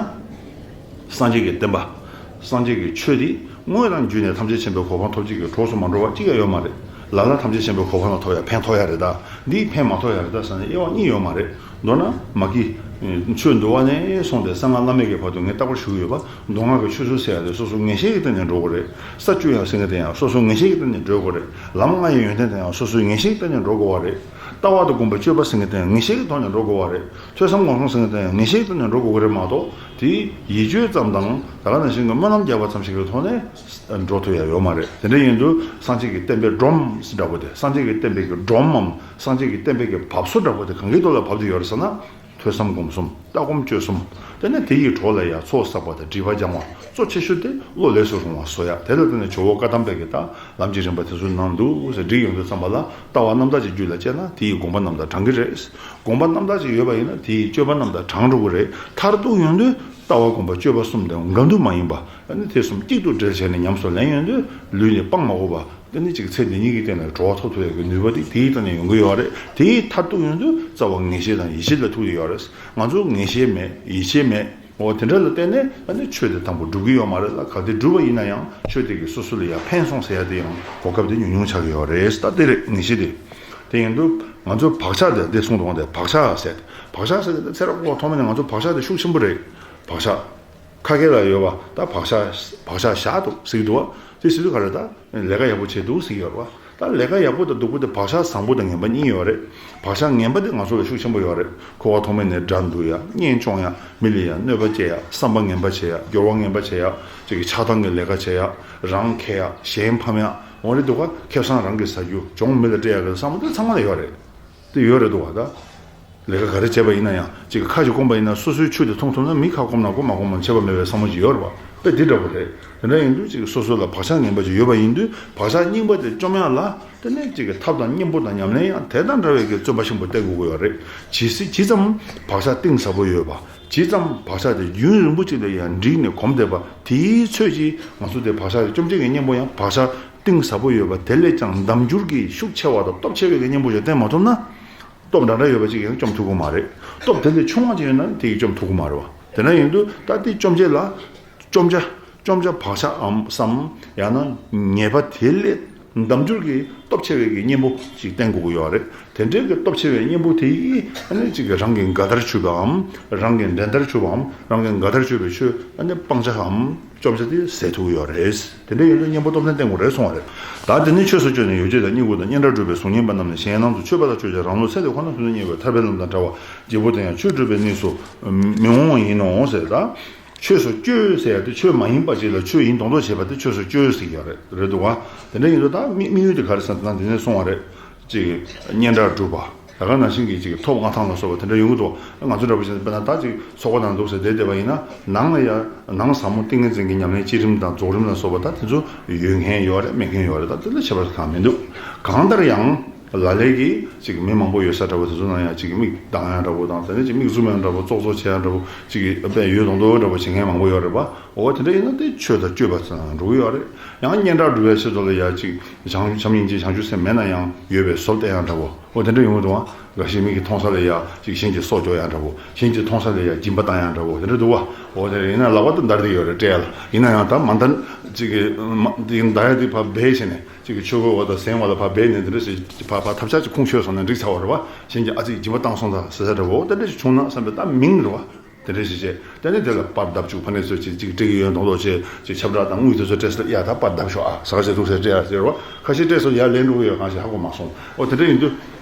སངས་རྒྱས་ཀྱི་བསྟན་པ། སངས་རྒྱས་ཀྱི་ཆོས་འདི་དངོས་དང་བརྒྱུད་ནས་ཐམས་ཅད་མཁྱེན་པའི་གོ་འཕང་ཐོབ་བྱེད་ཀྱི་གྲོགས་སུ་མ་འགྲོ་བ་གཅིག་ཀྱང་ཡོད་མ་རེད། ལ་ལ་ཐམས་ཅད་མཁྱེན་པའི་གོ་འཕང་ལ་ཐོབ་ཡ་ཕན་ཐོགས་ཡ་རེད་ད། འདིས་ཕན་མ་ཐོགས་ཡ་རེད་ད་ཟེར་ན་དབྱེ་བ་གཉིས་ཡོད་མ་རེད། མདོར་ན་མ་གི། ཆོས་འདུལ་བ་ནས་བཟུང་སྟེ་གསང་སྔགས་བླ་མེད་ཀྱི་བར་དུ་ངས་རྟག་པར་ཞུ་གི་ཡོད་པ། མདོ་སྔགས་ཀྱི་ཆོས་ཚུལ་ཟེར་ཡ་དེ་སོ་སོ་ངེས་ཤེས་ཀྱི་སྟེང་ནས་འགྲོ་དགོས་རེད། ས་བཅུ་ཡང་ཟེར་མཁན་དེ་ཡང་སོ་སོ་ངེས་ཤེས་ཀྱི་སྟེང་ནས་འགྲོ་དགོས་རེད། ལམ་ལྔ་ཡི་ཡོན་ཏན་དེ་ཡང་སོ་སོའི་ངེས་ཤེས་ཀྱི་སྟེང་ནས་འགྲོ་དགོས་པ་རེད། ལྟ་བ་དང་སྒོམ་པ་སྤྱོད་པ་ཟེར་མཁན་དེ་ཡང་ངེས་ཤེས་ཀྱི་ཐོག་ནས་འགྲོ་དགོས་པ་རེད། ཐོས་བསམ་སྒོམ་གསུམ་ཟེར་མཁན་དེ་ཡང་ངེས་ཤེས་ཀྱི་སྟེང་ནས་འགྲོ་དགོས་ཀྱི་རེད་མ་གཏོགས། དེ་ཡིད་དཔྱོད་ཙམ་དང་ད་ག་ནང་བཞིན་གྱི་སྨོན་ལམ་རྒྱག་པ་ཙམ་ཞིག་གི་ཐོག་ནས་འགྲོ་ཐུབ་ཡ་ཡོད་མ་རེད། དེ་འདྲ་ཡིན་དུས་སངས་རྒྱས་ཀྱི་བསྟན་པའི་སྒྲོམ་འདྲ་པོ་དེ། སངས་རྒྱས་ཀྱི་བསྟན་པའི་གི་སྒྲོམ་མམ། སངས་རྒྱས་ཀྱི་བསྟན་པའི་གི་བབས་སོ་འདྲ་པོ་དེ་གང་གི་ཐོག་ལ་བབས་ཏེ་ཡོད་རེད་ཟེར་ན། ཐོས་བསམ་སྒོམ་གསུམ། ལྟ་སྒོམ་སྤྱོད་གསུམ། དེ་ནས་དེ་ཡི་གྲོགས་ལ་ཡང་ཚོགས་བསགས་པ་དང་སྒྲིབ་པ་སྦྱང་བ། གཙོ་ཆེ་ཤོས་དེ་བློ་ལས་སུ་རུང་བ་བཟོ་ཡ། དེ་ལ་བརྟེན་ནས་ཇོ་བོ་བཀའ་གདམས་པའི་གི་ད་ལམ་གྱི་རིམ་པ་དེ་ཚོ་ནང་འདུག་ཟེར་བསྒྲིགས་ཡོང་དུས་ཙམ་པ་ལ། ལྟ་བ་རྣམ་དག་ཅིག་རྒྱུད་ལ་སྐྱེས་ན་དེ་ཡི་དགོངས་པ་རྣམ་དག་དྲང་གི་རེད། དགོངས་པ་རྣམ་དག་ཅིག་ཡོད་པ་ཡིན་ན་དེ་ཡི་སྤྱོད་པ་རྣམ་དག་དྲང་འགྲོ་གི་རེད། མཐར་གཏུགས་ཡོང་དུས་ལྟ་བ་སྒོམ་པ་སྤྱོད་པ་གསུམ་དེ་འགལ་འདུ་མ་ཡིན་པ། ཨ་ནི་དེ་གསུམ་གཅིག་ཏུ་འབྲེལ་བྱས་ནས་ཉམས་སུ་ལེན་ཡོང་དུས་ལུས་ནི་སྤང་མ་དགོས་པ། དེ་ནི་ཅིག་ཚེ་འདི་ཉིད་ཀྱི་སྟེང་ལ་གྲོལ་བ་ཐོབ་ཐུབ་ཡག་གི་ནུས་པ་དེ་དེའི་སྟེང་ནས་ཡོང་གི་ཡོད་རེད། དེའི་མཐར་གཏུགས་ཡོང་དུས་རྩ་བ་ངེས་ཤེས་དང་ཡིད་ཆེས་ལ་ཐུག་གི་ཡོད་རེད། ང་ཚོ་ངེས་ཤེས་མེད། ཡིད་ཆེས་མེད། འོ་དེ་འདྲ་ལ་བརྟེན་ནས་ཨ་ནི་ཆོས་དེ་དང་པོ་སྒྲུབ་ཀྱི་ཡོད་མ་རེད་ལ། གལ་ཏེ་སྒྲུབ་པ་ཡིན་ན་ཡང་ཆོས་དེ་གིས་སོ་སོ་ལ་ཡང་ཕན་སོང་ཟེར་ཡ་དེ་ཡང་གོ་སྐབས་དེ་ཉུང་ཉུང་ཆགས་ཀྱི་ཡོད་རེད། ད་དེ་རེད་ངེས་ཤེས་དེ། དེ་ཡིན་དུས་ང་ཚོ་བག་ཆགས་དེ་འདི་གསུངས་འདུག་ག་དེ་བག་ཆགས་ཟེར། བག་ཆགས་ཟེར་དེ་ཚེ་རབས་འགོ་ཐོག་མ་ནས་ང་ཚོ་བག་ཆགས་དེ་ཤུགས་ཆེན་པོ་རེད། བག་ཆགས། ཁ་སྐད་ལ་ཡོད་པ་ད་བག་ཆགས་བག་ཆགས་བཞག་འདུག་ཟེར་གྱི་འདུག་བ། དེ་ཟེར་དུས་ག་རེ་ད་ལས་ཀ་ཡག་པོ་བྱས་འདུག་ཟེར་གྱི་ཡོད་རེད་བ། ད་ལས་ཀ་ཡག་པོ་དང་སྡུག་པོ་དེ་བག་ཆགས་བཟང་པོ་དང་ངན་པ་གཉིས་ཡོད་རེད། བག་ཆགས་ངན་པ་དེ་ང་ཚོ་ལ་ཤུགས་ཆེན་པོ་ཡོད་རེད། འཁོར་བ་ཐོག་མེད་ནས་དགྲ་འདུལ་ཡ། གཉེན་སྐྱོང་ཡ། མི་ལ་ཡ་གནོད་པ་སྐྱེལ་ཡ། བསམ་པ་ངན་པ་བྱེད་ཡ། སྦྱོར་བ་ངན་པ་བྱེད་ཡ། ཅིག་གི་ཆགས་སྡང་གི་ལས་ཀ་བྱེད་ཡ། རང་འཁྱེར་ཡ། གཞན་ཕམ་ཡ། འོ་རེད་འདུག་ག་ཁེ་བཟང་རང་གིས་ཟ་རྒྱུ། གྱོང་མི་ལ་སྤྲད་ཡ་གི་བསམ་བློ་དེ་ཚང་མ་ལ་ཡོད་རེད། དེ་ཡོད་རེད་འདུག་བ་ད། ལས་ཀ་ག་རེ་བྱས་པ་ཡིན་ན་ཡང་ཅིག་ཁ་ཅིག་སྐོམ་པ་ཡིན་ན་སོ་སོའི་ཆུ་དེ་འཐུང་ཐུབ་ན་མི་ཁ་སྐོམ་ན་སྐོམ་མ་སྐོམ་མ་ཁྱད་པར་མེད་པའི་བསམ་བློ་ཅིག་ཡོད་རེད་བ། དཔེ་འདི་འདྲ་པོ་རེད། དེ་འདྲ་ཡིན་དུས་ཅིག་སོ་སོ་ལ་བག་ཆགས་ངན་པ་ཅིག་ཡོད་པ་ཡིན་དུས་བག་ཆགས་རྙིང་པ་དེ་བཅོམ་ཡག་ལ་དེ་ནས་ཅིག་གི་ཐབས་དང་གཉེན་པོ་དང་ཉམས་ལེན་ཡང་དེ་དང་འདྲ་བའི་གི་བརྩོན་པ་ཆེན་པོ་བསྟེན་དགོས་ཀྱི་ཡོད་རེད། ཇི་སྲིད་ཇི་ཙམ་བག་ཆགས་གཏིང་ཟབ་པོ་ཡོད་པ། ཇི་ཙམ་བག་ཆགས་དེ་རྒྱུན་རིང་པོ་ཅིག་ལ་ཡང་འགྲིག་ནས་གོམས་བསྡད་པ་དེའི་ཚོད་ཀྱིས་ང་ཚོ་དེ་བག་ཆགས་དེ་བཅོམ་བྱེད་ཀྱི་གཉེན་པོ་ཡང་བག་ཆགས་གཏིང་ཟབ་པོ་ཡོད་པ་དེ་ལས་ཀྱང་འདམ་འགྱུར་གྱི་ཤུགས་ཆེ་བ་དང་སྟོབས་ཆེ་བའི་གི་གཉེན་པོ་ཞིག་བསྟེན་མ་ཐུབ་ན། སྟོབས་འདྲ་འདྲ་ཡོད་པ་ཅིག་ཡིན་ན་བཅོམ་ཐུབ་ཀྱི་མ་རེད། སྟོབས་དེ་ལས་ཆུང་བ་ཅིག་ཡོད་ན་དེ་ཡིས་བཅོམ་ཐུབ་ཀྱི་མ་རེད་བ། དེ་འདྲ་ཡིན་དུས་ད་དེ་བཅོམ་བྱེད་ལ། བཅོམ་བྱ། བཅོམ་བྱ་བག་ཆགས་འམ་བསམ། ཡང་ན་ཉེས་པ་དེ་ལས་འདམ་འགྱུར་གྱི་སྟོབས་ཆེ་བའི་གི་གཉེན་པོ་ཅིག་བསྟེན་དགོས་ཀྱི་ཡོད་རེད། དེ་འདྲའི་གི་སྟོབས་ཆེ་བའི་གཉེན་པོ་དེ་ཡིས་ཨ་ནི་ཅིག་གི་རང་གི་དགའ་ལྟར་གྱུར་པའམ། རང་གི་འགྲན་ཟླར་གྱུར་པའམ། རང་གི་དགའ་ལྟར་གྱུར་པའི་ཆོས་ཨ་ནི་སྤང་བྱའམ། བཅོམ་བྱ་དེ་ཟད་ཐུབ་ཀྱི་ཡོད་རེད། དེ་འདྲ་ཡིན་དུས་གཉེན་པོ་སྟོབས་ལྡན་བསྟེན་དགོས་རེད་གསུངས་པ་རེད། ད་དེ་ནི་ཆོས་སུ་བཅོས་ནས་ཡོ་བྱད་དང་བསྙེན་བཀུར་དང་སྙན་གྲགས་སྒྲུབ་པའི་གཟུགས་བརྙན་པ་རྣམས་ནི་གཞན་སྣང་དུ་ཆོད་པ་ལ་སྤྱོད་ཀྱང་རང་ལུགས་ཚེ་འདི་ཁོ་ན་དོན་དུ་གཉེར་བའི་ཐར་པའི་ལམ་དང་བྲལ་བ་རྗེ་བོ་དེ་ཡང་ཆོས་སྒྲུབ་པའི་གནས་སུ་མི་འོང་བ་ཡིན་ནོ་ཟེར། ད་ཆོས་སུ་བཅོས་ཟེར་ཡ་དེ་ཆོས་མ་ཡིན་པ་ཅིག་ལ་ཆོས་ཡིན་མདོག་མདོག་བྱེད་པ་དེ་ཆོས་སུ་བཅོས་ཟེར་གྱི་ཡོད་རེད། རེད་འདུག་བ། དེ་འདྲ་ཡིན་དུས་ད་དམིགས་དམིགས་ཡུལ་དེ་ག་རེ་ཟེར་ན་ད་འདི་ནས་གསུངས་པ་རེད། ཅིག་སྙན་གྲགས་སྒྲུབ་པ། ད་ག་ནང་བཞིན་གྱི་ཅིག་ཐོབ་མངའ་ཐང་ལ་སོགས་པ་དེ་འདྲ་ཡོང་གི་འདུག་ང་ཚོ་འདྲ་པོ་བྱས་ན་དཔེར་ན་ད་ཅིག་ཚོགས་པ་ནང་འདུག་ཟེར་བསྡད་བསྡད་པ་ཡིན་ན་ནང་ལ་ཡ་ནང་ཟབ་མོ་ཏིང་ངེ་འཛིན་གྱི་ཉམས་ལེན་བསྐྱེད་རིམ་དང་རྫོགས་རིམ་ལ་སོགས་པ་ད་དེ་ཚོ་ཡོད་མཁན་ཡོད་རེད་མེད་མཁན་ཡོད་རེད། ད་དེ་ལ་ཁྱད་པར་གང་མི་འདུག་གང་ལྟར་ཡང་ལ་ལས་ཀྱི་ཅིག་མི་མང་པོ་ཡོད་ས་འདྲ་པོ་དེ་ཚོ་ནང་ཡང་ཅིག་མིག་གདངས་ཡ་འདྲ་པོ་དང་དེ་ནས་ཅིག་མིག་བཙུམ་ཡ་འདྲ་པོ་ཙོག་ཙོག་བྱེད་ཡ་འདྲ་པོ་ཅིག་དཔེ་ཡོད་མདོག་མདོག་འདྲ་པོ་བྱེད་མཁན་མང་པོ་ཡོད་རེད་པ། འོ་དེ་འདྲ་ཡིན་ན་དེ་ཆོས་དང་སྤྱོད་པ་ཚོ་ནང་འགྲོ་གི་ཡོད་རེད། ཡང་སྙན་གྲགས་སྒྲུབ་པའི་ཆེད་དུ་ལ་ཡ་ཅིག་བྱམས་བྱམས་སྙིང་རྗེ་བྱང་ཆུབ་སེམས་མེད་ན་ཡང་ཡོད་པའི་བཟོ་བསྟན་ཡ་འདྲ་པོ། འོ་དེ་འདྲ་ཡོང་གི་འདུག་ཨ། འགའ་ཞིག་མིག་གིས་མཐོང་ས་ལ་ཡ་ཅིག་གཞན་གྱི་སྲོག་སྐྱོབ་ཡ་འདྲ་པོ། གཞན་གྱིས་མཐོང་ས་ལ་ཡ་སྦྱིན་པ་བཏང་ཡ་འདྲ་པོ་དེ་འདྲ་འདུག་བ། འོ་དེ་ཡིན་ན་ལག་པ་དང་འདར་བསྡད་ཡོད་རེད་སྤྲད་ཡ་ལ། ཡིན་ན་ཡང་ད་མ་འདར་ཅིག་གི་མ་འདི་འདར་ཡ་དེ་ཕར་སྦས་བྱས་ནས་ཅིག་གི་ཆོས་གོས་འོག་དང་གཟན་འོག་ལ་ཕར་སྦས་ནས་འདི་འདྲ་ཞིག་ཕར་ཕར་ཐབས་ཆག་ཅིག་ཁུངས་ཆོད་སོང་ན་འགྲིག་ཚར་བ་རེད་བ། གཞན་གྱིས་ཨ་ཙིག་སྦྱིན་པ་བཏང་སོང་ད་ཟེར་ས་འདྲ་པོ་དེ་འདྲ་ཞིག་བྱུང་ན་བསམ་པའི་ད་མིང་རེད་བ། དེ་འདྲ་ཞིག་བྱས་དེ་ནས་དེ་ལ་པར་བརྡབ་བཅུག་ཕ་ནས་ཚོས་ཅིག་ཅིག་སྤྲད་ཀྱི་ཡོད་མདོག་མདོག་བྱས་ཅིག་ཁྱབ་བསྒྲགས་དང་དངུལ་དེ་ཚོ་སྤྲད་ས་ཡ་ད་པར་བརྡབ་ཤོག་ཨ་ཟ་ཁ་བྱས་འདུག་ཟེར་སྤྲད་ཡ་ཟེར་བ། ཁ་ཤས་སྤྲད་སོང་ཡ་ལན་འགྲོ་གི་ཡོད་གང་ཞིག་ཧ་གོ་མ་སོང་། ཨོ་དེ་འདྲ་ཡིན་དུས།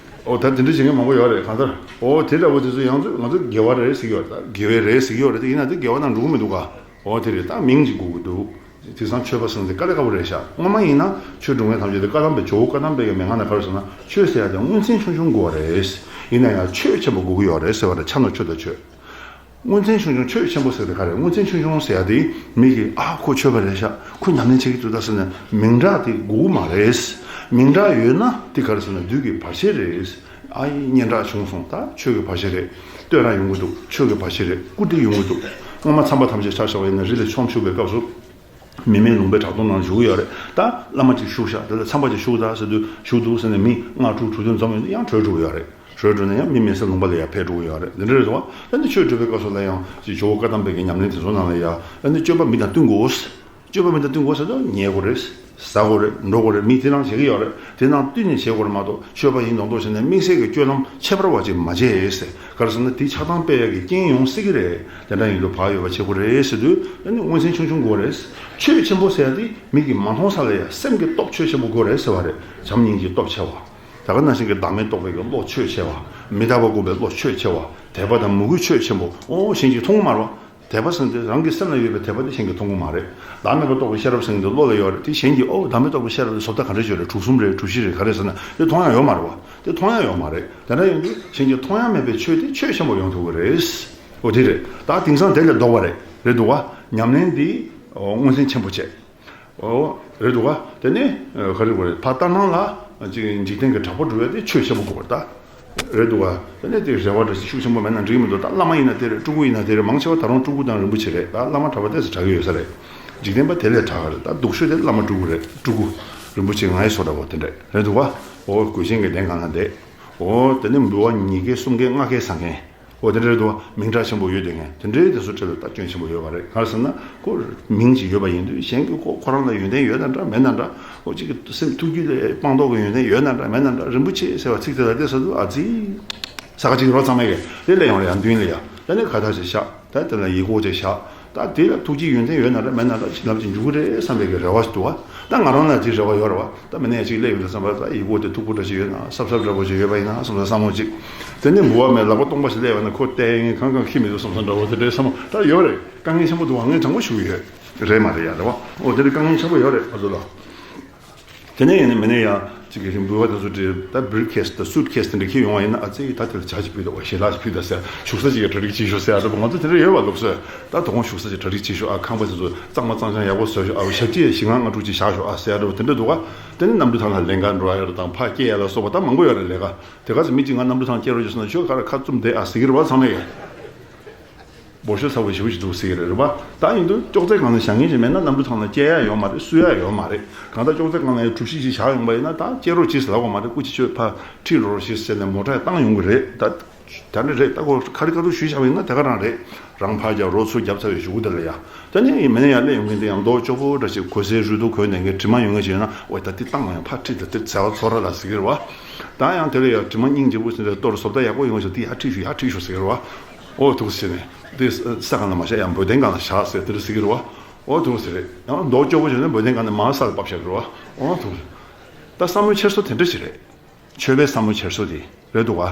ཨོ་ད་དེ་འདྲ་བྱེད་མཁན་མང་པོ་ཡོད་རེད་གང་ལྟར། ཨོ་དེ་འདྲ་བོ་དེ་ཚོ་ཡང་ཚོད་ང་ཚོ་དགེ་བ་རེད་ཟེར་གྱི་ཡོད་རེད་ད་དགེ་བའི་རེད་ཟེར་གྱི་ཡོད་རེད་དེ་ཡིན་ན་དེ་དགེ་བ་ནང་འགྲོ་གི་མི་འདུག་ག་ཨོ་དེ་རེད་ད་མིང་ཅིག་དགོས་ཀྱི་འདུག་དེང་སང་ཆོས་པ་ཟེར་ན་དེ་དཀའ་ལས་ཁག་པོ་རེད་ཤག་སྔོན་མ་ཡིན་ན་ཆོས་སྒྲུབ་མཁན་ཐམས་ཅད་དེ་བཀའ་གདམས་པའི་ཇོ་བོ་བཀའ་གདམས་པའི་གི་མན་ངག་ནང་ག་རེ་ཟེར་ན་ཆོས་ཟེར་ཡ་དེ་མངོན་མཚན་ཆུང་ཆུང་དགོས་པ་རེད། ཡིན་ན་ཡང་ཆོས་ཆེན་པོ་དགོས་ཀྱི་ཡོད་རེད་ཟེར་བ་རེད་ཕྱག་ན་ཆོས་དང་ཆོས། མངོན་མཚན་ཆུང་ཆུང་ཆོས་ཆེན་པོ་ཟེར་དེ་ག་རེ་མངོན་མཚན་ཆུང་ཆུང་ཟེར་ཡ་དེ་མི་གིས་ཨ་ཁོ་ཆོས་པ་རེད་ཤག་ཁོ་ཉམས་ལེན་བྱེད་ཀྱི་འདུག་ད་ཟེར་ནས་མིང་གྲགས་དེ་དགོས་མ་རེད། མིང་གྲགས་ཡོད་ན་དེ་ག་རེ་ཟེར་ན་བདུད་ཀྱི་བར་ཆད་རེད། ཨ་ཡི་སྙན་གྲགས་བྱུང་སོང་ད་ཆོས་ཀྱི་བར་ཆད་རེད། བསྟོད་ར་ཡོང་གི་འདུག་ཆོས་ཀྱི་བར་ཆད་རེད་བཀུར་སྟི་ཡོང་གི་འདུག་སྔོན་མ་ཚངས་པ་ཐམས་ཅད་ཆ་བཞག་པ་ཡིན་ན་རི་ལ་ཆོམ་བཞུགས་པའི་སྐབས་སུ། མི་མེད་ལུང་པའི་བྲག་དོང་ནང་བཞུགས་ཡོད་རེད་ད་བླ་མ་ཅིག་བཞུགས་ཤག་དེ་ལ་ཚངས་པ་ཅིག་བཞུགས་ད་ཟེར་དུས་བཞུགས་འདུག་ཟེར་ནས་མི་ལྔ་དྲུག་དྲུག་བདུན་འཛོམས་ཡོང་དུས་ཡང་བྲོས་འགྲོ་གི་ཡོད་རེད། བྲོས་འགྲོ་ནས་ཡང་མི་མེད་སའི་ལུང་པ་ལ་ཡང་ཕེབས་འགྲོ་གི་ཡོད་རེད་འདི་འདྲ་རེད་དོ། ད་ནི་ཆོས་སྒྲུབ་པའི་སྐབས་སུ་ལ་ཡང་ཅིག་ཇོ་བོ་བཀའ་གདམས་པའི་གི་ཉམས་ལེན་དེ་ཚོ་ནང་ལ་ཡང་ད་ནི་སྤྱོད་པ་མི་དང་བསྟུན་དགོས། སྤྱོད་པ་མི་དང་བསྟུན་དགོས་ཟེར་དུས་ཉལ་དགོས་རེད། ཟ་དགོས་རེད། འགྲོ་དགོས་རེད། མི་དེ་རང་བྱེད་ཀྱི་ཡོད་རེད། དེ་ནང་བསྟུན་ནས་བྱེད་དགོས་རེད་མ་གཏོགས་ཆོས་པ་ཡིན་མདོག་མདོག་བྱས་ནས་དམིགས་བསལ་གྱི་སྤྱོད་ལམ་ཁྱད་པར་བ་ཅིག་མ་བྱེད་ཟེར། ག་རེ་ཟེར་ན་དེ་ཆགས་སྡང་སྤེལ་ཡག་གི་རྐྱེན་ཡོང་སྲིད་ཀྱི་རེད། དེ་འདྲ་ཡིན་དུས་བག་ཡོད་པ་བྱེད་དགོས་རེད་ཟེར་དུས་ཨ་ནི་མངོན་མཚན་ཆུང་ཆུང་དགོས་རེད། ཆོས་ཆེན་པོ་ཟེར་ཡག་དེ་མིག་གིས་མ་མཐོང་ས་ལ་ཡ་སེམས་ཀྱི་སྟོབས་ཆོས་ཆེན་པོ་དགོས་རེད་ཟེར་བ་རེད། བྱམས་སྙིང་རྗེ་སྟོབས་ཆེ་བ། ད་ག་ནང་བཞིན་གྱི་བདག་མེད་རྟོགས་པའི་གི་བློ་ཆོས་ཆེ་བ། མི་རྟག་པ་སྒོམ་པའི་བློ་ཆོས་ཆེ་བ། དད་པ་དང་མོས་གུས་ཆོས་ཆེན་པོ། ཨོ་གཞན་གྱིས་མཐོང་གི་མ་རེད་བ། དད་པ་ཟེར་དེ་རང་གི་སེམས་ལ་ཡོད་པའི་དད་པ་དེ་གཞན་གྱིས་མཐོང་གི་མ་རེད། བདག་མེད་པ་རྟོགས་པའི་ཤེས་རབ་ཟེར་དེ་བློ་ལ་ཡོད་རེད། དེ་གཞན་གྱིས་ཨོ་བདག་མེད་རྟོགས་པའི་ཤེས་རབ་དེ་བཟོ་ལྟ་ག་འདྲ་ཅིག་ཡོད་རེད། གྲུ་གསུམ་རེད། གྲུ་བཞི་རེད། ག་རེ་ཟེར་ན་དེ་མཐོང་ཡག་ཡོད་མ་རེད་བ། དེ་མཐོང་ཡག་ཡོད་མ་རེད། དེ་འདྲ་ཡིན་དུས་གཞན་གྱིས་མཐོང་ཡག་མེད་པའི་ཆོས་དེ་ཆོས་ཆེན་པོ་ཡོང་ཐུབ་ཀྱི་རེད། ཨོ་དེ་རེད། ད་དེང་སང་དེ་ལས་ལྡོག་པ་རེད། རེད་འདུག་བ། ཉམས་ལེན་འདི་ཨོ་མངོན་མཚན་ཆེན་པོ་བྱས། ཨོ། རེད་འདུག་ག་དེ་ནས་ཨ་ག་རེ་དགོས་རེད། ཕར་ལྟར་སྣང་ལ་ཅིག་འཇིག་རྟེན་གྱི་གྲགས་པ་སྒྲུབ་ཡག་དེ་ཆོས་ཆེན་པོ་དགོས་པ་རེད་ད། རེད་འདུག་ག་དེ་ནས་དེ་རེ་བ་འདྲ་ཞིག་ཤུགས་ཆེན་པོ་མེད་ན་འགྲིག་གི་མི་འདུག་ད་བླ་མ་ཡིན་ན་དེ་རེད། སྤྲུལ་སྐུ་ཡིན་ན་དེ་རེད། མང་ཆེ་བ་ད་རུང་སྤྲུལ་སྐུ་དང་རིན་པོ་ཆེ་རེད། ད་བླ་མ་གྲྭ་པ་ཏོག་ཙམ་དྲག་གི་ཡོད་ས་རེད། འཇིག་རྟེན་པ་དེ་ལས་དྲག་ག་རེད། ད་སྡུག་ཤོས་དེ་བླ་མ་སྤྲུལ་སྐུ་རེད། སྤྲུལ་སྐུ། རིན་པོ་ཆེ་ང་ཡི་བཟོ་འདྲ་བོ་དེ་འདྲ་རེད་འདུག་ག་ཨོ་གོས་ཆེན་གྱི་གདན་སྒང་ན་བསྡད། ཨོ་དེ་ནས་འབུལ་བ་ཉིས་བརྒྱ་སུམ་བརྒྱ་ལྔ་བརྒྱ་ཟ་མཁན། འོ་དེ་འདྲ་རེད་དོ། མིང་གྲགས་ཆེན་པོ་ཡོད་དེ་ངས་དེ་འདྲའི་དེ་ཚོ་ཁྲོད་ལ་ད་སྐྱོན་ཆེན་པོ་ཡོད་པ་རེད། གང་ཟེར་ན་ཁོ་མིང་ཅིག་ཡོད་པ་ཡིན་དུས་གཞན་གྱིས་ཁོ་ཁོ་རང་ལ་ཡོན་ཏན་ཡོད་ན་འདྲ་མེད་ན་འདྲ། ཁོ་གཅིག་གི་སེམས་ཐུགས་རྒྱུད་ལ་སྤངས་རྟོགས་ཀྱི་ཡོན་ཏན་ཡོད་ན་འདྲ་མེད་ན་འདྲ། རིན་པོ་ཆེ་ཟེར་བ་ཚིག་དེ་ལ་བལྟས་ས་དུས་ཨ་ཙི། ས་ཁ་གཅིག་རོ་ཚང་མས་གི་དེ་ལས་ཡོང་རེད་ཡ། མདུན་ལ་ཡ་ད་ནི་ཁ་བཏགས་ཅིག་བཞག་ད་དེ་ལ་ཡིག་མགོ་ཅིག་བཞག་ད་དེ་ལ་ཐུགས་རྗེ་ཡོན་ཏན་ཡོད་ན་འདྲ་མེད་ན་འདྲ་བྱིན་རླབས་ཅིག་འཇུག་གི་རེད་བསམ་པའི་གི་རེ་བ་ཞིག་འདུག་བ། ད་ང་རང་ལ་དེ་རེ་བ་ཡོད་རེད་བ། ད་མི་ནས་ཅིག་སླེབས་ཡོང་དུས་ཙམ་པ་ད་ཡིག་མགོ་དེ་མཐུག་པོ་འདྲ་ཞིག་ཡོད་ན་སྲབ་སྲབ་འདྲ་པོ་ཞིག་ཡོད་པ་ཡིན་ན་བསམ་ས་བསམ་བློ་ཅིག་དེ་ནས་འབུལ་བ་མེད་ལག་པ་སྟོང་པ་ཞིག་སླེབས་ཡོང་ན་ཁོ་བལྟས་ཡིན་གང་གང་ཁྱི་མི་འདུག་བསམ་ས་འདྲ་བོ་དེ་འདྲའི་བསམ་བློ་ད་ཡོད་རེད། དཀའ་ངལ་ཆེན་པོ་འདུག་བ། ངས་དྲང་པོ་ཞུ་གི་ཡོད་རེད་མ་རེད་ཡ་རེད་བ། འོ་དེ་འདྲའི་དཀའ་ངལ་ཆེན་པོ་ཡོད་རེད་ང་ཚོ་ལ། དེ་ནས་ཡིན་ན་མི་ནས་ཡང་ཅིག་གི་རིང་འབུལ་བ་དེ་ཚོ་བྲིས་ད་briefcase་དང་suitcase་དེ་འདྲ་ཁྱེར་ཡོང་བ་ཡིན་ན་ཨ་ཙི་ད་དེ་ལ་ཇ་ཅིག་ཕུལ་དང་བ་ཞལ་ལག་ཅིག་ཕུལ་དང་ཟེར་བཞུགས་ས་ཅིག་གི་གྲ་སྒྲིག་བྱེད་ཤོག་ཟེར་ཡ་འདྲ་པོ་ང་ཚོ་དེ་འདྲ་ཡོད་པ་ལུགས་སྲོལ། ད་དོ་དགོང་བཞུགས་ས་ཅིག་གྲ་སྒྲིག་བྱེད་ཤོག་ཨ་ཁང་པ་དེ་ཚོ་གཙང་མ་གཙང་རྐྱང་ཡག་པོ་བཟོས་ཤོག་ཨ་ཞབས་ཕྱི་ཡ་བཞི་ལྔ་ལྔ་དྲུག་ཅིག་བཞག་ཤོག་ཨ་ཟེར་ཡ་འདྲ་པོ་དེ་འདྲ་འདུག་ག་དེ་ནི་གནམ་གྲུ་ཐང་ལ་ལེན་ག་འགྲོ་ཡ་ཡོད་རེད་དང་ཕར་སྐྱེལ་ཡ་ལ་སོགས་པ་ད་མང་པོ་ཡོད་རེད་ལས་ཀ། དེ་ག་ཚོད་མི་གཅིག་ང་གནམ་གྲུ་ཐང་སྐྱེལ་རོགས་བྱེད་སོང་ན་ཁྱོད་ག་རེ་ཁ་བཙུམ་བསྡད་ཨ་ཟེར་གི་རེད་བ་ཚང་མས་ཡ། འབོར་ཤོག་ཚ་བོ་ཞེ་པོ་ཞིག་འདུག་ཟེར་གི་རེད་རེད་པ། ད་ཡིན་དུས་ཅོག་ཙེ་སྒང་ལ་བཞག་མཁན་ཞིག་མེད་ན་གནམ་གྲུ་ཐང་ལ་སྐྱེལ་ཡ་ཡོད་མ་རེད། བསུ་ཡ་ཡོད་མ་རེད། གང་ལྟར་ཅོག་ཙེ་སྒང་ལ་ཡ་གྲུ་བཞི་ཞིག་བཞག་ཡོང་པ་ཡིན་ན་ད་སྐྱེལ་རོགས་གྱིས་ཟེར་ལབ་དགོས་མ་རེད། སྐུ་མཁྱེན་ཁྱོད་ཕར་ཁྲིད་རོགས་ཞེས་ཟེར་ནས་མོ་ཊ་བཏང་ཡོང་གི་རེད་ད། ད་ནི་རེད་ད་ཁོ་ཁ་རི་ཁ་ཐུག་ཞུས་བཞག་པ་ཡིན་ན་དེ་ག་རང་རེད། རང་ཕར་རྒྱབ་རོགས་ཚུར་རྒྱབ་ཚར་བའི་གཞུག་གུ་དེ་ལ་ཡ། ད་ནི་མི་ནས་ཡ་སླེབས་ཡོང་མཁན་དེ་ཡང་མདོག་སྐྱོ་པོ་འདྲ་ཞིག་གོས་སེར་རུལ་དུ་གོན་ནས་ངའི་དྲི་མ་ཡོང་མཁན་ཞིག་ཡོད་ན་ཨོ་ད་དེ་བཏང་ཡང་ཕར་ཁྲིད་ད་དེ་བྱ་བ་ཚོ་ར་ལ་ཟེར་གི་རེད་བ། ད་ཡང་དེ་ལ་ཡ་དྲི་མ་སྙིང་རྗེ་པོ་ཞིག་འདྲ་གཏོར་བཟོ་ལྟ་ཡག་པོ་ཡོང་ཞིག་དེ་ཡར་ཁྲིད་ཞུ་ཡར་ཁྲིད་ཞུ་ཟེར་གི་རེད་བ། ཨོ་ཐུགས་ཟེར་ནས། དེ་ས་སྒང་ལ་མ་བཞག་ཡང་འབོལ་གདན་སྒང་ལ་བཞག་ཟེར་དེ་འདྲ་ཟེར་གི་རེད་བ། ཨོ་ཐུགས་ཟེར་རེད། ཡང་མདོག་སྐྱོ་པོ་བྱས་ནས་འབོལ་གདན་སྒང་ནས་མར་ས་ལ་ཕབ་བཞག་གི་རེད་བ། ཨོ་ཐུགས། ད་བསམ་བློའི་འཁྱེར་སོ་དེ་འདྲ་ཞིག་རེད། ཆོས་པའི་བསམ་བློ་འཁྱེར་སོ་དེ་རེད་འདུག་བ།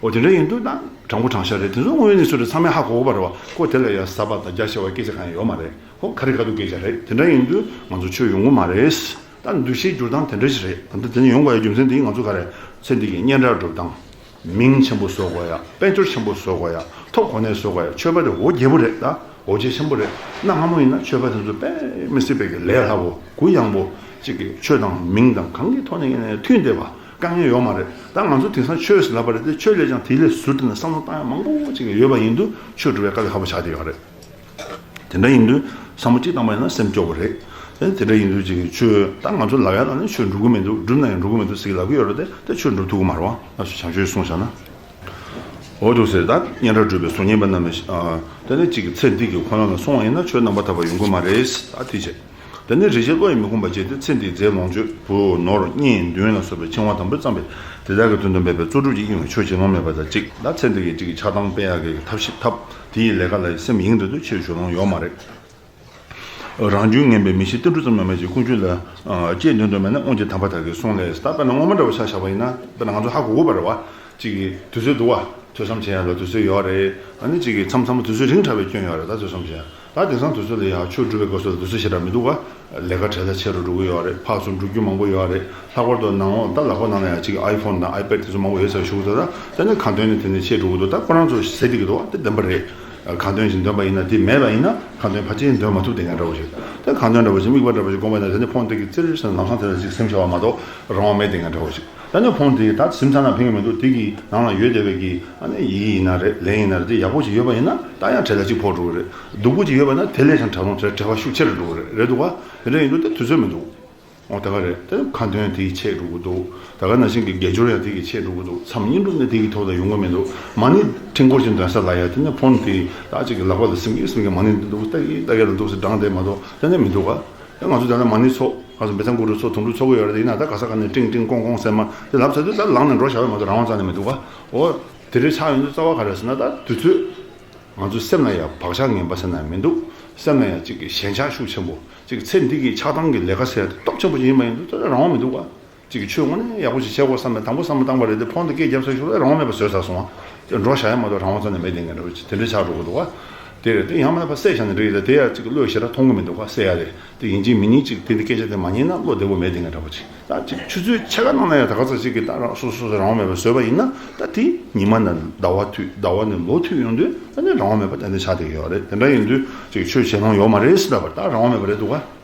ཨོ་དེ་འདྲ་ཡིན་དུས་ད་དྲང་པོ་དྲང་བཞག་རེད། དེ་ཚོ་དངོས་ཡོད་གནས་ཚུལ་རེད། ཚང་མས་ཧ་གོ་གི་པ་རེད་བ། ཁོ་དེ་ལ་ཡ་ཟབ་པ་དང་རྒྱ་ཆེ་བ་སྐད་ཆ་གང་ཡང་ཡོད་མ་རེད། ཁོ་ཁ་རི་ཁ་ཐུག་སྐད་ཆ་རེད། དེ་འདྲ་ཡིན་དུས་ང་ཚོ་ཆོས་ཡོང་གི་མ་རེད། ད་འདུ་ཤེས་བསྒྱུར་སྟངས་དེ་འདྲ་ཞིག་རེད། ད་ལྟ་དེ་ནས་ཡོང་དགོས་ཡ་རྒྱུ་མཚན་དེ་ང་ཚོ་ག་རེ་ཚེ་འདི་གི་སྙན་གྲགས་སྒྲུབ་སྟངས། མིང་ཆེན་པོ་བཟོ་དགོས་ཡ། དཔལ་འབྱོར་ཆེན་པོ་བཟོ་དགོས་ཡ། ཐོབ་གོ་གནས་བཟོ་དགོས་ཡ། ཆོས་པ་དེ་འོ་བརྒྱལ་པོ་རེད་ད། འོ་བརྒྱལ་ཆེན་པོ་རེད། གནའ་སྔ་མོ་ཡིན་ན་ཆོས་པ་དེ་ཚོ་དཔེ་མི་སྲིད་པའི་གི་ལས་སླ་པོ་གུ་ཡངས་པོ་ཅིག་གི་ཆོས་དང་མིང་དང་གང་གི་ཐོག་ནས་ཡིན་ནའི་མཐུན་བསྡད་པ། དཀའ་ངལ་ཡོད་མ་རེད། ད་ང་ཚོ་དེང་སང་ཆོས་ཟེར་ལབ་པ་རེད་དེ་ཆོས་ལས་ཀྱང་དེ་ལས་ཟུར་དུ་ནས་བསམ་བློ་བཏང་ཡ་མང་པོ་ཅིག་ཡོད་པ་ཡིན་དུས་ཆོས་སྒྲུབ་པའི་དཀའ་ལས་ཁག་པོ་ཆགས་བསྡད་ཡོད་རེད། དེ་འདྲ་ཡིན་དུས་བསམ་བློ་གཅིག་བཏང་པ་ཡིན་ན་སེམས་སྐྱོ་པོ་རེད། དེ་དེ་འདྲ་ཡིན་དུས་ཅིག་ཆོས་ད་ང་ཚོ་ལབ་ཡ་ལ་ནི་ཆོས་འགྲུབ་ཀྱི་མི་འདུག་སྒྲུབ་ན་ཡང་འགྲུབ་ཀྱི་མི་འདུག་ཟེར་གྱི་ལབ་ཀྱི་ཡོད་རེད་དེ་དེ་ཆོས་འགྲུབ་ཐུབ་ཀྱི་མ་རེད་བ། ང་ཚོ་བྱང་ཆུབ་གསུངས་བཞག་ན། འོ་འདུག་ཟེར་ད་སྙན་གྲགས་སྒྲུབ་པའི་གཟུགས་བརྙན་པ་རྣམས་ཨ་དེ་ནི་གཅིག་གི་ཚེ་འདི་གི་ཁོ་ན་ལ་སོང་བ་ཡིན་ན་ཆོས་རྣམ་པར་དག་པ་ཡོང་གི་མ་རེད་ད་དེ་བྱས། དེ་ནི་རིག་བྱེད་བློ་ཡིས་མི་ཁོམ་པ་བྱས་ཏེ་ཚེ་འདིའི་རྫས་ལོངས་སྤྱོད་བུ་ནོར་གཉེན་མདུན་ལ་སོགས་པའི་འཆིང་བ་དམ་པོས་བརྩམས་པའི་དེ་དག་གི་དོན་དུ་འབད་པའི་གཙོ་སྒྲུབ་ཀྱི་དབྱིངས་ལ་ཆོས་བྱེད་ལོང་མེད་པ་དང་གཅིག་ད་ཚེ་འདི་གི་གཅིག་གི་ཆགས་སྡང་སྤེལ་ཡག་གི་ཐབས་ཤེས་ཐབས་དེ་ཡི་ལས་ཀ་ལ་སེམས་གཡེང་འདོད་དུ་ཆེས་བྱུང་ལོང་ཡོད་མ་རེད། རང་རྒྱུད་ངན་པའི་མི་ཤེས་ཏིལ་འབྲུ་ཙམ་ཡང་མེད་ཅིང་ཀུན་སྤྱོད་ལ་ཨ་གཅེས་འདོད་དུ་མེད་ན་སྔོན་གྱི་དམ་པ་དག་གིས་གསུངས་ལས་ད་དཔེར་ན་སྔོན་མ་འདྲ་བོ་ཆ་བཞག་པ་ཡིན་ན་དཔེར་ན་ང་ཚོ་ཧ་གོ་གི་པ་རེད་བ། གཅིག་གིས་དུས་ཚོད་འདུག་བ། ཐོས་བསམ་བྱེད་ཡ་ལ་དུས་ཚོད་ཡོད་རེད། ཨ་ནི་གཅིག་གིས་མཚམས་མཚམས་དུས་ཚོད་རིང་དྲགས་པའི་སྐྱོན་ཡོད་རེད་ད་ཐོས་བསམ་བྱེད་ཡ། ད་དེང་སང་དུས་ཚོད་ལ་ཡ་ཆོས་སྒྲུབ་པའི་སྐབས་སུ་ལ་དུས་ཚོད་ཞེ་དྲག་མི་འདུག་བ། ལས་ཀ་བྲེལ་ཟ་ཆེ་རུ་འགྲོ་གི་ཡོད་རེད། ཕར་ཚུར་འགྲོ་རྒྱུ་མང་པོ་ཡོད་རེད། ལྷག་པར་དུ་ནང་ལོགས་ད་ལག་པ་ནང་ལ་ཡ་གཅིག་ཨའི་ཕོན་དང་ཨའི་པེ་ཌི་དེ་ཚོ་མང་པོ་ཡོད་ཟེར་ཞུ་གི་འདུག་ད་དེ་ནི་ཁ་འདོན་ནི་དེ་ནི་ཆེ་འགྲོ་གི་འདུག་ད་ཁོ་རང་ཚོ་ཟེར་བསྡད་ཀྱི་འདུག་བ་དེ་བདེན་པ་རེད། ཁ་འདོན་ཞིག་འདོན་པ་ཡིན་ན་དེ་མེད་པ་ཡིན་ན་ཁ་འདོན་ཕལ་ཆེར་འདོན་མ་ཐུབ་བསྡད་མཁན་འདྲ་བོ་ཞིག་ད་ཁ་འདོན་འདྲ་བོ་ཞིག་དམིགས་པ་འདྲ་བོ་ཞིག་བསྒོམས་པ་ཡིན་ན་དེ་ནི་ཕོན་དེ་གི་ཙིར་ཟེར་ལམ་སང་དེ་ལ་ཅིག་སེམས་ཤོར་བ་མ་གཏོགས་རང་དབང་མེད་བསྡད་མཁན་འདྲ་བོ་ཞིག་ད་ནི་ཕོན་དེ་ད་སེམས་ཚང་ན་ཕན་གྱི་མི་འདུག་དེ་གི་ནང་ལ་ཡོད་བསྡད་པའི་གི་ཨ་ནི་ཡི་གེ་ཡིན་ན་རེད། ལན་ཡིན་ན་རེད། དེ་ཡག་པོ་ཞིག་ཡོད་པ་ཡིན་ན་ད་ཡང་བྲེལ་བ་གཅིག་ཕོག་འགྲོ་གི་རེད། སྡུག་པོ་ཅིག་ཡོད་པ་ན་དེ་ལས་ཀྱང་བྲེལ་བ་བྲེལ་བ་ཤུགས་ཆེ་རུ་འགྲོ་གི་རེད། རེད་འདུག་བ། དེ་འདྲ་ཡིན་དུས་དེ་དུས་ཚོད་མི་འདུག་འོ་ད་ག་རེད། དེ་ཁ་འདོན་དེ་ཆེ་འགྲོ་གི་འདུག་ད་ག་ནང་བཞིན་གྱི་དགེ་སྦྱོར་ཡང་དེ་གི་ཆེ་འགྲོ་གི་འདུག་མཚམས་བསྙེན་སྒྲུབ་ནི་དེ་གི་ཐོག་ལ་ཡོང་གི་མི་འདུག་མ་ཎི་ཕྲེང་སྐོར་ཅིག་འདོན་ས་ལ་ཡ་དེ་ནས་ཕོན་དེ་ད་ཅིག་གི་ལག་པ་ལ་སིམ་གི་སིམ་གི་མ་ཎི་འདི་འདུག་ལྟ་གི་ལྟ་གི་ལ་འདུག་སེ་འགྲངས་བསྡད་མ་གཏོགས་དེ་ནས་མི་འདུག་ག་ང་ཚོ་ད་ལྟ་མ་ཎི་ཚོགས། ང་ཚོ་བཛྲ་གུ་རུ་ཚོགས། དུང་སྒྲུབ་ཚོགས་ཀྱི་ཡོད་རེད། ཡིན་ན་ད་ག་ས་ག་ནས་ཀྲིང་ཀྲིང་ཀོང་ཀོང་ཟེར་མ་དེ་ལབ་ཚར་དུས། ད་ལངས་ནས་འགྲོ་བཞག་ཡོད་མ་གཏོགས་རང་དབང་རྩ་ནས་མི་འདུག་ག་འོ། དེ་འདྲའི་ཆགས་ཡོང་དུས་རྩ་བ་ག་རེ་ཟེར་ན། ད་དུས་ཚོད་ང་ཚོའི་སེམས་ལ་ཡང་བག་ཆགས་ངན་པ་ཟེར་ན་མི་འདུག་སེམས་ལ་ཡང་ཅིག་གི་ཞེན་ཆགས་ཤུགས་ཆེན་པོ། ཅིག་ཚེ་འདི་གི་ཆགས་སྡང་གི་ལས་ཀ་ཟེར་ཡ་དེ་སྟོབས་ཆེན་པོ་ཅིག་ཡིན་པ་ཡིན་དུས། ད་རང་དབང་མི་འདུག་ག་ཅིག་གི་ཆོས་དངོས་གནས་ཡག་པོ་ཞིག་བྱེད་དགོས་བསམ་པའི་དང་པོ་བསམ་བློ་བཏང་པ་རེད་དེ། ཕོན་དེ་སྐད་བརྒྱབ་ཚར་ཤོག་ལ་རང་དབང་མེད་པ་བཟོས་ཚར་སོང་བ། འགྲོ་བཞག་ཡ་མ་གཏོགས་རང་དབང་རྩ་ནས་མེད། དེ་འདྲ་འདྲ་བོ་ཅིག་དེ་འདྲ་ཆགས་འགྲོ་གི་འདུག་ག་དེ་རེད། དེ་ཡང་མིན་ན་ཕར་བསད་བཞག་ན་འགྲིག་ཡ་རེད། དེ་ཡ་ཅིག་བློས་ཞེ་དྲག་ཐོངས་གི་མི་འདུག་ག་བསད་ཡ་དེ། དེ་ཡིན་གཅིག་མིན་གཉིས་ཅིག་དེ་འདྲ་སྐད་ཆ་དེ་མ་ཉན་ན་བློ་བདེ་པོ་མེད། དེ་འདྲ་འདྲ་བོ་ཅིག་ད་ཅིག་ཆུ་ཚོད་ཕྱེད་ཀ་ནང་ན་ཡང་ད་ག་ཚོད་ཅིག་གི་ད་རང་སོ་སོ་སོ་སོ་རང་དབང་མེད་པ་བཟོས་པ་ཡིན་ན། ད་དེ་ཉི་མ་ནས་ཟླ་བ་མཐུད། ཟླ་བ་ནས་ལོ་མཐུད་ཡོང་དུས། ད་ནི་རང་དབང་མེད་པ་ཏན་ཏན་ཆགས་བསྡད་ཀྱི་ཡོད་རེད། དེ་འདྲ་ཡིན་དུས་ཅིག་ཆོས་བྱེད་ལོང་ཡོད་མ་རེད་ཟེར་ལབ་པ་རེད། ད་རང་དབང་མེད་པ་རེད་འདུག་ག་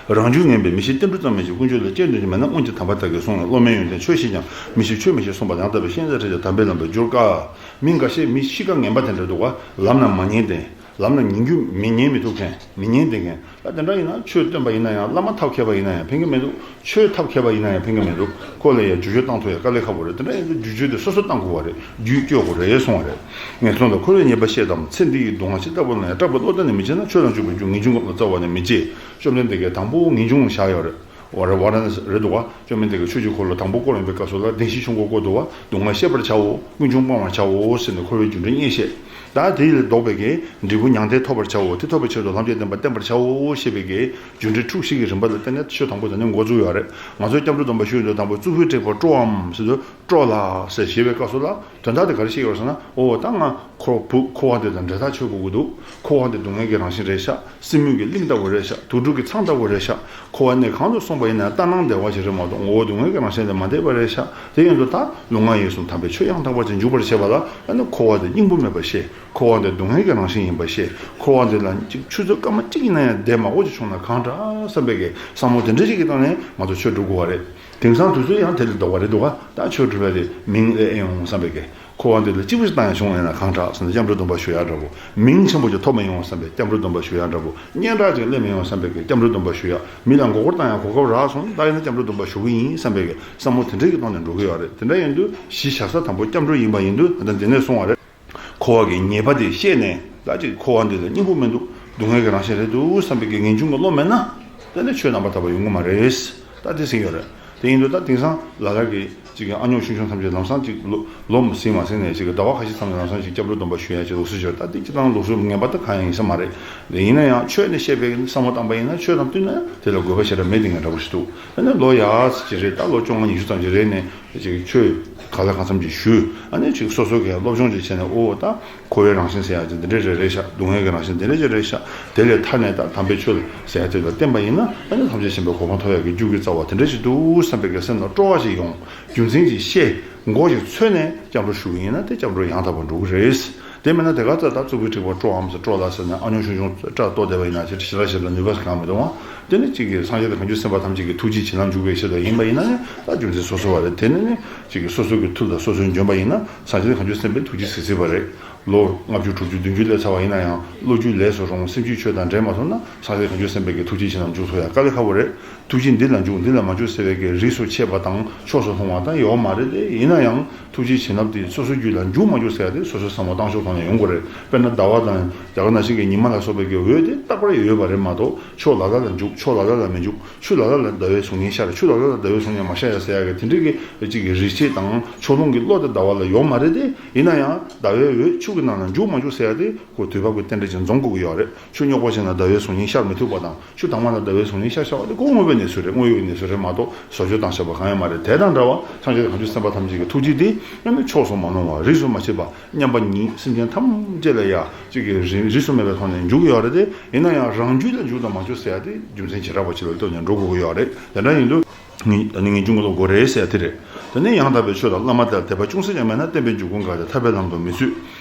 རང་རྒྱུད་ངན་པས་མི་ཤེས་བསྟན་འགྲོ་ཙམ་མིན་ཞིང་། ཀུན་སྤྱོད་ལ་སྐྱོན་དོན་ཅན་མེད་ན། སྔོན་གྱི་དམ་པ་དག་གིས་གསུངས་ཡང་། བློ་དམན་ཡོན་ཏན་ཆོས་ཤེས་ཀྱང་། མི་ཤེས་ཆོས་མི་ཤེས་གསུངས་པ། ཡང་དག་པའི་ཤེས་བྱ་ཁྲིད་ཀྱང་། དམ་པའི་ལམ་པར་འགྱུར་དཀའ། མི་འགའ་ཤས་མི་གཤིས་ཀ་ངན་པ་དེ་འདྲ་འདུག་ག་ལམ་ན་མ་ཉན་ཏེ། ལམ་ན་ཉན་རྒྱུ་མི་ཉན་མི་ཐུབ་མཁན། མི་ཉན་བསྡད་མཁན། ད་དེ་འདྲ་ཡིན་ན་ཆོས་སྟོན་པ་ཡིན་ན་ཡང་། བླ་མ་ཐབས་མཁས་པ་ཡིན་ན་ཡང་ཕན་གྱི་མི་འདུག་ཆོས་ཐབས་མཁས་པ་ཡིན་ན་ཡང་ཕན་གྱི་མི་འདུག་ཁོ་ལ་ཡང་བསྒྱུར་བཅོས་བཏང་ཐུབ་ཡ་དཀའ་ལས་ཁག་པོ་རེད། དེ་འདྲ་ཡིན་དུས་བསྒྱུར་བཅོས་དེ་སོ་སོ་བཏང་དགོས་པ་རེད། རྒྱུད་སྐྱོ་དགོས་རེད་གསུངས་པ་རེད། ངན་སོང་དང་འཁོར་བའི་ཉེས་པ་ཤེས་དང་། ཚེ་འདི་ཡི་སྡུག་བསྔལ་ཇི་ལྟ་བུ་ལ་ཡང་། སྐྲག་པའི་བློ་གཏད་ནས་མི་བྱེད་ན། ཆོས་ལ་འཇུག་པའི་རྒྱུ་ངེས་འབྱུང་ལ་རྩ་བ་ནས་མི་བྱེད། བཅོམ་ལྡན་འདས་ཀྱིས་དང་པོ་ངེས་འབྱུང་ལ་བཞག་ཡོད་རེད། ཝཱ་ར་ཝཱ་ར་ཎ་སི་རེད་འདུག་ག་བཅོམ་ལྡན་འདས་ཀྱིས་ཆོས་ཀྱི་འཁོར་ལོ་དང་པོ་བསྐོར་ཡོང་པའི་སྐབས་སུ་ལ། བདེན་བཞིའི་ཆོས་འཁོར་བསྐོར་འདུག་ག་སྡུག་བསྔལ་ཤེས་པར་བྱའོ། ཀུན་འབྱུང་སྤང་བར་བྱའོ་ཟེར་ནས་འཁོར་བའི་རྒྱུ་འབྲས་བརྙེས་བཤད། ད་དེ་ལས་ལྡོག་པའི་གི་འབྲས་བུ་མྱང་འདས་ཐོབ་པར་བྱའོ། དེ་ཐོབ་པའི་ཕྱིར་དུ་ལམ་གྱི་བདེན་པ་བསྟེན་པར་བྱའོ་ཞེས་པའི་གི་རྒྱུ་འབྲས་དྲུག་བཞི་གི་རིམ་པ་ལ་བརྟེན་ནས་ཆོས་དང་པོ་དེ་ནས་འགོ་བཙུགས་ཡོད་རེད། ང་ཚོས་སྐྱབས་འགྲོ་སྡོམ་པ་ཞུ་ཡོང་དུས། དང་པོ་གཙུག་ཕུད་བྲེགས་པ་སྤྲོའམ་ཟེར་དུས། སྤྲོ་ལགས་ཟེར་ཞེས་པའི་སྐབས་སུ་ལ། དོན་དག་དེ་ག་རེ་བཤད་ཡོད་ཟེར་ན། འོ་ད་ང་འཁོར་བ་འདི་དང་འབྲེལ་ཐག་ཆོད་དགོས་ཀྱི་འདུག་འཁོར་བ་འདི་སྡུག་བསྔལ་གྱི་རང་བཞིན་རེད་ཤག་སྲིན་མོ་གི་གླིང་ལྟ་བུ་རེད་ཤག་དུག་སྦྲུལ་གྱི་ཚང་ལྟ་བུ་རེད་ཤག་འཁོར་བ་གནས་གང་དུ་སོང་པ་ཡིན་ན་ལྟར་སྣང་བདེ་བ་ཞིག་རེད་མ་གཏོགས། ངོ་བོ་སྡུག་བསྔལ་གྱི་རང་བཞིན་ལས་མ་འདས་པ་རེད་ཤག་དེ་ཡིན་དུས་ད་ལུས་ངག་ཡིད་གསུམ་དམ་པའི་ཆོས་ཡང་དག་པ་ཅིག་འཇུག་པར་བྱེད་པ་ལ། ཨ་ནི་འཁོར་བ་འདི་སྙིང་པོ་མེད་པར་ཤེས། འཁོར་བ་འདི་སྡུག་བསྔལ་གྱི་རང་བཞིན་ཡིན་པར་ཤེས། འཁོར་བ་འདི་ལ་ཅིག་ཆུ་ཚོད་སྐར་མ་གཅིག་ཡིན་ན་ཡང་བསྡད་མ་དགོས་ཅིག་བྱུང་ན་གང་དྲག་བསམ་པའི་གི་བསམ་བློ་དེ་འདྲ་ཞིག་གི་ཐོག་ནས་ང་ཚོ་ཆོས་སྒྲུབ་དགོས་པ་རེད། དེང་སང་དུས་ཚོད་ཡང་དེ་ལས་ལྡོག་པ་རེད་འདུག་ག་ད་ཆོས་སྒྲུབ་པ་དེ་མིང་ཨེ་ཨེ་ཡོང་བསམ་པའི་གི། འཁོར་བ་འདི་ལ་གཅིག་པུ་ཞིག་བཏང་ཡང་བྱུང་ཡིན་ན་གང་དྲག་ཟེར་ན། སྐྱབས་འགྲོ་སྡོམ་པ་ཞུ་ཡག་འདྲ་པོ། མིང་ཆེན་པོ་ཅིག་ཐོབ་མ་ཡོང་བསམ་པའི་སྐྱབས་འགྲོ་སྡོམ་པ་ཞུ་ཡག་འདྲ་པོ། སྙན་གྲགས་ཅིག་སླེབས་མ་ཡོང་བསམ་པའི་གི་སྐྱབས་འགྲོ་སྡོམ་པ་ཞུ་ཡག་མི་ལ་མགོ་སྐོར་བཏང་ཡག་གོ་སྐབས་རག་སོང་། ད་ཡིན་ན་སྐྱབས་འགྲོ་སྡོམ་པ་ཞུ་གི་ཡིན་བསམ་པའི་གི་བསམ་བློ་དེ་འདྲའི་གི་ཐོག་ནས་འགྲོ་གི་ཡོད་རེད། དེ་འདྲ་ཡིན་དུས་གཞི་བཞག་ས་དང་པོ་སྐྱབས་འགྲོ་ཡིན་པ་ཡིན་དུས། ད་འདི་ནས་གསུངས་པ་རེད། འཁོར་བ་གི་ཉེས་པ་དེ་ཤེས་ནས། ད་ཅིག་འཁོར་བ་འདི་ལ་སྙིང་པོ་མི་འདུག་སྡུག་བསྔལ་གྱི་རང་བཞིན་རེད་འདུག་བསམ་པའི་གི་ངེས་འབྱུང་གི་བློ་མེད་ན། དེ་ནི་ཆོས་རྣམ་པར་དག་པ་ཡོང་གི་མ་རེད། ད་དེ་ཟེར་གྱི་ཡོད་རེད། དེ་ཡིན་དུས་ད་དེང་སང་ལ་ལ་གི་ཅིག་གི་ཨ་ཉོག་ཆུང་ཆུང་ཐམས་ཅད་ལམ་སང་ཅིག་ལོ་ལོ་མ་ཟིན་མ་ཟིན་ནས་ཅིག་གི་ཟླ་བ་ཁ་ཤས་ཙམ་ནས་ལམ་སང་ཅིག་སྐྱབས་འགྲོ་སྡོམ་པ་ཞུ་ཡ་ཅིག་ལུགས་སྲོལ་ཅིག་ཡོད། ད་དེ་སྤྱིར་བཏང་ལུགས་སྲོལ་ངན་པ་ད་གང་ཡང་ཡིན་ས་མ་རེད། དེ་ཡིན་ན་ཡང་ཆོས་ནི་བཤད་པའི་བསམ་བློ་བཏང་པ་ཡིན་ན་ཆོས་དང་བསྟུན་ན་དེ་ལ་དགོས་པ་ཞེ་དྲག་མེད་དེ་ངས་འདྲ་པོ་ཞིག་འདུག་དེ་ནས་ལོ་ཡག་ཅིག་རེད། ད་ལོ་བཅོ་ལྔ་ཉི་ཤུ་ཙམ་ཅིག་རེད་ནས་ཅིག་ཆོས་ག་ལ་གང་འཚམ་ཅིག་ཞུས། ཨ་ནི་ཅིག་སོ་སོ་གི་སློབ་སྦྱོང་ཅིག་བྱས་ནས། ཨོ་ད། འཁོར་བའི་རང་བཞིན་ཟེར་ཡག་ཅིག་འདི་འདྲ་རེ་རེད་ཤག་སྡུག་བསྔལ་གྱི་རང་བཞིན་འདི་འདྲ་ཅིག་རེད་ཤག་དེ་ལས་ཐར་ནས་ད་དམ་པའི་ཆོས་ལ་ཟེར་ཡག་དེ་ལ་བརྟེན་པ་ཡིན་ན། ཨ་ནི་ཐམས་ཅད་མཁྱེན་པའི་གོ་འཕང་ཐོབ་ཡག་གི་རྒྱུ་གི་རྩ་བ་དེ་འདྲ་ཞིག་འདུག་བསམ་པའི་གི་སེམས་ལ་སྤྲོ་བ་ཞིག་ཡོང་། རྒྱུ་མཚན་ཅིག་ཤེས། མགོ་ཞིག་ཚོས་ནས་སྐྱབས་འགྲོ་ཞུ་གི་ཡིན་ན་དེ་སྐྱབས་འགྲོ་ཡང་དག་པར་འགྲོ་གི་རེད། དེ་མིན་ན་དེ་ག་ཚོད་ད་གཙུག་ཕུད་བྲེགས་པ་སྤྲོའམ་ཟེར། སྤྲོ་ལགས་ཟེར་ནས་ཨ་ཉོག་ཆུང་ཆུང་སྐྲ་གཏོར་བསྡད་པ་ཡིན་ན་ཅིག་ཞེ་དྲག་ཞེ་དྲག་ནུས་པ་གང་མི་འདུག་ཨང་། དེ་ནི་གཅིག་གིས་སངས་རྒྱས་དང་བྱང་ཆུབ་སེམས་དཔའ་ཐམས་ཅད་ཀྱི་ཐུགས་རྗེ་བྱིན་རླབས་འཇུག་པའི་ཆེད་དུ་ཡིན་པ་ཡིན་ན་ནི། ད་རྒྱུ་མཚན་སོ་སོ་བ་རེད། དེ་ནི་ནི་གཅིག་གིས་སོ་སོ་གི་མཐུ་དང་སོ་སོས་འཇོན་པ་ཡིན་ན་སངས་རྒྱས་དང་བྱང་ཆུབ་སེམས་དཔའི་ཐུགས་རྗེ་གཟིགས་སྲིད་པ་རེད། ལོ་ལྔ་བཅུ་དྲུག་ཅུ་བདུན་ཅུ་སླེབས་ཚར་བ་ཡིན་ན་ཡང་། བློ་རྒྱུད་ལས་སུ་རུང་། སེམས་རྒྱུད་ཆོས་དང་འདྲེས་མ་ཐུབ་ན་སངས་རྒྱས་བྱང་ཆུབ་སེམས་དཔའི་གི་ཐུགས་རྗེ་བྱིན་རླབས་འཇུག་ཐུབ་ཡག་དཀའ་ལས་ཁག་པོ་རེད། ཐུགས་རྗེ་འདི་ལ་འཇུག་འདི་ལ་མ་འཇུག་ཟེར་བའི་གི་རིས་སུ་ཆད་པ་དང་ཕྱོགས་སུ་ལྷུང་བ་དང་ཡོད་མ་རེད་དེ། ཡིན་ན་ཡང་ཐུགས་རྗེ་བྱིན་རླབས་དེ་སོ་སོའི་རྒྱུད་ལ་འཇུག་མ་འཇུག་ཟེར་ཡག་དེ་སོ་སོའི་བསམ་བློ་བཏང་ཕྱོགས་ཐོག་ནས་ཡོང་དགོས་རེད། དཔེར་ན་ཟླ་བ་དང་རྒྱ་གར་ནང་བཞིན་གྱི་ཉི་མ་ལ་སོགས་པའི་གི་འོད་དེ་རྟག་པར་ཡོད་པ་རེད་མ་གཏོགས། ཕྱོགས་ལ་ལ་ལ་འཇུག་ཕྱོགས་ལ་ལ་ལ་མི་འཇུག་ཆུ་ལ་ལ་ལ་ཟླ་བའི་གཟུགས་བརྙན་ཤར། ཆུ་ལ་ལ་ལ་ཟླ་བའི་གཟུགས་བརྙན་མ་ཤར་ཡ་ཟེར་ཡ་གི་དེ་འདྲའི་གི་ཅིག་གི་རིས་ཆད་དང་ཕྱོགས་ལྷུང་གི་བློ་དེ་ཟླ་བ་ལ་ཡོད་མ་རེད་དེ། ཡིན་ན་ཡང་ཟླ་བའི་འོད་ཆུ་གི་ནང་ལ་འཇུག་མ་འཇུག་ཟེར་ཡ་དེ་ཁོ་དུས་བབ་ཀྱི་རྟེན་འབྲེལ་ཅིག་འཛོམས་དགོས་ཀྱི་ཡོད་རེད། ཆུ་རྙོག་པ་ཞིག་ན་ཟླ་བའི་གཟུགས་བརྙན་ཤར་མི་ཐུབ་པ་དང་། ཆུ་དྭངས་མ་ན་ཟླ་བའི་གཟུགས་བརྙན་ཤར་ཤར་བ་དེ་ཁོ་དངོས་པོའི་གནས་ཚུལ་རེད། དངོས་ཡོད་ཀྱི་གནས་ཚུལ་རེད་མ་གཏོགས་བཟོ་བཅོས་བཏང་བཞག་པ་གང་ཡང་མ་རེད། དེ་དང་འདྲ་བ་སངས་རྒྱས་དང་བྱང་ཆུབ་སེམས་དཔའ་ཐམས་ཅད་ཀྱི་ཐུགས་རྗེ་དེ་ཡང་ནི་ཕྱོགས་སུ་མ་ལྷུང་བ། རིས་སུ་མ་ཆད་པ། མཉམ་པ་ཉིད་སེམས་ཅན་ཐམས་ཅད་ལ་ཡ་གཅིག་གི་རིས་རིས་སུ་མེད་པའི་ཐོག་ནས་འཇུག་གི་ཡོད་རེད་དེ། ཡིན་ན་ཡང་རང་རྒྱུད་ལ་འཇུག་དང་མ་འཇུག་ཟེར་ཡ་དེ་རྒྱུ་མཚན་བྱེ་བྲག་པ་ཅིག་ལ་ལྟོས་ནས་འགྲོ་དགོས་ཀྱི་ཡོད་རེད། དེ་འདྲ་ཡིན་དུས་ངེས་ད་ནི་ངེས་འབྱུང་གི་བློ་དགོས་རེད་ཟེར་ཡ་དེ་རེད། དེ་ནས་ཡང་དག་པའི་ཆོས་དང་བླ་མ་དེ་ལ་དད་པ་ཅུང་ཟད་ཀྱང་མེད་ན་བསྟན་པའི་འབྱུང་ཁུངས་འགག་སྟེ་ཐར་པའི་ལམ་དུ་མི་ཚུད།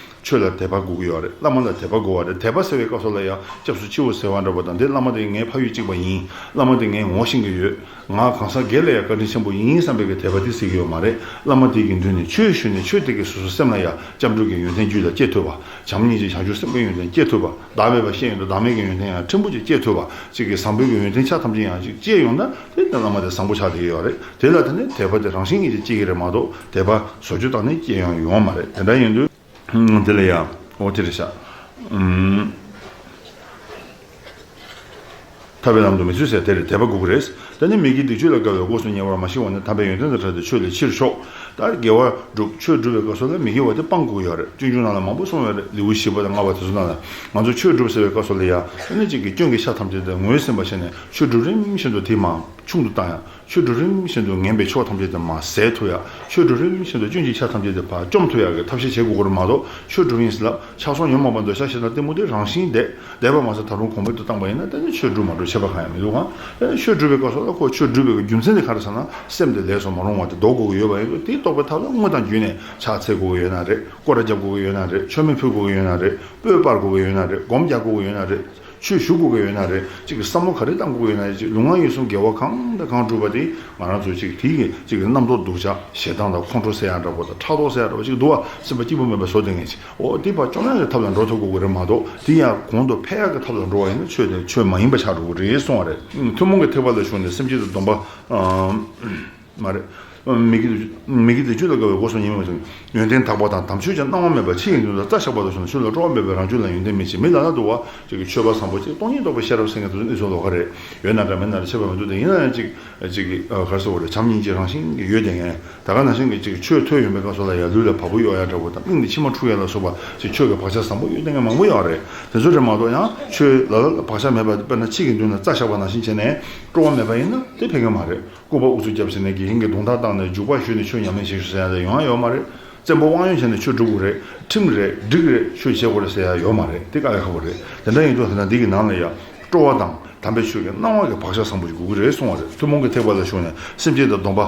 ཆོས་ལ་དད་པ་དགོས་ཀྱི་ཡོད་རེད། བླ་མ་ལ་དད་པ་དགོས་པ་རེད། དད་པ་ཟེར་བའི་སྐབས་སུ་ལ་ཡང་སྐྱབས་སུ་མཆིའོ་ཟེར་བ་འདྲ་པོ་དང་། འདི་བླ་མ་དེ་ངའི་ཕ་ཡུལ་གཅིག་པ་ཡིན། བླ་མ་དེ་ངས་ངོ་ཤེས་ཀྱི་ཡོད། ང་གང་ཟག་སྒེར་ལ་ཡང་བཀའ་དྲིན་ཆེན་པོ་ཡིན་བསམ་པའི་གི་དད་པ་དེ་ཟེར་གྱི་ཡོད་མ་རེད། བླ་མ་དེ་གི་མདུན་ནས་ཆོས་ཞུས་ནས་ཆོས་དེ་གིས་སོ་སོའི་སེམས་ལ་ཡང་སྐྱབས་འགྲོ་གི་ཡོན་ཏན་རྒྱུད་ལ་སྐྱེ་ཐུབ་པ། བྱམས་སྙིང་རྗེ་བྱང་ཆུབ་སེམས་ཀྱི་ཡོན་ཏན་སྐྱེ་ཐུབ་པ། བདག་མེད་པ་ཤེས་ཡོན་དང་བདག་མེད་ཀྱི་ཡོན་ཏན་ཡང་ཕྲན་བུ་ཅིག་སྐྱེ་ཐུབ་པ། གཅིག་གི་བཟང་པོའི་གི་ཡོན་ཏན་ཆ་ཐམས་ཅད་ཡང་ཅིག་སྐྱེ་ཡོང་ན་དེ་ནི་བླ་མ་དེ་བཟང་པོ་ཆགས་བསྡད་ཀྱི་ཡོད་རེད། དེ་ལ་དེ་ནི་དད་པ་དེ་རང་བཞིན་གྱིས་ཅིག་སྐྱེ་གི་རེད་མ་གཏོགས་དད་པ་བཟོ་བཅོས་བཏང་ནས་སྐྱེ་ཡོང་ཡོང་བ་མ་རེད། དེ་འདྲ་ཡིན་དུས། ཨུམ། དེ་ལ་ཡ། འོ་དེ་རེད་ཤག་ཨུམ། ཐར་པའི་ལམ་དུ་མི་ཚུད་ཟེར་དེ་རེད། དད་པ་དགོས་ཀྱི་རེད། ད་ནི་མི་དགེ་སྡིག་སྤྱོད་ལས་དགའ་བའི་སྒོ་གསུམ་ཉེ་བར་མ་ཞི་བ་ནི། དམ་པའི་ཡོན་ཏན་དང་བྲལ་ཏེ་ཆོས་ལས་ཕྱིར་ཕྱོགས། ད་དགེ་བ་སྒྲུབ་ཆོས་སྒྲུབ་པའི་སྐབས་སུ་ལ་མི་དགེ་བ་དེ་སྤང་དགོས་ཀྱི་ཡོད་རེད། སྤྱོད་འཇུག་ནང་ལ་མང་པོ་གསུངས་ཡོད་རེད། ལེའུ་བཞི་པ་དང་ལྔ་པ་དེ་ཚོ་ནང་ལ། ང་ཚོ་ཆོས་སྒྲུབ་ཟེར་བའི་སྐབས་སུ་ལ་ཡ། ཨ་ནི་གཅིག་གི་སྐྱོན་གྱི་ཆ་ཐམས་ཅད་དེ་ངོས་ཟིན་པ་བྱས་ནས་ཆོས་སྒྲུབ་རིམ་བཞིན་དུ་དེ་མར་ཆུང་དུ་བཏང་ཡ། ཆོས་སྒྲུབ་རིམ་བཞིན་དུ་ངན་པའི་ཕྱོགས་ཐམས་ཅད་དེ་མར་ཟད་ཐུབ་ཡ། ཆོས་སྒྲུབ་རིམ་བཞིན་དུ་སྐྱོན་གྱི་ཆ་ཐམས་ཅད་དེ་ཕར་བཅོམ་ཐུབ་ཡ་གི་ཐབས་ཤེས་བྱེད་དགོས་ཀྱི་རེད་མ་གཏོགས། ཆོས་སྒྲུབ་ཡིན་ཟེར་ལབ་ཆགས་སོང་ཉོན་མོངས་པ་འདོད་ཆགས་ཞེ་སྡང་གཏི་མུག་དེ་རང་བཞིན་བསྡད། བསྡད་པ་མ་ཟད་ད་རུང་གོང་འཕེལ་དུ་བཏང་པ་ཡིན་ན། དེ་ནི་ཆོས་སྒྲུབ་མ་གྲུབ་ཁྱད་པར་གང་ཡང་མི་འདུག་ག་ཨ་ནི་ཆོས་སྒྲུབ་པའི་སྐབས་སུ་ལ་ཁོ་ཆོས་སྒྲུབ་པའི་རྒྱུ་མཚན་དེ་ག་རེ་ཟེར་ན། སེམས་དེ་ལས་སུ་མ་རུང་བ་དེ་ཟློག་དགོས་ཀྱི་ཡོད་པ་ཡིན་དུས། དེའི་ཟློག་པའི་ཐབས་ལ་དངོས་དང་བརྒྱུད་ནས་ཕྱག་འཚལ་དགོས་ཀྱི་ཡོད་ན་རེད། སྐོར་ར་རྒྱབ་དགོས་ཀྱི་ཡོད་ན་རེད། མཆོད་མེ་ཕུལ་དགོས་ཀྱི་ཡོད་ན་རེད། སྤོས་སྤར་དགོས་ཀྱི་ཡོད་ན་རེད། སྒོམ་རྒྱག་དགོས་ཀྱི་ཡོད་ན་རེད། ཆོས་ཞུ་དགོས་ཀྱི་ཡོད་ན་རེད། གཅིག་གི་བསམ་བློ་ག་རེ་བཏང་དགོས་ཀྱི་ཡོད་ན་རེད། གཅིག་ལུས་ངག་ཡིད་གསུམ་དགེ་བ་གང་དང་གང་བསྒྲུབས་པ་དེ་ང་རང་ཚོ་གཅིག་དེའི་གི་གཅིག་གི་རྣམ་རྟོག་སྡུག་ཅག་ཞེ་སྡང་དང་ཁོང་ཁྲོ་ཟེར་ཡ་འདྲ་པོ་དང་ཕྲག་དོག་ཟེར་ཡ་འདྲ་པོ་གཅིག་འདུག་བ། སེམས་པ་སྐྱིད་པོ་མེད་པ་བཟོ་བསྡད་མཁན་ཅིག་འོ་དེ་ཕར་བཅོམ་ཡ་གི་ཐབས་ལ་འགྲོ་ཐུབ་དགོས་ཀྱི་རེད་མ་གཏོགས། དེ་ཡང་གོང་དུ་འཕེལ་ཡ་གི་ཐབས་ལ་འགྲོ་བ་ཡིན་ན་ཆོས་དེ་ཆོས་མ་ཡིན་པ་ཆགས་འགྲོ་གི་རེད་གསུངས་པ་རེད། ཐུན་མོང་གི་ཐེག་པ་ལ་ཞུགས་ནས་སེམས་ཅན་དང་སྡོམ་པ། མ་རེད། མི་དགེ་དང་། མི་དགེ་དང་སྤྱོད་ལ་དགའ་བའི་སྒོ་གསུམ་ཉེ་བར་མ་ཞི། ཡོན་ཏན་དག་པ་དང་དམ་ཆོས་ཀྱང་སྣང་བ་མེད་པར་ཕྱི་ཡི་དོན་དུ་རྩ་བཞག་པ་དང་གཞན་ལ་སྤྲོ་བ་མེད་པའི་རང་རྒྱུད་ལ་ཡོན་ཏན་མེད་ཅིང་། མི་ལ་ལ་འདུ་བ་ཅིག་གི་ཆོས་པ་བཟང་པོ་ཅིག་སྟོང་ཉིད་རྟོགས་པའི་ཤེས་རབ་སེང་གེ་དེ་ཚོ་གནས་ཚུལ་ལོགས་ཀ་རེད། ཡོད་ན་འདྲ་མེད་ན་འདྲ་ཁྱད་པར་མི་འདུག་དེ་ཡིན་ན་ཡང་ཅིག་ཅིག་གི་ག་རེ་ཟེར་བ་རེད། བྱམས་སྙིང་རྗེ་རང་བཞིན་གྱི་ཡོད་དེ་ངས་ད་ག་ནང་བཞིན་གྱི་ཅིག་ཆོས་ཐོས་ཡོང་པའི་སྐབས་སུ་ལ་ཡང་ལུས་ལ་བ་སྤུ་གཡོ་ཡ་འདྲ་པོ་དང་། མིག་ནས་མཆི་མ་འཁྲུ་ཡ་ལ་སོགས་པ་ཅིག་ཆོས་ཀྱི་བག་ཆགས་བཟང་པོ་ཡོད་དེ་ངས་མང་པོ་ཡོད་རེད། དེ་ཚོ་རེད་མ་གཏོགས་ཡང་ཆོས་ལ་ལ་བག་ཆགས་མེད་པ་དཔེར་ན་ཕྱི་གི་མདུན་ལ་རྩ་བཞག་པ་ནང་བཞིན་བྱས་ནས་སྤྲོ་བ་མེད་པ་ཡིན་ན་དེ་ཕན་གི་མ་རེད། སྐུད་པ་ཨུ་ཚུགས་རྒྱབ་ཟེར་ནས་དགེ་རྒན་གྱི་གདུང་ཐག་བཏང་ནས་འཇུག་པ་ཞུས་ནས་ཆོས་ཉམས་ལེན་བྱེད་ཤོག་ཟེར་ཡ་ལ་ཡོང་ཡ་ཡོད་མ་རེད། བཙན་པོ་དབང་ཡོད་བྱས་ནས་ཆོས་སྒྲུབ་དགོས་རེད། ཁྲིམས་རེད། སྒྲིག་རེད། ཆོས་བྱེད་དགོས་རེད་ཟེར་ཡ་ཡོད་མ་རེད། དེ་དཀའ་ལས་ཁག་པོ་རེད། དེ་འདྲ་ཡིན་དུས་ད་ལྟ་འདི་གི་ནང་ལ་ཡ་སྤྲོ་བ་དང་དམ་པའི་ཆོས་ཀྱི་སྣང་བ་གི་བག་ཆགས་བཟང་པོ་ཞིག་དགོས་ཀྱི་རེད་གསུང་བ་རེད། ཐུན་མོང་གི་ཐེག་པ་ལ་ཞུགས་ནས་སེམས་ཅན་དང་སྡོམ་པ་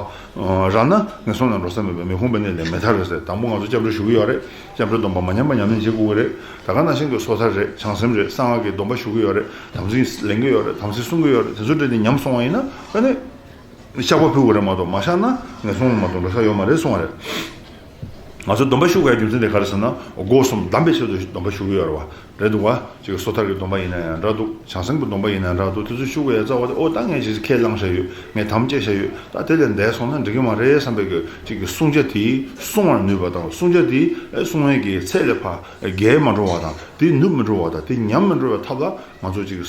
རག་ན་ངན་སོང་ལ་འགྲོ་ས་མེད་པའི་མི་ཁོམ་པའི་གནས་ལས་མི་ཐར་རེད་ཟེར། དང་པོ་ང་ཚོ་སྐྱབས་འགྲོ་ཞུ་གི་ཡོད་རེད། སྐྱབས་འགྲོའི་སྡོམ་པ་མ་ཉམས་པ་ཉམས་ལེན་བྱེད་དགོས་ཀྱི་རེད། ད་ག་ནང་བཞིན་གྱི་སོ་ཐར་རེད། བྱང་སེམས་རེད། གསང་སྔགས་ཀྱི་སྡོམ་པ་ཞུ་གི་ཡོད་རེད། དམ་ཚིག་ལེན་གྱི་ཡོད་རེད། དམ་ཚིག་སྲུང་གི་ཡོད་རེད། དེ་ཚོ་འདྲ་དེ་ཉམས་སོང་བ་ཡིན་ན་ཨ་ནི། བཤགས་པ་ཕུལ་དགོས་རེད་མ་གཏོགས་མ་བཤགས་ན་ངན་སོང་ལ་མ་གཏོགས་འགྲོ་ས་ཡོད་མ་རེད་གསུང་བ་རེད། ང་ཚོ་སྡོམ་པ་ཞུ་དགོས་ཡ་རྒྱུ་མཚན་དེ་ག་རེ་ཟེར་ན། སྒོ་གསུམ་བསྡམས་པའི་ཆེད་དུ་སྡོམ་པ་ཞུ་གི་ཡོད་རེད་བ། རེད་འདུག་བ། ཅིག་སོ་ཐར་གྱི་སྡོམ་པ་ཡིན་ན་ཡང་འདྲ་འདུག་བྱང་སེམས་ཀྱི་སྡོམ་པ་ཡིན་ན་ཡང་འདྲ་འདུག་དེ་ཚོ་ཞུ་དགོས་ཡ་རྩ་བ་དེ། ཨོ་ད་ངས་ཅིག་ཁས་བླངས་བཞག་ཡོད། ངས་དམ་བཅས་བཞག་ཡོད། ད་དེ་ལས་འདས་སོང་ན་འགྲིག་གི་མ་རེད་བསམ་པའི་གི་ཅིག་གི་བསྲུང་བྱ་དེ་བསྲུང་བར་ནུས་པ་དང་། བསྲུང་བྱ་དེ་བསྲུང་བའི་གི་ཚད་ལས་ཕར་བརྒལ་མ་འགྲོ་བ་དང་། དེ་ནུབ་མི་འགྲོ་བ་དང་། དེ་ཉམས་མི་འགྲོ་བའི་ཐབས་ལ་ང་ཚོ་ཅིག་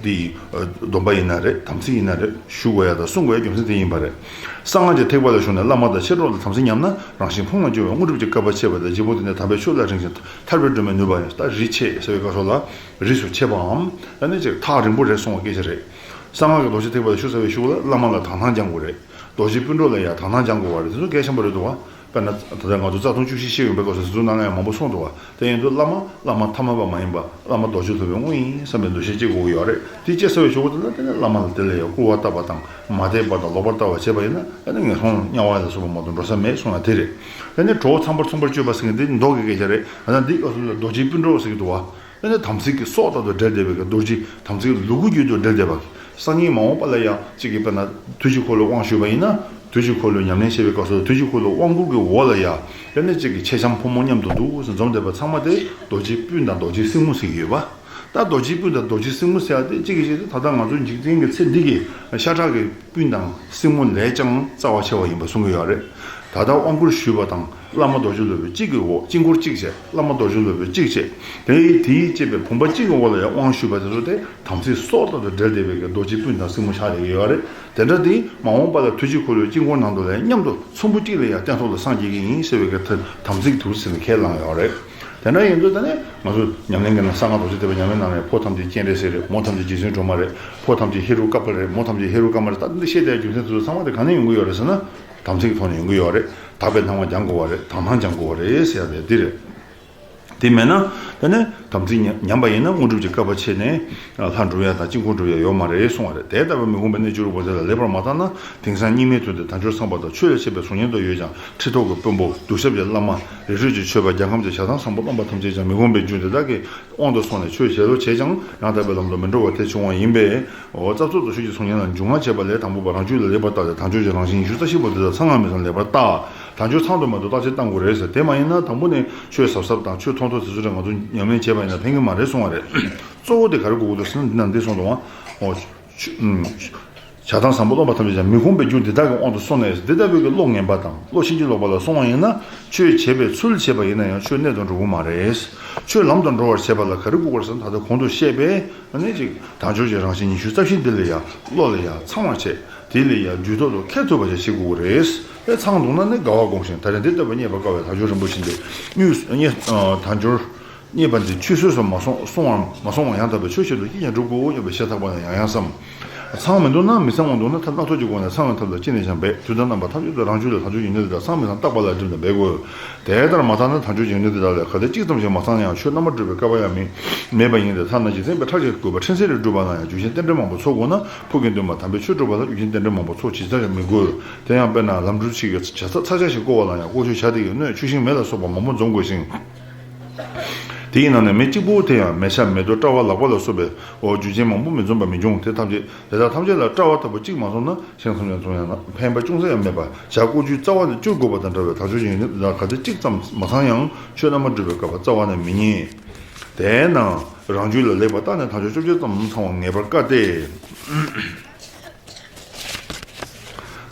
འདི་སྡོམ་པ་ཡིན་ན་རེད། དམ་ཚིག་ཡིན་ན་རེད། ཞུ་དགོས་ཡ་དང་སྲུང་དགོས་ཡ་རྒྱུ་མཚན་དེ་ཡིན་པ་རེད། གསང་སྔགས་ཀྱི་ཐེག་པ་ལ་ཞུགས་ནས་བླ་མ་དང་མཆེད་གྲོགས་ལ་དམ་ཚིག་ཉམས་ན། རང་གཞན་ཕུང་ལ་འགྱུར་བའི་དངོས་གྲུབ་ཀྱི་བསྐལ་པ་ཆད་པ་དང་། རྗེ་བོ་དེ་ནས་དམ་པའི་ཆོས་ལ་རིང་ཞིང་ཐར་པའི་སྒྲོན་མེ་ནུས་པ་ཡང་། ད་རིས་ཆད་ཟེར་བའི་སྐབས་སུ་ལ་རིས་སུ་ཆད་པའམ་ཡང་ན་ཅིག་ཐག་རིང་པོ་རེད་གསུང་བ་སྐད་ཆ་རེད། གསང་སྔགས་ཀྱི་རྡོ་རྗེ་ཐེག་པ་ལ་ཞུགས་ཚར་བའི་གཞུག་ལ་བླ་མ་ལ་དག་སྣང་སྦྱང་དགོས་རེད། རྡོ་རྗེ་སྤུན་གྲོགས་ལ་ཡང་དག་སྣང་སྦྱང་དགོས་པ་རེད། དེ་ཚོ་གལ་ཆེན་པོ་རེད་འདུག་བ། དཔེར་ན་ད་ལྟ་ང་ཚོ་རྩ་ལྟུང་བཅུ་བཞི་བཤད་ཡོང་པའི་སྐབས་སུ་དེ་ཚོ་ནང་ལ་ཡང་མང་པོ་གསུངས་འདུག་བ། དེ་ཡིན་དུས་བླ་མ་བླ་མ་ཐ་མལ་པ་མ་ཡིན་པ། བླ་མ་རྡོ་རྗེ་སློབ་དཔོན་དངོས་ཡིན་བསམ་པའི་འདུ་ཤེས་སྐྱེ་དགོས་ཀྱི་ཡོད་རེད། དེ་སྐྱེ་ཚར་བའི་གཞུག་གུ་དེ་ལ་དེ་ནས་བླ་མ་ལ་དེ་ལ་ཡང་སྐུར་བ་བཏབ་པ་དང་མ་དད་པ་དང་ལོག་པར་ལྟ་བ་བྱས་པ་ཡིན་ན། ཨ་ནི་ངན་སོང་དམྱལ་བ་ལ་སོགས་པ་མ་གཏོགས་འགྲོ་ས་མེད་གསུངས་ཡ་དེ་རེད། ཨ་ནི་གྲོགས་ཚངས་པར་མཚུངས་པར་སྤྱོད་པ་ཟེར་མཁན་དེ་མདོ་གི་སྐད་ཆ་རེད། ཨ་ནི་འདི་སྐབས་སུ་ལ་རྡོ་རྗེ་སྤུན་གྲོགས་ཟེར་གྱི་འདུག་བ། ཨ་ནི་དམ་ཚིག་གི་སྲོག་ལྟར་དུ་འབྲེལ་བསྡད་པའི་གི་རྡོ་རྗེ། དམ་ཚིག་ལུ་གུ་རྒྱུད་དུ་འབྲེལ་བསྡད་པ། སང་ཉིན་མ་འོངས་པ་ལ་ཡང་གཅིག་གིས་དཔེར་ན་ཐུགས་རྗེ་འཁོར་ལོའི་དབང་ཞུས་པ་ཡིན་ན། ཐུགས་རྗེ་འཁོར་ལོའི་ཉམས་ལེན་བྱེད་པའི་སྐབས་སུ་ཐུགས་རྗེ་འཁོར་ལོའི་དབང་བསྐུར་གྱི་འོག་ལ་ཡ། དེ་ནས་གཅིག་གིས་མཆེད་ལྕམ་ཕོ་མོ་མཉམ་དུ་འདུག་ཟེར་འཛོམས་བསྡད་པ་ཚང་མ་དེ་རྡོ་རྗེ་སྤུན་དང་རྡོ་རྗེ་སྲིང་མོ་ཟེར་གྱི་ཡོད་པ། ད་རྡོ་རྗེ་སྤུན་དང་རྡོ་རྗེ་སྲིང་མོ་ཟེར་ཡ་དེ་གཅིག་གིས་གཅིག་དེ་ད་ལྟ་ང་ཚོ་འཇིག་རྟེན་གྱི་ཚེ་འདི་གི་ཤ་ཁྲག་གི་སྤུན་དང་སྲིང་མོ་ལས་ཀྱང་རྩ་བ་ཆེ་བ་ཡིན་པ་གསུང་གི་ཡོད་རེད། ད་ལྟ་དབང་བསྐུར་ཞུས་པ་དང་བླ་མ་རྡོ་རྗེ་སློབ་དཔོན་གཅིག་གི་འོག་དཀྱིལ་འཁོར་གཅིག་བྱས། བླ་མ་རྡོ་རྗེ་སློབ་དཔོན་གཅིག་བྱས། དེ་དེའི་བཅས་པའི་བུམ་པ་གཅིག་གི་འོག་ལ་ཡང་དབང་ཞུས་པ་དེ་ཚོ་དེ་དམ་ཚིག་སྲོག་ལྟར་དུ་འབྲེལ་བསྡད་པའི་གི་རྡོ་རྗེ་སྤུན་དང་སྲིང་མོ་ཆགས་བསྡད་ཀྱི་ཡོད་རེད། དེ་འདྲ་དེ་མ་འོངས་པ་ལ་ཐུགས་རྗེ་འཁོར་ལོའི་དཀྱིལ་འཁོར་ནང་དུ་ལ་མཉམ་དུ་ཚོམ་བུ་གཅིག་ལ་ཡང་སྟན་ཐོག་ལ་སངས་རྒྱས་ཀྱི་ཡིན་ཟེར་བའི་གི་དམ་ཚིག་དུ་ཟིན་ནས་ཁས་བླངས་ཡོད་རེད། དེ་འདྲ་ཡིན་དུས་ད་ནི་ང་ཚོ་ཉམས་ལེན་གྱི་ནང་གསང་སྔགས་རྡོ་རྗེ་ཐེག་པའི་ཉམས་ལེན་ནང་ནས་ཕོ་ཐམས་ཅད་སྤྱན་རས་གཟིགས་རེད། མོ་ཐམས་ཅད་རྗེ་བཙུན་སྒྲོལ་མ་རེད། ཕོ་ཐམས་ཅད་ཧེ་རུ་ཀ་པ་རེད། མོ་ཐམས་ཅད་ཧེ་རུ་ཀ་མ་རེད། ད་འདི་བཤད་བསྡད་རྒྱུ་མཚན་དེ་ཚོ་ཚང་མ་དེ་ག་ནས་ཡོང་གི་ཡོད་རེད་ཟེར་ན། དམ་ཚིག་གི་ཐོག་ནས་ཡོང་གི་ཡོད་རེད། དག་པའི་སྣང་བ་སྦྱང་དགོས་པ་རེད། དག་སྣང་སྦྱང་དགོས་པ་རེད་ཟེར་ཡ་དེ་འདི་རེད། དེ་མེད་ན་དེ་ནས་དམ་ཚིག་ཉམས་ཉམས་པ་ཡིན་ན་དངོས་གྲུབ་ཀྱི་བསྐལ་པ་ཆད་ནས་ལྷ་འགྲུབ་ཡ་དང་དཀྱིལ་འཁོར་འགྲུབ་ཡ་ཡོད་མ་རེད་གསུང་བ་རེད། དེ་ལྟ་བུའི་མི་ཁོམ་པའི་གནས་བཅུ་དྲུག་པོ་དེ་ལ་ལེགས་པར་མ་བརྟགས་ན། དེང་སང་སྙིགས་མའི་དུས་འདིར་དལ་འབྱོར་ཚང་བ་དང་། ཆོས་ལ་མཆེད་པའི་གཟུགས་བརྙན་དུ་ཡོད་ཀྱང་། ཁྲི་ཐོག་གི་དཔོན་པོ། གདུལ་ཞབས་ཀྱི་བླ་མ། རི་ཁྲོད་ཀྱི་ཆོས་པ། རྒྱལ་ཁམས་ཀྱི་ཞག་དང་བཟང་པོ་རྣམ་པ་ཐམས་ཅད་ཀྱང་མི་ཁོམ་པའི་རྒྱུ་འདི་དག་གི་དབང་དུ་སོང་ནས་ཆོས་བྱེད་རོགས་བྱས་ཀྱང་ཡང་དག་པའི་ལམ་དུ་མི་འགྲོ་བར་ཐལ་བྱུང་བ་ཡིན་པས། འོ་རྩ་རྫོགས་རྡོ་རྗེ་གི་གཟུགས་བརྙན་ལ་འཇུག་ངར་བྱེད་པ་ལས། དང་པོ་པ་རང་རྒྱུད་ལ་ལེགས་པར་བརྟགས་ཏེ། དལ་འབྱོར་གྱི་རང་བཞིན་ཉི་ཤུ་རྩ་བཞི་པོ་དེ་དག་ཚང་ངམ་མེད་ཙམ་ལེགས་པར་བརྟག་དལ་འབྱོར་ཚང་དུ་མ་འདུག་བརྟག་དཔྱད་གཏང་དགོས་རེད་ཟེར། དེ་མ་ཡིན་ན་དང་པོ་ནས་ཆོས་ཟབ་ཟབ་དང་ཆོས་ཐོང་ཐོང་དེ་ཚོ་རེད་མ་གཏོགས་ཉམས་ལེན་བྱས་པ་ཡིན་ན་ཕན་གྱི་མ་རེད་གསུང་བ་རེད། གཙོ་བོ་དེ་ག་རེ་དགོས་ཀྱི་འདུག་ཟེར་ན། འདི་ན་འདི་གསུངས་འདུག་ཨང་། འོ། ཆོས། ཨུམ། ཞག་དང་བཟང་པོ་རྣམ་པ་ཐམས་ཅད་ཀྱང་མི་ཁོམ་པའི་རྒྱུ་འདི་དག་གི་དབང་དུ་སོང་ནས། འདི་ལྟ་བུའི་གི་བློ་ངན་པ་དང་བློ་ཕྱིན་ཅི་ལོག་པ་ལ་སོང་བ་ཡིན་ན། ཆོས་བྱེད་པའི་ཚུལ་བྱེད་པ་ཡིན་ན་ཡང་ཆོས་གནད་དུ་འགྲོ་གི་མ་རེད། ཆོས་ལམ་དུ་འགྲོ་བར་བྱེད་པ་ལ་ག་རེ་དགོས་པར་ཟེར་ན། ད་ལྟ་གོང་དུ་བཤད་པའི་ཨ་ནི་ཅིག་དལ་འབྱོར་གྱི་རང་བཞིན་ཉི་ཤུ་རྩ་བཞི་འདི་ལ་ཡང་བློ་ལ་ཡང་ཚང་བར་བྱེད། དེ་ལ་ཡང་དུས་ཐོག་ཏུ་འཁྱེར་ཐུབ་པ་ཞིག་བྱེད་དགོས་ཀྱི་རེད། དེ་ཚང་འདུག་ན་ནི་དགའ་བ་སྒོམ་ཞིང་། ད་རེས་འདི་ལྟ་བུ་རྙེད་པར་དཀའ་བའི་དལ་འབྱོར་རིན་པོ་ཆེ་འདི་དངོས་སུ་རྙེད། དལ་འབྱོར་རྙེད་པ་འདི་ཆུད་ཟོས་སུ་མ་སོང་སོང་བར་མ་སོང་བར་ཡང་དག་པའི་ཆོས་བྱེད་དུ་ཅི་ཡང་སྒྲུབ་དགོས་སྙམ་པའི་ཤ་ཐག་པ་ནས་ཡང་ཡང་བསམ། ཚང་མི་འདུག་ན། མི་ཚང་བ་འདུག་ན་ཐབས་སྣ་ཚོགས་ཀྱི་སྒོ་ནས་ཚང་བའི་ཐབས་ལ་ཅི་ནས་ཀྱང་འབད། དུས་དང་རྣམ་པ་ཐམས་ཅད་དུ་རང་རྒྱུད་ལ་དལ་འབྱོར་གྱི་གནས་དེ་དག་ཚང་མི་ཚང་རྟག་པ་ལ་བསྒྲིམས་ནས་འབད་དགོས། དེ་ལྟར་མ་ཚང་ན་དལ་འབྱོར་གྱི་གནས་དེ་དག་ལས་གལ་ཏེ་གཅིག་ཙམ་ཞིག་མ་ཚང་ན་ཡང་ཆོས་རྣམ་པར་སྒྲུབ་པའི་སྐལ་བ་ཡང་མི་མེད་པ་ཡིན་ཏེ། ཐ་ན་རྗེ་བཙུན་པས་ཁྲག་ཆེན་དགོས་པ་ཕྲན་ཚེགས་རེ་བསྒྲུབས་པ་ན་ཡང་རྒྱུ་རྐྱེན་རྟེན་འབྲེལ་མང་པོ་ཚོགས་དགོས་ན། ཕུགས་ཀྱི་འདུན་པ་དམ་པའི་ཆོས་སྒྲུབ་པ་ལ་རྒྱུ་རྐྱེན་རྟེན་འབྲེལ་མང་པོ་ཚོགས་ཇི་ལྟར་ཡང་མི་དགོས། དེ་ཡང་དཔེར་ན་ལམ་འགྲུལ་ཞིག་གི་བྱ་ས་ཚ་ཆ་ཞིག་བརྐོ་བ་ལ་ཡང་བརྐོ་ཆོག་བྱ་དེ་ཡི་སྣོད་ཆུ་ཤིང་མེ་ལ་སོགས་པ་མང་པོ་འཛོམས་དགོས་ཤིང་། དེའི་ནང་ནས་མེ་གཅིག་པུ་དེ་ཡང་མེ་ཆ་མེ་རྡོ་སྐྲ་བ་ལག་པ་ལ་སོགས་པའི་འོ་རྒྱུ་རྐྱེན་མང་པོ་མི་འཛོམས་པ་མི་འབྱུང་། དེ་ཐམས་ཅད་དེ་དག་ཐམས་ཅད་ལ་སྐྲ་བ་ལྟ་བུ་གཅིག་མ་སོང་ན་ཞིང་ཐམས་ཅད་ཚང་ཡང་ན་ཕན་པ་ཅུང་ཟད་ཡང་མེད་པ། བྱ་བརྐོ་རྒྱུའི་རྩ་བ་ནས་སྤྱོད་དགོས་པ་དང་འདྲ་བའི་དལ་འབྱོར་གྱི་ཡོན་ཏན་དེ་དག་གལ་ཏེ་གཅིག་ཙམ་མ་ཚང་ཡང་ཆོས་རྣམ་པར་སྒྲུབ་པའི་སྐལ་པ་རྩ་བ་ནས་མི་རྙེད། དེས་ན་རང་རྒྱུད་ལ་ལེགས་པར་བརྟགས་ནས་དལ་འབྱོར་བཅོ་བརྒྱད་ཙམ་ཚང་བ་ངེས་པར་དཀའ་སྟེ།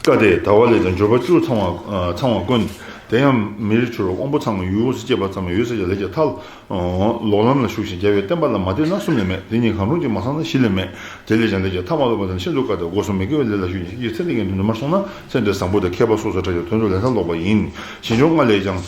དཀའ་སྟེ། དལ་བ་ལས་ཀྱང་འབྱོར་པ་བཅུ་ཚང་བ་ཚང་བ་དཀོན། དེ་ཡང་མིར་གྱུར་དབང་པོ་ཚང་བའི་ཡུལ་ཡོངས་སུ་རྒྱས་པ་ཙམ་ཡང་ཡོད་ཟེར་གྱི་ལས་ཀྱི་མཐའ། ལོག་ལམ་ལ་ཞུགས་ཤིང་རྒྱལ་བའི་བསྟན་པ་ལ་མ་བརྟེན་ན་གསུམ་ལས་མེད། དེ་གཉིས་གང་རུང་གཅིག་མ་ཚང་ན་བཞི་ལས་མེད། དེ་ལས་ཀྱང་ལས་ཀྱི་མཐའ་མ་ལོག་པ་དང་ཤིན་ཏུ་དཀའ་སྟེ་སྒོ་གསུམ་མི་དགེ་བའི་ལས་ལ་ཞུགས་ཤིང་ཡིད་ཀྱི་ཚེ་འདི་ཉིད་དུ་ནུ་མར་སོང་ན་ཚེ་འདིར་བཟང་པོ་དང་ཁྱད་པར་སོ་སོར་ཐལ་ཞིང་དོན་དུ་ལས་མཐའ་ལོག་པ་ཡིན། ཞིང་སྦྱོང་ལྔ་ལས་ཀྱང་།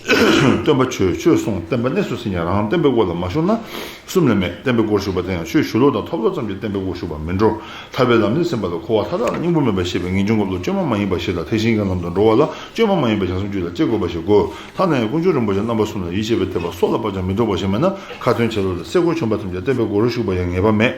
སྟོན་པ་ཆོས་ཆོས་གསུངས་བསྟན་པ་གནས་སུ་ཟིན་ཀྱང་རང་བསྟན་པའི་སྒོ་ལ་མ་ཞུགས་ན་གསུམ་ལས་མེད། བསྟན་པའི་སྒོར་ཞུགས་པ་དེ་ཡང་ཆོས་ཞུ་ལུགས་དང་ཐོབ་ལོག་ཙམ་གྱིས་བསྟན་པའི་སྒོར་ཞུགས་པར་མི་འགྲོ། ཐར་པའི་ལམ་སྣེ་ཟིན་པ་ལ་འཁོར་བ་མཐའ་དག་ལ་སྙིང་པོ་མེད་པར་ཤེས་པའི་ངེས་འབྱུང་གི་བློ་བཅོས་མ་མ་ཡིན་པ་ཞིག་དང་། ཐེག་ཆེན་གྱི་ལམ་དུ་འགྲོ་བ་ལ་བཅོས་མ་མ་ཡིན་པའི་བྱང་སེམས་རྒྱུད་ལ་སྐྱེ་དགོས་པ་ཞིག་དགོས། ཐ་ན་ཡང་དཀོན་མཆོག་རིན་པོ་ཆེ་རྣམ་པ་གསུམ་ལ་ཡིད་ཆེས་པའི་དད་པ་སྲོག་ལ་བབ་ཀྱང་མི་ལྡོག་པ་ཞིག་མེད་ན་ཁ་ཏོན་བྱེད་ལུགས་ལ་སེ་གོལ་གྱོན་པ་ཐམས་ཅད་བསྟན་པའི་སྒོ་རུ་ཞུགས་པ་ཡང་ངེས་པ་མེད།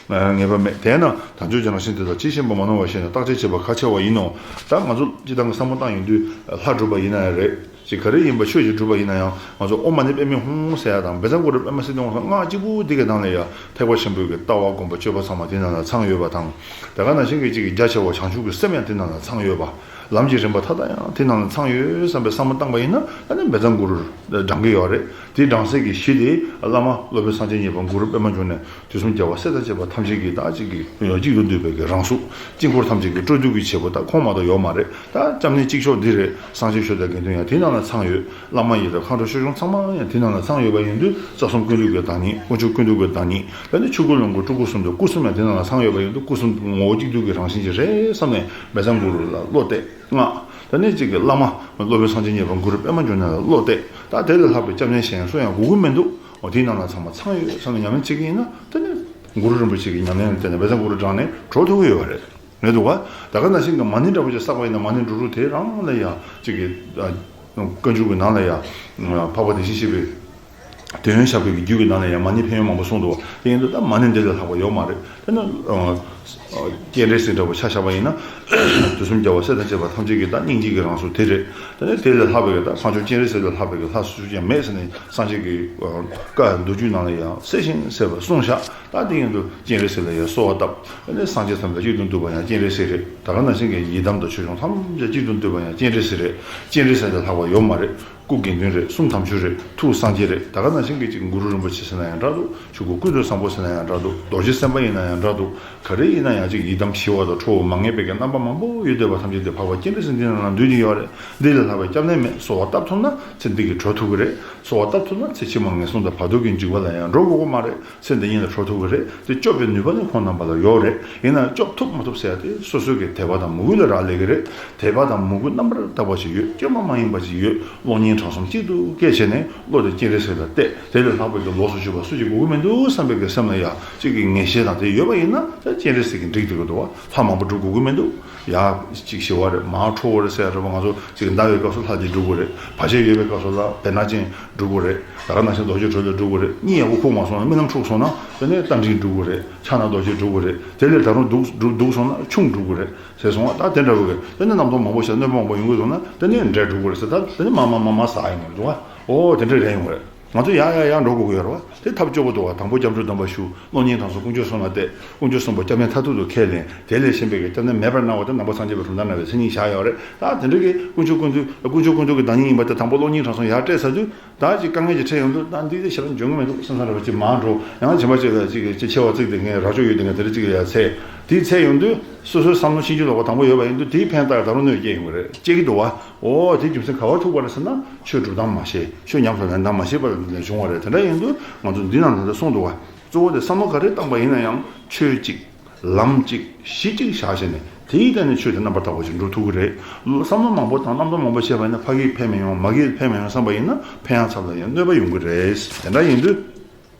ངེས་པ་མེད། དེས་ན་དལ་འབྱོར་གྱི་རང་བཞིན་དེ་དག་ཇི་བཞིན་པ་མ་ནོར་བར་ཤེས་ནས་བརྟག་དཔྱད་བྱེད་པ་ཁག་ཆེ་བ་ཡིན་ནོ། ད་ང་ཚོ་སྤྱིར་བཏང་གི་བསམ་བློ་བཏང་ཡོང་དུས་ལྷ་སྒྲུབ་པ་ཡིན་ན་ཡང་རེད། ཅིག་ག་རེ་ཡིན་པ་ཆོས་ཅིག་སྒྲུབ་པ་ཡིན་ན་ཡང་ང་ཚོ་ཨོཾ་མ་ཎི་པདྨེ་ཧཱུྃ་ཟེར་ཡ་དང་བཛྲ་གུ་རུ་པདྨ་སིདྡྷི་ཧཱུྃ་ཟེར་སྔགས་གཅིག་པུ་འདི་གི་ནང་ལ་ཡང་ཐེག་པ་ཆེན་པོའི་གི་ལྟ་བ་སྒོམ་པ་སྤྱོད་པ་ཚང་མ་དེ་ནང་ལ་ཚང་ཡོད་པ་དང་། དེ་ག་ནང་བཞིན་གྱི་གཅིག་གི་རྒྱ་ཆེ་བ་བྱང་ཆུབ་ཀྱི་སེམས་ཡང་དེ་ནང་ལ་ཚང་ཡོད་པ། ལམ་གྱི་རིམ་པ་མཐའ་དག་ཡང་དེ་ནང་ལ་ཚང་ཡོད་བསམ་པའི་བསམ་བློ་བཏང་པ་ཡིན་ན་ཨ་ནི་བཛྲ་གུ་རུ་བགྲང་གི་ཡོད་རེད། དེའི་བགྲང་སའི་གི་གཞི་དེ་བླ་མ་སློབ་དཔོན་སངས་རྒྱས་གཉིས་པ་གུ་རུ་པདྨ་འབྱུང་གནས། དུས་གསུམ་རྒྱལ་བ་སྲས་དང་བཅས་པ་ཐམས་ཅད་ཀྱིས་ད་ཅིག་གི་གཅིག་ཏུ་འདུས་པའི་གི་རང་གཟུགས། དཀྱིལ་འཁོར་ཐམས་ཅད་ཀྱི་སྤྲོ་བསྡུ་གི་བྱེད་པོ་ད་ཁོང་མ་གཏོགས་ཡོད་མ་རེད། ད་སྐྱབས་གནས་གཅིག་ཆོག་འདི་རེད། སངས་རྒྱས་ཆོས་དང་དགེ་འདུན་ཡང་དེ་ནང་ལ་ཚང་ཡོད། བླ་མ་ཡི་དམ་མཁའ་འགྲོ་ཆོས་སྐྱོང་ཚང་མ་ཡང་དེ་ནང་ལ་ཚང་ཡོད་པ་ཡིན་དུས་རྩ་གསུམ་ཀུན་འདུས་ཀྱི་བདག་ཉིད། དཀོན་མཆོག་ཀུན་འདུས་ཀྱི་བདག་ཉིད། ད་ནི་ཆོས་སྐུ་ལོངས་སྐུ་སྤྲུལ་སྐུ་གསུམ་དང་སྐུ་གསུམ་ཡང་དེ་ནང་ལ་ཚང་ཡོད་པ་ཡིན་དུས་སྐུ་གསུམ་ངོ་བོ་གཅིག་བསྡུས་ཀྱི་རང་བཞིན་ཅིག་རེད་བསམ་ནས་བཛྲ་གུ་རུ་ལ་བློ་གཏད། སྔགས། ད་ནི་གཅིག་གི་བླ་མ་སློབ་དཔོན་སངས་རྒྱས་གཉིས་པ་གུ་རུ་པདྨ་འབྱུང་གནས་ལ་བློ་གཏད། ད་དེ་ལས་ལྷག་པའི་སྐྱབས་གནས་གཞན་སུ་ཡང་དགོས་ཀྱི་མི་འདུག་འོ་དེའི་ནང་ལ་ཚང་མ་ཚང་ཡོད་བསམ་ནས་ཉམས་ལེན་བྱེད་ཀྱི་ཡིན་ན་དེ་ནི་གུ་རུ་རིན་པོ་ཆེ་གི་ཉམས་ལེན་ལ་བརྟེན་ནས་བཛྲ་གུ་རུ་བགྲངས་ནས་གྲོལ་ཐུབ་ཀྱི་ཡོད་པ་རེད། རེད་འདུག་ག་ད་ག་ནང་བཞིན་གྱི་མ་ཎི་འདྲ་པོ་ཅིག་བསགས་པ་ཡིན་ན་མ་ཎི་འབྲུ་དྲུག་དེ་རང་ལ་ཡང་གཅིག་གི་བཀའ་འགྱུར་གྱི་ནང་ལ་ཡང་འཕགས་པ་བདེ་གཤེགས་སྤྱད་པའི་དོན་ཡོད་ཞགས་པའི་རྒྱུད་ཀྱི་ནང་ལ་ཡང་མ་ཎི་ཕན་ཡོན་མང་པོ་གསུངས་འདུག་དེ་ཡིན་དུས་ད་མ་ཎི་འདི་ལས་ལྷག་པ་ཡོད་མ་རེད། དེ་ནི་སྤྱན་རས་གཟིགས་འདྲ་བོ་ཆ་བཞག་པ་ཡིན་ན་དུས་གསུམ་རྒྱལ་བ་སྲས་དང་བཅས་པ་ཐམས་ཅད་ཀྱི་ད་སྙིང་རྗེ་གི་རང་གཟུགས་དེ་རེད། དེ་ནི་དེ་ལས་ལྷག་པའི་ད་ལྷ་མཆོག་སྤྱན་རས་གཟིགས་ལས་ལྷག་པའི་ལྷ་སུ་ཡང་མེད་ཟེར་ནས་སངས་རྒྱས་ཀྱི་བཀའ་མདོ་རྒྱུད་ནང་ལ་ཡང་གསལ་ཞིང་གསལ་བར་གསུངས་བཞག་ད་དེ་ཡིན་དུས་སྤྱན་རས་གཟིགས་ལ་ཡང་གསོལ་བ་བཏབ། དེ་ནི་སངས་རྒྱས་ཐམས་ཅད་གཅིག་ཏུ་འདུས་པ་ཡང་སྤྱན་རས་གཟིགས་རེད། ད་ག་ནང་བཞིན་གྱི་ཡི་དམ་དང་ཆོས་སྐྱོང་ཐམས་ཅད་གཅིག་ཏུ་འདུས་པ་ཡང་སྤྱན་རས་གཟིགས་རེད། སྤྱན་རས་གཟིགས་ལས་ལྷག་པ་ཡོད་མ་རེད། སྐུ་དགེ་འདུན་རེད། གསུང་དམ་ཆོས་རེད། ཐུགས་སངས་རྒྱས་རེད། ད་ག་ནང་བཞིན་གྱི་གཅིག་གུ་རུ་རིན་པོ་ཆེ་ཟེར་ན་ཡང་འདྲ་འདུག་ཆོས་སྐུ་ཀུན་ཏུ་བཟང་པོ་ཟེར་ན་ཡང་འདྲ་འདུག་རྡོ་རྗེ་སེམས་དཔའ་ཡིན་ན་ཡང་འདྲ་འདུག་ག་རེ་ཡིན་ན་ཡང་གཅིག་ཡི་དམ་ཞི་བ་དང་ཁྲོ་བོ་མ་ངེས་པའི་གི་རྣམ་པ་མང་པོ་ཡོད་བསྡད་པ་ཐམས་ཅད་དེ་འཕགས་པ་སྤྱན་རས་གཟིགས་འདི་ནང་ལ་འདུས་ནས་ཡོད་རེད། འདི་ལས་ལྷག་པའི་སྐྱབས་གནས་མེད། གསོལ་བ་བཏབ་ཐུབ་ན་ཚེ་འདི་གི་གྲོལ་ཐུབ་ཀྱི་རེད། གསོལ་བ་བཏབ་ཐུབ་ན་ཚེ་ཕྱི་མ་ངན་སོང་དང་བར་དོ་གི་འཇིགས་པ་ལ་ཡང་འགྲོ་དགོས་ཀྱི་མ་རེད། ཚེ་འདི་ཉིད་ལ་གྲོལ་ཐུབ་ཀྱི་རེད། དེ་སྐྱོབ་པའི་ནུས་པ་ནི་ཁོང་རྣམ་པ་ལ་ཡོད་རེད། ཡིན་ན་སྐྱོབ་ཐུབ་མ་ཐུབ་ཟེར་ཡ་དེ་སོ་སོའི་གི་དད་པ་དང་མོས་གུས་ལ་རག་ལས་ཀྱི་རེད། དད་པ་དང་མོས་གུས་རྣམ་པར་དག་པ་ཞིག་ཡོད། བཅོས་མ་མ་ཡིན་པ་ཞིག་ཡོད། གློག་བརྙན་དྲང་སྲོང་གཅིག་ཏུ་བཀལ་བྱས་ནས་བློ་དེ་སྤྱན་རས་གཟིགས་ལ་གཏད། དེ་ལས་ལྷག་པའི་གི་ལོགས་སུ་གཅོད་པ་སུ་གཅིག་དགོས་ཀྱི་མི་འདུག་བསམ་པའི་གི་སེམས་ལ་ཡ་གཅིག་གི་ངེས་ཤེས་དང་དེ་ཡོད་པ་ཡིན་ན་ད་སྤྱན་རས་གཟིགས་ཀྱིས་འགྲིག་བསྡད་ཀྱི་འདུག་བ། ལྷ་མང་པོ་སྒྲུབ་དགོས་ཀྱི་མི་འདུག་ཡ་གཅིག་ཞི་བ་རེད། མར་ཁྲོ་བོ་རེད་ཟེར་ཡ་རེད་བ། ང་ཚོ་གཅིག་ཟླ་བའི་སྐབས་སུ་ལྷ་དེ་སྒྲུབ་དགོས་རེད། བར་ཆད་ཡོད་པའི་སྐབས་སུ་ལ་བེར་ནག་ཅན་སྒྲུབ་དགོས་རེད། ད་ག་ནང་བཞིན་རྡོ་རྗེ་གྲོ་ལོད་སྒྲུབ་དགོས་རེད། གཉིད་ཡག་པོ་ཁུག་མ་སོང་ན་རྨི་ལམ་འཁྲུགས་སོང་ན་དེ་ནས་རྟ་མགྲིན་སྒྲུབ་དགོས་རེད། ཕྱག་ན་རྡོ་རྗེ་སྒྲུབ་དགོས་རེད། དེ་ལས་ད་རུང་སྡུག་སྡུག་སྡུག་སོང་ན་ཁྱུང་སྒྲུབ་དགོས་རེད་ཟེར་སོང་བ། ད་དེ་འདྲ་བོ་གི་དེ་ནས་རྣམ་རྟོག་མང་པོ་ཞིག་གནོད་པ་མང་པོ་ཡོང་གི་སོང་ན་དེ་ནས་འདྲེ་སྒྲུབ་དགོས་རེད་ཟེར། ད་དེ་ནས་མ་མ་མ་མ་ཟ་ཡིན་ནོ་འདུག་བ། ཨོ་དེ་འདྲ་རེད་ཡོང་རེད། ང་ཚོ་ཡར་ཡར་ཡར་འགྲོ་དགོས་ཀྱི་ཡོད་རེད་བ། དེ་ཐབས་སྐྱོ་པོ་འདུག་བ། དང་པོ་སྐྱབས་འགྲོའི་སྡོམ་པ་ཞུ། གློག་བརྙན་དྲང་སྲོང་དཀོན་མཆོག་གསུམ་ལ་གཏད། དཀོན་མཆོག་གསུམ་པོ་སྐྱབས་གནས་མཐར་ཐུག་ཏུ་ཁས་ལེན། དེ་ལས་གཞན་པའི་གི་སྐྱབས་གནས་མེད་པར་སྣང་བ་དེ་ནང་པ་སངས་རྒྱས་པའི་གྲུབ་མཐའ་ནང་ལ་མཚན་ཉིད་བཞག་ཡོད་རེད། ད་དེ་འདྲ་གི་དཀོན་མཆོག་ཀུན་འདུས་དཀོན་མཆོག་ཀུན་འདུས་ཀྱི་བདག་ཉིད་ཡིན་པ་དེ་དང་པོ་གློག་བརྙན་དྲང་སྲོང་ཡར་སྤྲད་ཚར་དུས་ད་ཅིག་དཀའ་ངལ་ཅིག་འཕྲད་ཡོང་དུས་ད་འདི་དེ་ཞེ་དྲག་འཇོན་གི་མི་འདུག་བསམ་བསམ་འདྲ་བ་ཅིག་མར་འགྲོ། ཡང་ཕྱིན་པ་ཅིག་ལ་ཅིག་ཅིག་ཆེ་བ་བརྩིགས་དེ་ངས་རྭ་ཅོ་ཡོད་དེ་ངས་དེ་འདྲ་ཅིག་ཡར་འཚོལ། དེ་འཚོལ་ཡོང་དུས། སོ་སོའི་བསམ་བློ་ཕྱིན་ཅི་ལོག་པ་དང་པོ་ཡོད་པ་ཡིན་དུས། དེའི་ཕན་བཏགས་ད་རུང་གནོད་སྐྱེལ་ཡོང་གི་རེད། སྐྱེ་གི་འདུག་བ། འོ་དེ་རྒྱུ་མཚན་ག་བར་ཐུག་པ་རེད་ཟེར་ན། ཆོས་སྒྲུབ་སྟངས་མ་ཤེས། ཆོས་ཉམས་སུ་ལེན་སྟངས་མ་ཤེས་པ་ལས་བྱུང་བ་རེད། དེ་འདྲ་ཡིན་དུས་ང་ཚོ་འདི་ནང་ལ་ད་གསུངས་འདུག་བ། གཙོ་བོ་དེ་བསམ་བློ་ག་རེ་བཏང་པ་ཡིན་ན་ཡང་ཆོས་གཅིག་ལམ་གཅིག་གཞི་གཅིག་བཞག་བྱས་ནས། དེའི་སྟེང་ནས་ཆོས་དེ་རྣམ་པར་དག་པ་ཞིག་འགྲུབ་ཐུབ་ཀྱི་རེད། བསམ་བློ་མང་པོ་དང་རྣམ་རྟོག་མང་པོ་བྱས་པ་ཡིན་ན། ཕ་གིས་ཕན་མི་ཡོང་། མ་གིས་ཕན་མི་ཡོང་བསམ་པ་ཡིན་ན། ཕན་ཡང་ཚབ་ལ་ཡང་གནོད་པ་ཡོང་གི་རེད། དེ་འདྲ་ཡིན་དུས།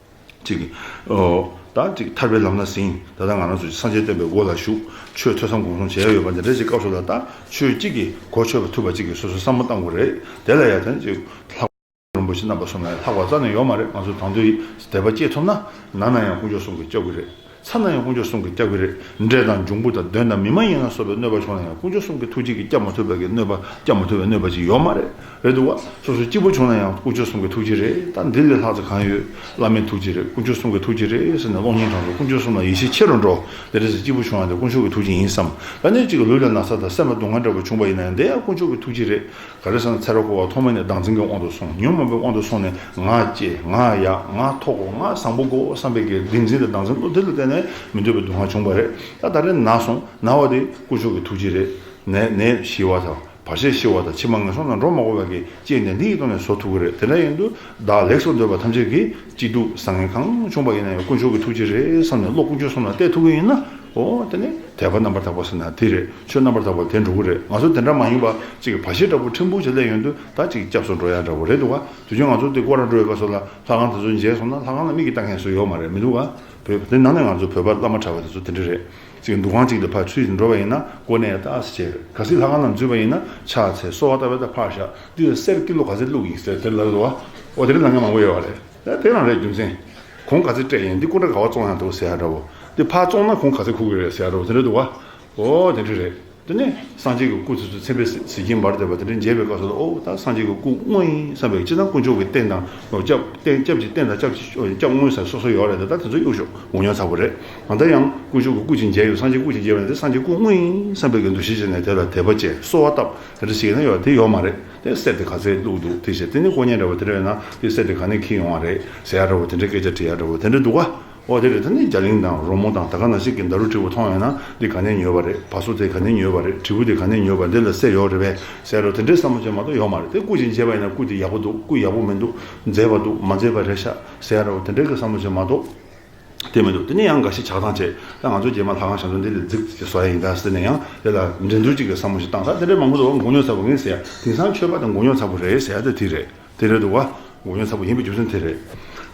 གཅིག་ཨོ། ད་གཅིག་ཐར་པའི་ལམ་སྣ་ཟིན། ད་ལྟ་ང་རང་ཚོ་སངས་རྒྱས་བསྟན་པའི་སྒོ་ལ་ཞུགས། ཆོས་ཐོས་བསམ་སྒོམ་གསུམ་བྱས་ཡོད་པ་འདི་འདྲ་ཞིག་སྐབས་སུ་ལ། ད་ཆོས་གཅིག་གིས་གོ་ཆོད་པ་ཐུབ་པ་གཅིག་གིས་སོ་སོ་བསམ་བློ་བཏང་དགོས་རེད། དེ་ལ་ཡ་དེ་གཅིག་ལྷག་རིན་པོ་ཆེ་རྣམ་པ་གསུམ་ལ་ལྷག་པ་རྩ་ནས་ཡོད་མ་རེད། ང་ཚོ་དང་དུ་དད་པ་སྐྱེ་ཐུབ་ན། ན་ན་ཡང་དཀོན་མཆོག་གསུམ་གྱིས་སྐྱོབ་ཀྱི་རེད། ཚ་ན་ཡང་དཀོན་མཆོག་གསུམ་གྱིས་སྐྱོབ་ཀྱི་རེད། འདྲེ་དང་འབྱུང་པོ་དང་གདོན་དང་མི་མ་ཡིན་ལ་སོགས་པའི་གནོད་པ་བྱུང་ན་ཡང་། དཀོན་མཆོག་གསུམ་གྱི་ཐུགས་རྗེ་གིས་སྐྱབས་མ་ཐུབ་པའི་གི་གནོད་པ། སྐྱབས་མ་ཐུབ་པའི་གནོད་པ་ཅིག་ཡོད་མ་རེད། རེད་འདུག་བ། སོ་སོ་སྐྱིད་པོ་བྱུང་ན་ཡང་དཀོན་མཆོག་གསུམ་གྱི་ཐུགས་རྗེ་རེད། ད་འདི་ལས་ལྷག་ཙམ་གང་ཡོད། བླ་མའི་ཐུགས་རྗེ་རེད། དཀོན་མཆོག་གསུམ་གྱི་ཐུགས་རྗེ་རེད་ཟེར་ནས། གློག་བརྙན་དྲང་དུ་དཀོན་མཆོག་གསུམ་ལ་ཡིད་ཆེས་ཆེ་རུ་འགྲོ། དེ་འདྲ་ཟེར་སྐྱིད་པོ་བྱུང་ཡང་དེ་དཀོན་མཆོག་གི་ཐུགས་རྗེ་ཡིན་བསམ། ད་ནི་གཅིག་ལུས་ལ་ན་ཚ་དང་སེམས་ལ་སྡུག་བསྔལ་འདྲ་པོ་བྱུང་བ་ཡིན་ན་ཡང་། དེ་ཡང་དཀོན་མཆོག་གི་ཐུགས་རྗེ་རེད། ག་རེ་ཟེར་ན། ཚེ་རབས་འཁོར་བ་ཐོག་མེད་ནས་བདག་འཛིན་གྱི་དབང་དུ་སོང་། ཉོན་མོངས་པའི་དབང་དུ་སོང་ནས། ང་སྐྱེ། ང་ཡག། ང་མཐོ་གོ། ང་བཟང་པོ་གོ་བསམ་པའི་གི་བདེན་འཛིན་དང་བདག་འཛིན་བློ་དེ་ལ་བརྟེན་ནས་མི་འདོད་པའི་སྡུག་བསྔལ་བྱུང་བ་རེད། ད་ད་རེས་ན་སོང་། ན་བ་དེ་དཀོན་མཆོག་གི་ཐུགས་རྗེ་རེད། ནད་ནད་ཞི་བ་དང་། བར་ཆད་ཞི་བ་དང་། ཕྱི་མ་ངན་སོང་ལ་འགྲོ་མ་དགོས་པའི་གི་རྐྱེན་དེ་འདི་ཡི་ཐོག་ནས་བཟོ་ཐུབ་ཀྱི་རེད། དེ་འདྲ་ཡིན་དུས་བདག་ལེགས་སུ་འདོད་པ་ཐམས་ཅད་ཀྱིས། སྐྱིད་སྡུག་བཟང་ངན་གང་བྱུང་བ་ཡིན་ན་ཡང་དཀོན་མཆོག་གི་ཐུགས་རྗེ་རེད་བསམ་ནས། བློ་དཀོན་མཆོག་གསུམ་ལ་གཏད་ཐུབ་ཀྱི་ཡིན་ན། འོ་དེ་ནི་དད་པ་རྣམ་པར་དག་པ་ཟེར་ན་དེ་རེད། ཆོས་རྣམ་པར་དག་པ་དེ་འགྲོ་གི་རེད། ང་ཚོ་དེ་འདྲ་མ་ཡིན་པ་གཅིག་གི་བར་ཆད་འདྲ་པོ་ཕྲན་བུ་ཅིག་སླེབས་ཡོང་དུས། ད་གཅིག་སྐྱབས་སུ་འགྲོ་ཡ་འདྲ་པོ་རེད་འདུག་བ། དུས་རྒྱུན་ང་ཚོ་དེ་སྐོར་ར་འགྲོ་བའི་སྐབས་སུ་ལ། ལྷ་ཁང་དེ་ཚོ་མཇལ་སོང་ན། ལྷ་ཁང་ལ་མིག་གིས་ལྟ་མཁན་སུ་ཡོད་མ་རེད། མི་འདུག་བ། བོད་དེ་ནང་ནས་ང་ཚོ་བོད་པ་བླ་མ་གྲྭ་པ་དེ་ཚོ་དེ་འདྲ་རེད། ཅིག་འདུ་ཁང་གཅིག་ལ་ཕར་ཚུར་འགྲོ་བ་ཡིན་ན། སྒོ་ནས་ད་ཟེར། གལ་སྲིད་ལྷ་ཁང་ནང་འཛུལ་བ་ཡིན་ན། ཕྱག་འཚལ། གསོལ་བ་བཏབ་པའི། ད་ཕར་བཞག་འདི་ལ་གསེར་ཀི་ལོ་ག་ཚོད་བླུགས་ཡིན་ཟེར་དེ་ལབ་འདུག་བ། འོ་དེ་འདྲ་ལབ་མཁན་མང་པོ་ཡོད་པ་རེད། ད་དེ་རང་རེད་རྒྱུ་མཚན། གོང་ག་ཚོད་སྤྲད་ཡིན། འདི་སྐུ་འདྲ་ག་བ་བཙོང་ཡང་འདུག་ཟེར་ཡ་འདྲ་བོ། འདི་ཕར་བཙོང་ན་གོང་ག་ཚོད་ཁུག་གི་རེད་ཟེར་ཡ་འདྲ་བོ་དེ་འདྲ་འདུག་བ། འོ་དེ་འདྲ་རེད། དེ་ནས་སངས་རྒྱས་ཀྱི་སྐུ་དེ་ཚོ་མཚན་དཔེ་གཟི་བརྗིད་འབར་བསྡད་པ་དེ་འདྲ་མཇལ་བའི་སྐབས་སུ་ལ། ཨོ་ད་སངས་རྒྱས་ཀྱི་སྐུ་དངོས་ཡིན་བསམ་པའི། སྤྱིར་བཏང་དཀོན་མཆོག་གི་རྟེན་དང་། སྐྱབས་རྟེན་སྐྱབས་ཀྱི་རྟེན་དང་། སྐྱབས་ཀྱི་སྐྱབས་དངོས་ཟེར་སོ་སོ་ཡོད་རེད། ད་ད་དེ་ཚོ་གཡུག་ཞོག་མགོ་རྙོག་ཚ་པོ་རེད། གང་ལྟར་ཡང་དཀོན་མཆོག་གི་སྐུ་ཅིག་མཇལ་ཡོད། སངས་རྒྱས་སྐུ་ཅིག་མཇལ་བ་ནི། དེ་སངས་རྒྱས་སྐུ་དངོས་ཡིན་བསམ་པའི་གི་འདུ་ཤེས་བྱས་ནས་དེ་ལ་དད་པ་བྱས། གསོལ་བ་བཏབ། དེ་འདྲ་ཞིག་ཡིན་ན་ཡོད། དེ་ཡོད་མ་རེད། དེ་གསེར་དེ་ག་ཚོད་བླུགས་འདུག་དེ་བྱས། དེ་ནི་དཀོན་གཉེར་འདྲ་བོ་དེ་འདྲ་ཡོད་ན། དེ་གསེར་དེ་ག་ནས་འཁྱེར་ཡོང་བ་རེད་ཟེར་ཡ་འདྲ་བོ། དེ་འདྲའི་སྐད་ཆ་དྲི་ཡ་འདྲ་བོ་དེ་འདྲ་འདུག་ག་འོ་དེ་རེད། དེ་ནས་རྒྱ་གླིང་དང་རོལ་མོ་དང་། ད་ག་ནང་བཞིན་གྱི་ད་རུ་དྲིལ་བུ་མཐོང་ཡོད་ན། འདི་ག་ནས་ཉོས་པ་རེད། བ་སོ་དེ་ག་ནས་ཉོས་པ་རེད། དྲིལ་བུ་དེ་ག་ནས་ཉོས་པ། འདི་ལ་གསེར་ཡོད་རེད་པས་ཟེར་ཡ་འདྲ་བོ། དེ་འདྲའི་བསམ་བློ་ཅིག་མ་གཏོགས་ཡོད་མ་རེད། དེ་སྐུ་ཅིག་མཇལ་བ་ཡིན་ན། སྐུ་དེ་ཡག་པོ་འདུག་སྐུ་ཡག་པོ་མི་འདུག་མཛེས་པ་འདུག་མ་མཛེས་པ་རེད་ཤག་ཟེར་ཡ་འདྲ་བོ། དེ་འདྲའི་གི་བསམ་བློ་ཅིག་མ་གཏོགས། དེ་མི་འདུག་དེ་ནས་ཡང་འགའ་ཞིག་ཆགས་སྡང་བྱས། ད་ང་ཚོ་རྗེས་མ་ལྷ་ཁང་ཞབས་བརྟན་འདི་ལ་རྫིག་ཅིག་བཟོ་ཡ་ཡིན་ད་ཟེར་ནས། ཡང་དེ་ལ་འགྲན་བསྡུར་ཅིག་གི་བསམ་བློ་ཞིག་བཏང་ས། དེ་འདྲའི་མང་པོ་འདུག་མགོ་རྙོག་ཚ་པོ་ཡིན་ཟེར་ཡ། དེང་སང་ཆོས་པ་དེ་མགོ་རྙོག་ཚ་པོ་རེད་ཟེར་ཡ་དེ་དེ་རེད། དེ་རེད་འདུག་བ། མགོ་རྙོག་ཚ་པོ་ཡིན་པའི་རྒྱུ་མཚན་དེ་རེད།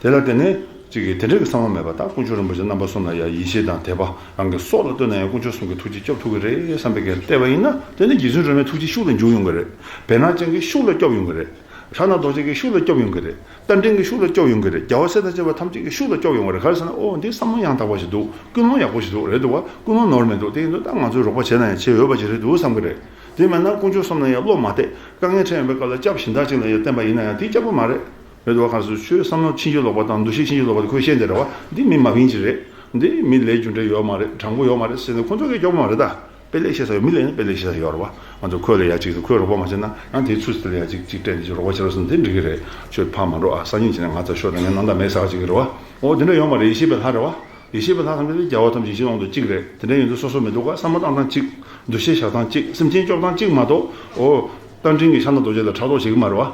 དེ་ལ་བརྟེན་ནས་ཅིག་གིས་དེ་འདྲའི་གི་བསམ་བློ་མེད་པ། ད་དཀོན་མཆོག་རིན་པོ་ཆེ་རྣམ་པ་གསུམ་ལ་ཡ་ཡིད་ཆེས་དང་དད་པ། རང་གི་སྲོག་ལ་ལྟོས་ན་ཡང་དཀོན་མཆོག་གསུམ་གྱི་ཐུགས་རྗེས་སྐྱོབ་ཐུབ་ཀྱི་རེད་བསམ་པའི་གི་བལྟས་པ་ཡིན་ན། དེ་ནི་རྗེ་བཙུན་སྒྲོལ་མའི་ཐུགས་རྗེ་ཤུགས་ལ་འཇུག་ཡོང་གི་རེད། བེར་ནག་ཅན་གྱི་ཤུགས་ལ་སྐྱོབ་ཡོང་གི་རེད། ཕྱག་ན་རྡོ་རྗེ་གི་ཤུགས་ལ་སྐྱོབ་ཡོང་གི་རེད། རྟ་མགྲིན་གྱི་ཤུགས་ལ་སྐྱོབ་ཡོང་གི་རེད། རྒྱལ་བ་སྲས་དང་བཅས་པ་ཐམས་ཅད་ཀྱི་ཤུགས་ལ་སྐྱོབ་ཡོང་གི་རེད། ག་རེ་ཟེར་ན། ཨོ་འདི་བསམ་བློ་ཡང་དག་པ་ཞིག་འདུག་ཀུན་སློང་ཡག་པོ་ཞིག་འདུག་རེད་འདུག་བ། ཀུན་སློང་ནོར་མི་འདུག་དེ་ཡིན་དུས་ད་ང་ཚོས་རོགས་པ་བྱས་ན་ཡང་བྱས་འོས་པ་ཅིག་རེད་འདུག་བསམ་གི་རེད། དེ་མེད་ན་དཀོན་མཆོག་གསུམ་ལ་ཡང་བློ་མ་གཏད། དཀའ་ངལ་འཕྲད་ཡོང་པའི་སྐབས་ལ་སྐྱབས་གཞན་དག་ཅིག་ལ་ཡང་བསྟེན་པ་ཡིན་ན་ཡང་དེ་སྐྱབས་པོ་མ་རེད། རེད་འདུག་བ། ག་རེ་ཟེར། ཆོས་བསམ་བློ་ཕྱིན་ཅི་ལོག་པ་དང་འདུ་ཤེས་ཕྱིན་ཅི་ལོག་པ་དེ་ཁོས་ཤེས་བསྡད་རེད་བ། འདི་མི་མ་ཕན་ཅིག་རེད། འདི་མི་ལས་རྒྱུ་འབྲས་ཡོད་མ་རེད། དྲང་པོ་ཡོད་མ་རེད་ཟེར་ནས་ཁོ་ཚོ་གིས་སྐྱོབ་མ་རེད་ད། དཔེ་ལེགས་བཤད་ས་ཡོད། མི་ལ་ཡིན་ན་དཔེ་ལེགས་བཤད་ས་ཡོད་རེད་བ། ང་ཚོ་ཁོས་ལ་ཡ་ཅིག་ཁོས་རོགས་པ་མ་བྱས་ན། ཡང་དེའི་ཚུལ་དེ་ལ་ཡ་ཅིག་ཅིག་སྤྲད་ནས་ཅིག་རོགས་པ་བྱས་རོགས་ཟེར་ན་དེ་འགྲིག་གི་རེད། ཁྱོད་ཕར་མ་འགྲོ་ཨ། སང་ཉིན་བྱས་ན་ང་ཚོ་ཤོག་དང་ངས་སྣང་དག་མེད་ཟེར་བ་ཅིག་གི་རེད་བ། འོ་དེ་འདྲ་ཡོད་མ་རེད། ཡེ་ཤེས་པའི་ལྷ་རེད་བ། ཡེ་ཤེས་པའི་ལྷ་ཐམས་ཅད་དེ་རྒྱལ་བ་ཐམས་ཅད་ཡེ་ཤེས་དབང་དུ་གཅིག་རེད། དེ་འདྲ་ཡིན་དུས་སོ་སོ་མི་འདུག་ག་བསམ་བློ་བཏང་སྟངས་གཅིག་འདུ་ཤེས་བཞག་སྟངས་གཅིག་སེམས་ཅན་སྐྱོབ་སྟངས་གཅིག་མ་གཏོགས། འོ། རྟ་མགྲིན་གྱི་ཕྱག་ན་རྡོ་རྗེ་ལ་ཕྲག་དོག་བྱེད་ཀྱི་མ་རེད་བ།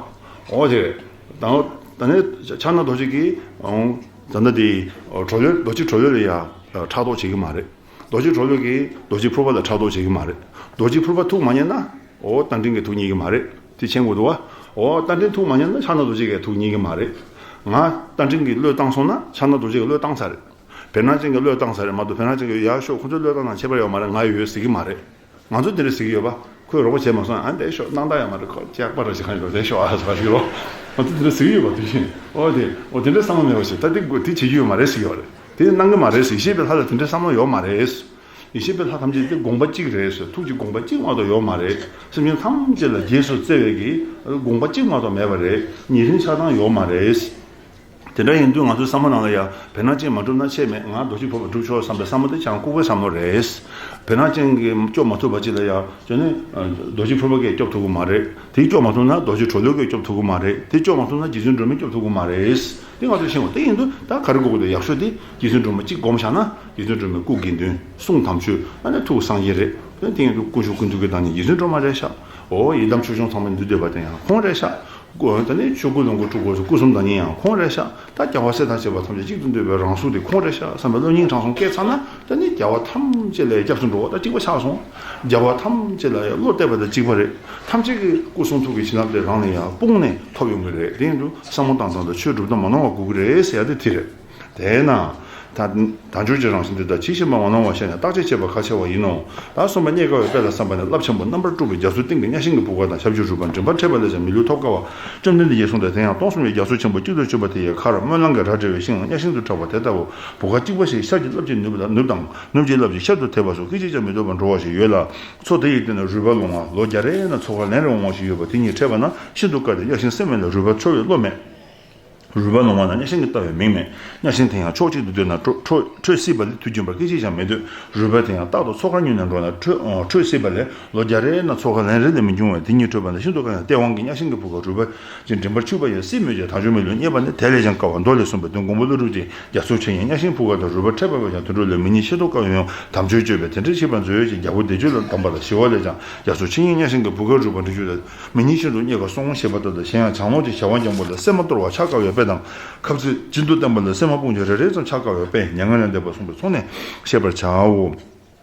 འོ་དེ་རེད། ད་ད་ནས་ཕྱག་ན་རྡོ་རྗེ་གིས། འོ། ད་ལྟ་དེ། གྲོ་ལོད། རྡོ་རྗེ་གྲོ་ལོད་ལ་ཡ་ཕྲག་དོག་བྱེད་ཀྱི་མ་རེད། རྡོ་རྗེ་གྲོ་ལོད་ཀྱིས་རྡོ་རྗེ་ཕུར་པ་ལ་ཕྲག་དོག་བྱེད་ཀྱི་མ་རེད། རྡོ་རྗེ་ཕུར་པ་ཐུགས་མ་མཉེས་ན། འོ་རྟ་མགྲིན་གྱིས་ཐུགས་མཉེས་ཀྱི་མ་རེད། དེ་མཁྱེན་དགོས་འདུག་བ། འོ་རྟ་མགྲིན་ཐུགས་མ་མཉེས་ན་ཕྱག་ན་རྡོ་རྗེ་གིས་ཐུགས་མཉེས་ཀྱི་མ་རེད། ང་རྟ་མགྲིན་གྱིས་བློས་བཏང་སོང་ན་ཕྱག་ན་རྡོ་རྗེ་གིས་བློས་བཏང་ཚར་རེད། བེར་ནག་ཅན་གྱིས་བློས་བཏང་ཚར་རེད་མ་གཏོགས། བེར་ནག་ཅན་གྱིས་ཡར་ཤོག་ཁོ་ཚོས་བློས་བཏང་དང་ཁྱད་པར་ཡོད་མ་རེད། ང་ཡོད་ཟེར་གྱི་མ་རེད། ང་ཚོ་འདི་འདྲ་ཟེར་གྱི་ཡོད་པ། ཁོས་རོགས་པ་བྱས་མ་སོང་། ཨ་འདྲ་ཤོག་སྣང་དག་ཡོད་མ་རེད། ཁོ་ཅག་པ་ར་ཞིག་གང་ཡོད་འདྲ་ཤོག་ཨ་ཟེར་བ་ཞིག་རོ། ང་ཚོ་འདི་འདྲ་ཟེར་གྱི་ཡོད་པ། དེ་བཞིན་འོ་དེ་འོ་དེ་འདྲ་བསམ་བློ་མེད་པ་ཞིག་ད་དེ་དགོས་དེ་བྱེད་ཀྱི་ཡོད་མ་རེད་ཟེར་གྱི་ཡོད་རེད། དེ་གནང་གི་མ་རེད་ཟེར། ཡེ་ཤེས་པའི་ལྷ་ལ་དེ་འདྲའི་བསམ་བློ་ཡོད་མ་རེད། ཡེ་ཤེས་པའི་ལྷ་ཐམས་ཅད་དེ་དགོངས་པ་གཅིག་རེད་ཟེར། ཐུགས་ཀྱི་དགོངས་པ་གཅིག་མ་གཏོགས་ཡོད་མ་རེད། སེམས་ཅན་ཐམས་ཅད་ལ་རྗེས་སུ་བརྩེ་བའི་གི་དགོངས་པ་གཅིག་མ་གཏོགས་མེད་པ་རེད། ཉེ་རིང་ཆགས་སྡང་ཡོད་མ་རེད། དེ་འདྲ་ཡིན་དུས་ང་ཚོའི་བསམ་བློ་ནང་ལ་ཡང་བེར་ནག་ཅན་མ་འགྲུབ་ན་ཆད་མེད། ང་རྡོ་རྗེ་ཕུར་པ་འགྲུབ་ཆོག་བསམ་པའི་བསམ་བློ་དེ་ཅང་ལྐུགས་པའི་བསམ་བློ་རེད། བེར་ནག་ཅན་གྱིས་སྐྱོབ་མ་ཐུབ་པ་ཅིག་ལ་ཡང་ཅོ་ནི་རྡོ་རྗེ་ཕུར་པ་གིས་སྐྱོབ་ཐུབ་ཀྱི་མ་རེད། དེ་སྐྱོབ་མ་ཐུབ་ན་རྡོ་རྗེ་གྲོ་ལོད་ཀྱིས་སྐྱོབ་ཐུབ་ཀྱི་མ་རེད། དེ་སྐྱོབ་མ་ཐུབ་ན་རྗེ་བཙུན་སྒྲོལ་མས་སྐྱོབ་ཐུབ་ཀྱི་མ་རེད། དེ་ང་ཚོས་ཤེས་དགོས། དེ་ཡིན་དུས་ད་ག་རེ་དགོས་ཀྱི་འདུག་ཡག་ཤོས་དེ་རྗེ་བཙུན་སྒྲོལ་མ་གཅིག་སྒོམ་བཞག་ན་རྗེ་བཙུན་སྒྲོལ་མའི་སྐུ་དགེ་འདུན་གསུང་དམ་ཆོས་ཨ་ནི་ཐུགས་སངས་རྒྱས་རེད། དེ་ཡིན་དུས་དཀོན་མཆོག་ཀུན་འདུས་ཀྱི་བདག་ཉིད་རྗེ་བཙུན་སྒྲོལ་མ་རེད་ཤག་འོ་ཡི་དམ་ཆོས་སྐྱོང་ཚང་མ་འདུས་སྡོད་པ་དེ་ཡང་ཁོང་རེད་ཤག་འོ་ད་ནི་ཆོས་སྐུ་ལོངས་སྐུ་སྤྲུལ་སྐུ་གསུམ་བདག་ཉིད་ཡང་ཁོང་རེད་ཤག་ད་རྒྱལ་བ་སྲས་དང་བཅས་པ་ཐམས་ཅད་གཅིག་ཏུ་འདུས་པའི་རང་གཟུགས་དེ་ཁོང་རེད་ཤག་བསམ་པའི་བློ་སྙིང་བྲང་གསུམ་སྐྱེས་ཚར་ན་ད་ནི་རྒྱལ་བ་ཐམས་ཅད་ལ་སྐྱབས་སུ་འགྲོ་བ་ད་གཅིག་པ་ཆགས་སོང་། རྒྱལ་བ་ཐམས་ཅད་ལ་བློ་གཏད་པ་དང་གཅིག་པ་རེད། ཐམས་ཅད་ཀྱི་སྐུ་གསུང་ཐུགས་ཀྱི་བྱིན་རླབས་དེ་རང་ལ་ཡང་སྤུངས་ནས་ཐོབ་ཡོང་གི་རེད། དེ་ཡིན་དུས་བསམ་བློ་བཏང་ཙམ་དུ་ཆོས་སྒྲུབ་དང་མ་ནོར་བ་དགོས་ཀྱི་རེད་ཟེར་ཡ་དེ་དེ་རེད། དེས་ན། ད་དལ་འབྱོར་གྱི་རང་བཞིན་དེ་དག་ཇི་བཞིན་པར་མ་ནོར་བར་ཤེས་ནས་བརྟག་དཔྱད་བྱེད་པ་ཁག་ཆེ་བ་ཡིན་ནོ། ད་གསུངས་པ་རྙེད་དཀའ་བའི་དཔེ་ལ་བསམ་པ་ནི་རླབས་ཆེན་པོ་རྣམ་པར་དཀྲུགས་པའི་རྒྱ་མཚོའི་གཏིང་གི་གཉའ་ཤིང་གི་བུ་ག་དང་ཞབས་ཀྱུ་རུས་པ་མགྲིན་པར་འཕྲད་པ་ལས་ཀྱང་མི་ལུས་ཐོབ་དཀའ་བ། བཅོམ་ལྡན་འདས་ཀྱིས་གསུངས་ཏེ། དེ་ཡང་སྟོང་གསུམ་གྱི་རྒྱ་མཚོ་ཆེན་པོ་གཅིག་ཏུ་གཅུགས་པ་དེ་ཡི་ཁར་སྨོན་ལམ་གྱི་རྭ་འདྲ་བའི་ཤིང་ལ་གཉའ་ཤིང་དུ་འཕྲད་པ་དེ་ལྟ་བུ་བུ་ག་གཅིག་པ་ཞིག་ཤར་གྱི་རླབས་ཀྱིས་ནུབ་དང་ནུབ་དང་ནུབ་ཀྱི་རླབས་ཀྱིས་ཤར་དུ་ཐེབས་པ་སོགས་སྐད་ཅིག་ཀྱང་མི་ཐོབ་པར་འགྲོ་བ་ཞིག་ཡོད་ལ། མཚོ་དེ་ཡི་སྟེང་ན་རུས་པ་ལོང་བ་ལོ་བརྒྱ་རེ་ན་མཚོ་ཁར་ལན་རེ་འོང་བ་ཞིག་ཡོད་པ་དེ་གཉིས་འཕྲད་པ་ན་ཤིན་ཏུ་དཀའ་སྟེ་གཉའ་ཤིང་སེམས་མེད་ལ་རུས་པ་འཚོལ་བའི་བློ་མེད། རུས་པ་ལོང་བ་ན་གཉའ་ཤིང་གིས་བཏབ་པའི་མིང་མེད། གཉའ་ཤིང་དེ་ཡང་ཕྱོགས་གཅིག་ཏུ་སྡོད་ན་ཁྲོ་ཁྲོ་ཁྲོད་སྲིད་པ་ལས་མཐུ་རྒྱུན་པར་སྐད་ཅིག་ཀྱང་མི་སྡོད། རུས་པ་དེ་ཡང་རྟག་ཏུ་མཚོ་ཁར་བསྙུན་ནས་འགྲོ་ན་ཁྲོད་ཁྲོད་སྲིད་པ་ལས་ལོ་བརྒྱ་རེ་ན་མཚོ་ཁར་ལན་རེ་ལས་མི་འབྱུང་བས་དེ་གཉིས་འཕྲད་པ་ན་ཤིན་ཏུ་དཀའ་ཡང་སྟེས་དབང་གིས་གཉའ་ཤིང་གི་བུ་ག་རུས་པ་ཅན་མགྲིན་པར་ཆུད་པ་ཡང་སྲིད་མོད་ཀྱི་དལ་འབྱོར་མི་ལུས་རྙེད་པ་ནི་དེ་ལས་ཀྱང་དཀའ་བ་མདོ་ལས་གསུངས་པའི་དོན་མགོན་པོ་ཀླུ་སྒྲུབ་ཀྱིས་རྒྱ་མཚོ་ཆེ་ཡང་གཉའ་ཤིང་བུ་ག་དང་རུས་པ་འཕྲད་པ་བས་ཀྱང་དུད་འགྲོ་ལས་མི་རྙེད་ཤེས་རྟོགས་དཀའ་བའི་ཡང་དམ་ཆོས་སྤྱོད་པའི་དེ་འདྲའི་ཤེས་པ་མཛོད་ཡོད་ཅིང་རྒྱལ་པོ་བདེ་སྤྱོད་ལ་གདམས་པ་དང་ཞི་བ་ལས་ཀྱང་རྒྱ་མཚོ་ཆེ་ཡང་གཉའ་ཤིང་གི་བུ་ག་རུས་པ་འདྲ་ཆུད་མི་ཉིད་ཤིན་ཏུ་རྙེད་དཀའ་སོང་ཞེས་པ་ལྟར་དུ་གཞན་ཡང་བྱང་ལོགས་ཀྱི་བྱ་བ་འཇམ་པོ་ལ་སེམས་མ་སྟོར་བར་འཆར་དཀའ་བའི་དཔེ་དང་། ཁབ་ཚིག་ཅི་འདུག་བསྟན་པ་ལ་སེམས་མ་སྤུངས་ཀྱང་རེ་རེ་ཙམ་འཆར་དཀའ་བའི་དཔེ་མྱ་ངན་ལས་འདས་པ་གསུངས་པའི་ཚོགས་ནས་ཤེས་པར་བྱའོ།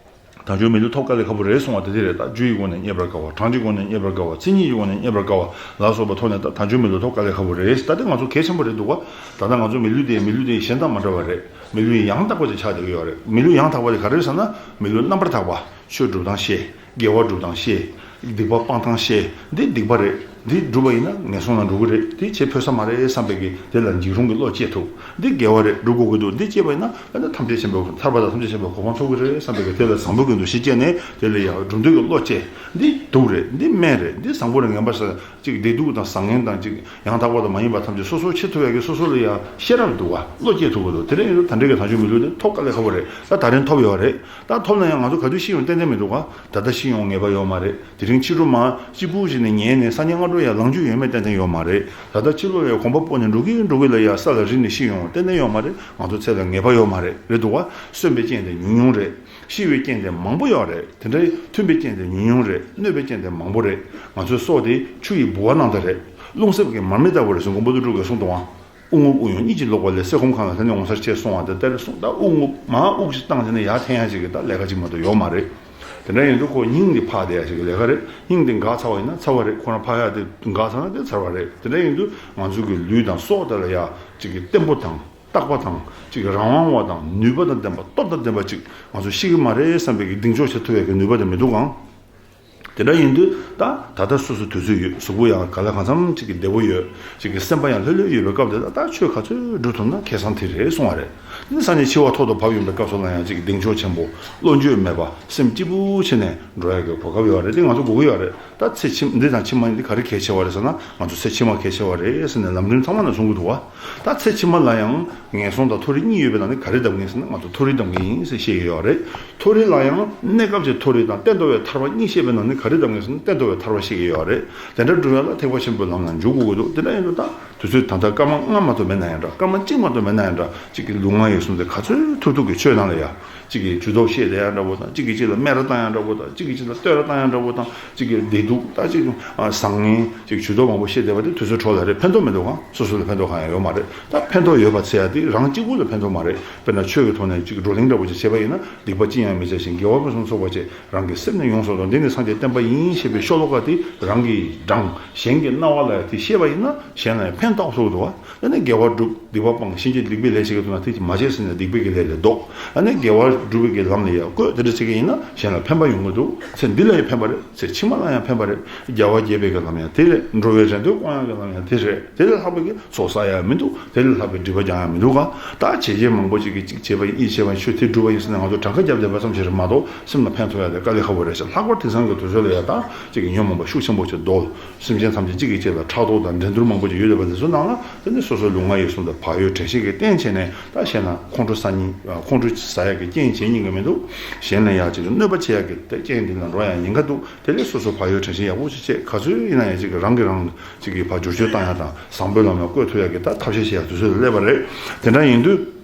དལ་འབྱོར་མི་ལུས་ཐོབ་དཀའ་ལས་ཁག་པོ་རེད་གསུང་བ་དེ་དེ་རེད། ད་རྒྱུ་ཡི་སྒོ་ནས་རྙེད་པར་དཀའ་བ། གྲངས་ཀྱི་སྒོ་ནས་རྙེད་པར་དཀའ་བ། མཚན་ཉིད་ཀྱི་སྒོ་ནས་རྙེད་པར་དཀའ་བ་ལ་སོགས་པ་ཐོག་ནས་ད་དལ་འབྱོར་མི་ལུས་ཐོབ་དཀའ་ལས་ཁག་པོ་རེད། ད་དེ་ང་ཚོ་གལ་ཆེན་པོ་རེད་འདུག་བ། ད་ལྟ་ང་ཚོ་མི་ལུས་དེ་མི་ལུས་དེ་གཞན་དང་མ་འདྲ་བ་རེད། མི་ལུས་ཡང་དག་པ་ཅིག་ཆགས་བསྡད་ཀྱི་ཡོད་རེད། མི་ལུས་ཡང་དག་པ་དེ་ག་རེ་རེད་ཟེར་ན་མི་ལུས་རྣམ་པར་དག་པ། ཆོས་སྒྲུབ་སྟངས་ཤེས། དགེ་བ་སྒྲུབ་སྟངས་ཤེས། སྡིག་པ་སྤང་སྟངས་ཤེས། འདི་སྡིག་པ་རེད། འདི་སྒྲུབ་པ་ཡིན་ན་ངན་སོང་ལ་འགྲོ་གི་རེད། འདི་བྱེད་ཕོད་ས་མ་རེད་བསམ་པའི་གི་དེ་ལ་འཇིགས་རུང་གི་བློ་སྐྱེ་ཐུབ། འདི་དགེ་བ་རེད། སྒྲུབ་དགོས་ཀྱི་འདུག་འདི་སྐྱེས་པ་ཡིན་ན་ཨ་ནི་ཐམས་ཅད་མཁྱེན་པའི་ཐར་པ་དང་ཐམས་ཅད་མཁྱེན་པའི་གོ་འཕང་ཐོབ་ཀྱི་རེད་བསམ་པའི་གི་དེ་ལ་བཟང་པོའི་གི་འདུ་ཤེས་སྐྱེས་ནས་དེ་ལ་ཡང་སྒྲུབ་འདོད་ཀྱི་བློ་སྐྱེ། འདི་སྡུག་རེད། འདི་སྨན་རེད། འདི་བཟང་པོ་རེད། ངན་པ་ཟེར་ཅིག་བདེ་སྡུག་དང་བཟང་ངན་དང་ཅིག་ཡང་དག་པ་དང་མ་ཡིན་པ་ཐམས་ཅད་སོ་སོར་ཕྱེ་ཐུབ་ཡག་གི་སོ་སོ་ལ་ཡང་ཤེས་རབ་འདུག་བ། བློ་སྐྱེ་ཐུབ་ཀྱི་འདུག་དེ་འདྲ་ཡིན་དུས་ད་འདྲའི་གི་དལ་འབྱོར་མི་ལུས་དེ་ཐོབ་དཀའ་ལས་ཁག་པོ་རེད། ད་ད་རིང་ཐོབ་ཡོད་རེད། ད་ཐོབ་ན་ཡང་ང་ཚོ་ག་དུས་ཤི་ཡོང་ཏན་ཏན་མི་འདུག་ག་ད་ལྟ་ཤི་ཡོང་ངེས་པ་ཡོད་མ་རེད། དེ་རིང་ཕྱི་དྲོ་མ་གཅིག་པུ་ཞིག་ནས་ཉལ་ནས་སང་ཉིན་སྔ་དྲོ་ཡང་ལངས་རྒྱུ་ཡོད་མེད་ཏན་ཏན་ཡོད་མ་རེད། ད་ལྟ་ཕྱི་ལོགས་ལ་གོམ་པ་སྤོ་ནས་འགྲོ་གི་འགྲོ་གི་ལ་ཡ་ས་ལ་རིལ་ནས་ཤི་ཡོང་ཏན་ཏན་ཡོད་མ་རེད། ང་ཚོ་ཚེ་ལ་ངེས་པ་ཡོད་མ་རེད། རེད་འདུག་བ། གསོན་པའི་རྐྱེན་དེ་ཉུང་ཉུང་རེད། ཤི་བའི་རྐྱེན་དེ་མང་པོ་ཡོད་རེད། དེ་འདྲའི་མཐུན་པའི་རྐྱེན་དེ་ཉུང་ཉུང་རེད། གནོད་པའི་རྐྱེན་དེ་མང་པོ་རེད། ང་ཚོའི་སྲོག་དེ་ཆུ་ཡི་ལྦུ་བ་ནང་དང་རེད། རླུང་གསེབ་ཀྱི་མར་མེ་ལྟ་བུ་རེད་ཟེར་མགོན་པོ་ཀླུ་སྒྲུབ་ཀྱིས་གསུངས་འདུག་བ། དབུགས་རྔུབ་དབུགས་ཡོང་གཉིས་ཀྱིས་ལོག་པ་ལས་སེ་ཁོམ་གང་ལ་དེ་ནས་འོང་སར་ཆས་སོང་བ་དེ་ལྟར་གསུངས། ད་དབུགས་རྔུབ་མར་དབུགས་ཤིག་བཏང་བྱས་ནས་ཡར་འཐེན་ཡ་ཞིག་གི་ད་ལས་ཀ་ཅིག་མ་གཏོགས་ཡོད་མ་རེད། དེ་འདྲ་ཡིན་དུས་ཁོ་སྙིང་འདི་ཕར་བསྡད་ཡ་ཞིག་གི་ལས་ཀ་རེད། སྙིང་འདི་འགག་ཚར་བ་ཡིན་ན་ཚར་བ་རེད། ཁོ་རང་ཕར་ཡ་དེ་འགག་ཚར་ན་དེ་ཚར་བ་རེད། དེ་འདྲ་ཡིན་དུས་ང་ཚོ་གི་ལུས་དང་སྲོག་དེ་ལ་ཡ་ཅིག་གི་བརྟན་པོ་དང་རྟག་པ་དང་ཅིག་གི་རང་དབང་བ་དང་ནུས་པ་དང་ལྡན་པ་སྟོབས་དང་ལྡན་པ་ཅིག་ང་ཚོ་ཤི་གི་མ་རེད་བསམ་པའི་གི་གདེང་འཇོག་བྱེད་ཐུབ་ཡ་གི་ནུས་པ་དེ་མི་འདུག་གང་། དེ་འདྲ་ཡིན་དུས་ད་ད་ལྟ་སོ་སོ་དུས་ཚོད་ཡོད། གཟུགས་པོ་ཡང་ག་ལ་གང་འཚམ་ཅིག་གི་བདེ་པོ་ཡོད། ཅིག་གི་སེམས་པ་ཡང་ལྷོད་ལྷོད་ཡོད་པའི་སྐབས་དེ་ད་ད་ཆོས་ག་ཚོད་སྒྲུབ་ཐུབ་ན་ཁེ་བཟང་དེ་རེད་གསུང་བ་རེད། དེ་ནི་སང་ཉིན་འཆི་བ་ཐོག་ཏུ་བབས་ཡོང་པའི་སྐབས་སུ་ལ་ཡང་ཅིག་གི་གདེང་འཇོག་ཆེན་པོ་བློ་འགྱོད་མེད་པ་སེམས་སྐྱིད་པོ་བྱས་ནས་འགྲོ་ཡ་གི་གོ་སྐབས་ཡོད་རེད། དེ་ང་ཚོ་དགོས་ཀྱི་ཡོད་རེད། ད་ཚེ་ཕྱི་འདི་དང་ཕྱི་མ་ཡིན་འདི་ག་རེ་གལ་ཆེ་བ་རེད་ཟེར་ན་ང་ཚོ་ཚེ་ཕྱི་མ་གལ་ཆེ་བ་རེད་ཟེར་ནས་ལམ་རིམ་ཚང་མ་ནས་གསུང་གི་འདུག་བ། ད་ཚེ་ཕྱི་མ་ལ་ཡང་ངན་སོང་དང་མཐོ་རིས་གཉིས་ཡོད་པའི་ནང་ནས་ག་རེ་བདམས་ངེས་ཟེར་ན་ང་ཚོ་མཐོ་རིས་བདམས་ངེས་ཡིན་ཟེར་བཤད་ཀྱི་ཡོད་རེད། མཐོ་རིས་ལ་ཡང་གནས་སྐབས་ཀྱི་མཐོ་རིས་དང་གཏན་དུ་བའི་ཐར་པ་གཉིས་བཤད་པའི་ནང་ནས་ག་རེ་བདམས་ངེས་ཟེར་ན་གཏན་དུ་བའི་ཐར་པ་བཤད་ཀྱི་ཡོད་རེད། དེ་འདྲ་བསྒྲུབ་ཡ་ལ་ཐེག་པ་ཆེན་པོའི་ལམ་ལ་འཇུག་དགོས་ཀྱི་འདུག་དེ་འདྲ་ཡིན་དུས་ད་དུས་ཚོད་ད་ལྟ་སྐར་མ་ལྔ་མ་གཏོགས་མེད་ན་ཡང་འདྲ། སྐར་མ་གཅིག་མ་གཏོགས་མེད་ན་ཡང་འདྲ། གཅིག་གི་ལུས་ངག་ཡིད་གསུམ་དེ་ག་ཚོད་ཐུབ་ཐུབ་ཀྱི་ཆོས་ནང་ལ་ཡ། གཅིག་གིས་ཇུས་གཏོགས་བཤད་བསྡད་ཡ་འདྲ་པོ་དང་། གཅིག་གིས་གཅིག་ལ་སྨད་ར་བཏང་ཡ་འདྲ་པོ་དང་། གཅིག་གིས་གཅིག་ལ་བསྟོད་ར་བཏང་ཡ་འདྲ་པོ་དང་། གཅིག་གིས་བདེ་སྡུག་ད་གཅིག་ཨ་བཟང་ངན་གཅིག་ཇུས་གཏོགས་མང་པོ་བཤད་བསྡད་པ་དེ་དུས་ཚོད་འཕྲོ་བརླག་རེད། ཕན་ཐོགས་མི་འདུག་ག་སོ་སོ་ལ་ཕན་ཐོགས་གང་ཡང་ཡོད་མ་རེད། ད་ཕན་ཐོགས་ཡོད་པ་ཟེར་ཡ་དེ་རང་གཅིག་པུ་ལ་ཕན་ཐོགས་མ་རེད། དཔེར་ན་ཆོས་ཀྱི་ཐོག་ནས་གཅིག་བགྲོ་གླེང་འདྲ་པོ་ཅིག་བྱས་པ་ཡིན་ན་སྡིག་པ་ཅི་ཡང་མི་བྱ་ཞིང་དགེ་བ་ཕུན་སུམ་ཚོགས་པར་སྤྱད། རང་གི་སེམས་ནི་ཡོངས་སུ་དག། འདི་ནི་སངས་རྒྱས་བསྟན་པ་ཡིན་ཞེས་པའི་ཤོ་ལོ་ཀ་དེ་རང་གིས་བགྲངས། གཞན་གྱི་རྣ་བ་ལ་ཡང་དེ་བཤད་པ་ཡིན་ན་གཞན་ལ་ཡང་ཕན་ཐོགས་སུ་འདུག་བ། ད་ནི་དགེ་བ་སྒྲུབ། སྡིག་པ་སྤང་། གཞན་གྱི་སྡིག་པའི་ལས་བྱེད་ཀྱི་ཐོག་ན་དེ་མ་བྱས་ཟེར་ནས་སྡིག་པའི་གི་ལས་ལས་ལྡོག་ཨ་ནི་དགེ་བ་སྒྲུབ་པའི་གི་ལམ་ལ་ཡང་བཀོད། དེ་འདྲ་བྱེད་ཀྱི་ཡིན་ན་གཞན་ལ་ཕན་པ་ཡོང་གི་འདུག་ཚེ་འདི་ལ་ཡང་ཕན་པ་རེད། ཚེ་ཕྱི་མ་ལ་ཡང་ཕན་པ་རེད། རྒྱལ་བ་དགྱེས་པའི་གི་ལམ་ཡང་དེ་རེད། འགྲོ་བའི་རེ་འདོད་སྐོང་ཡག་གི་ལམ་ཡང་དེ་རེད། དེ་ལས་ལྷག་པའི་གི་ཚོགས་བསགས་ཡག་མི་འདུག་དེ་ལས་ལྷག་པའི་སྒྲིབ་པ་སྦྱང་ཡག་མི་འདུག་ག་ད་བྱས་རྗེས་མང་པོ་ཅིག་གིས་གཅིག་བྱས་པ་ཡིན། གཉིས་བྱས་པ་ཡིན། ཆོས་དེ་སྒྲུབ་པ་ཡིན་ཟེར་ནས་ང་ཚོ་གྲངས་ཀ་རྒྱབ་བསྡད་པ་ཙམ་ཞིག་རེད་མ་གཏོགས་སེམས་ལ་ཕན་ཐོགས་ཡག་དེ་དཀའ་ལས་ཁག་པོ་རེད་ཤག་ལྷག་པར་དེང་སང་གི་དུས་ཚོད་ ཡ་དང་གཅིག་གི་ཉོན་མོངས་པ་ཤུགས་ཆེན་པོ་ཅིག་བཟློག་སེམས་ཅན་ཐམས་ཅད་གཅིག་གིས་གཅིག་ལ་ཕྲག་དོག་དང་འགྲན་བསྡུར་མང་པོ་ཅིག་ཡོད་བསྡད་པ་དེ་ཚོ་ནང་ལ་དེ་ནི་སོ་སོའི་ལུས་ངག་ཡིད་གསུམ་དང་བག་ཡོད་དྲན་ཤེས་ཀྱིས་བརྟེན་བྱས་ནས། ད་བཤད་ན་ཁོང་ཁྲོ་ཟ་སྙིང་ཁོང་ཁྲོ་ཟ་ཡག་གི་རྐྱེན་བྱེད་སྙིང་གི་མི་འདུག་གཞན་ལ་ཡང་གཅིག་གི་གནོད་པ་བྱེད་ཡག་གི་རྐྱེན་དེ་ལ་འགྲོ་ཡག་ཉེན་ཁ་འདུག་དེ་ལས་སོ་སོ་བག་ཡོད་དྲན་ཤེས་ཡག་པོ་ཅིག་བྱས། ག་ཚོད་ཡིན་ན་ཡང་གཅིག་གི་རང་གིས་རང་གཅིག་གི་ཕར་བསྒྱུར་བཅོས་བཏང་ཡག་དང་བཟང་པོའི་ལམ་ལ་བཀོད་ཐུབ་ཡག་གི་ད་ཐབས་ཤེས་བྱེད་ཡག་དུས་ཚོད་ལ་སླེབས་པ་རེད། དེ་འདྲ་ཡིན་དུས།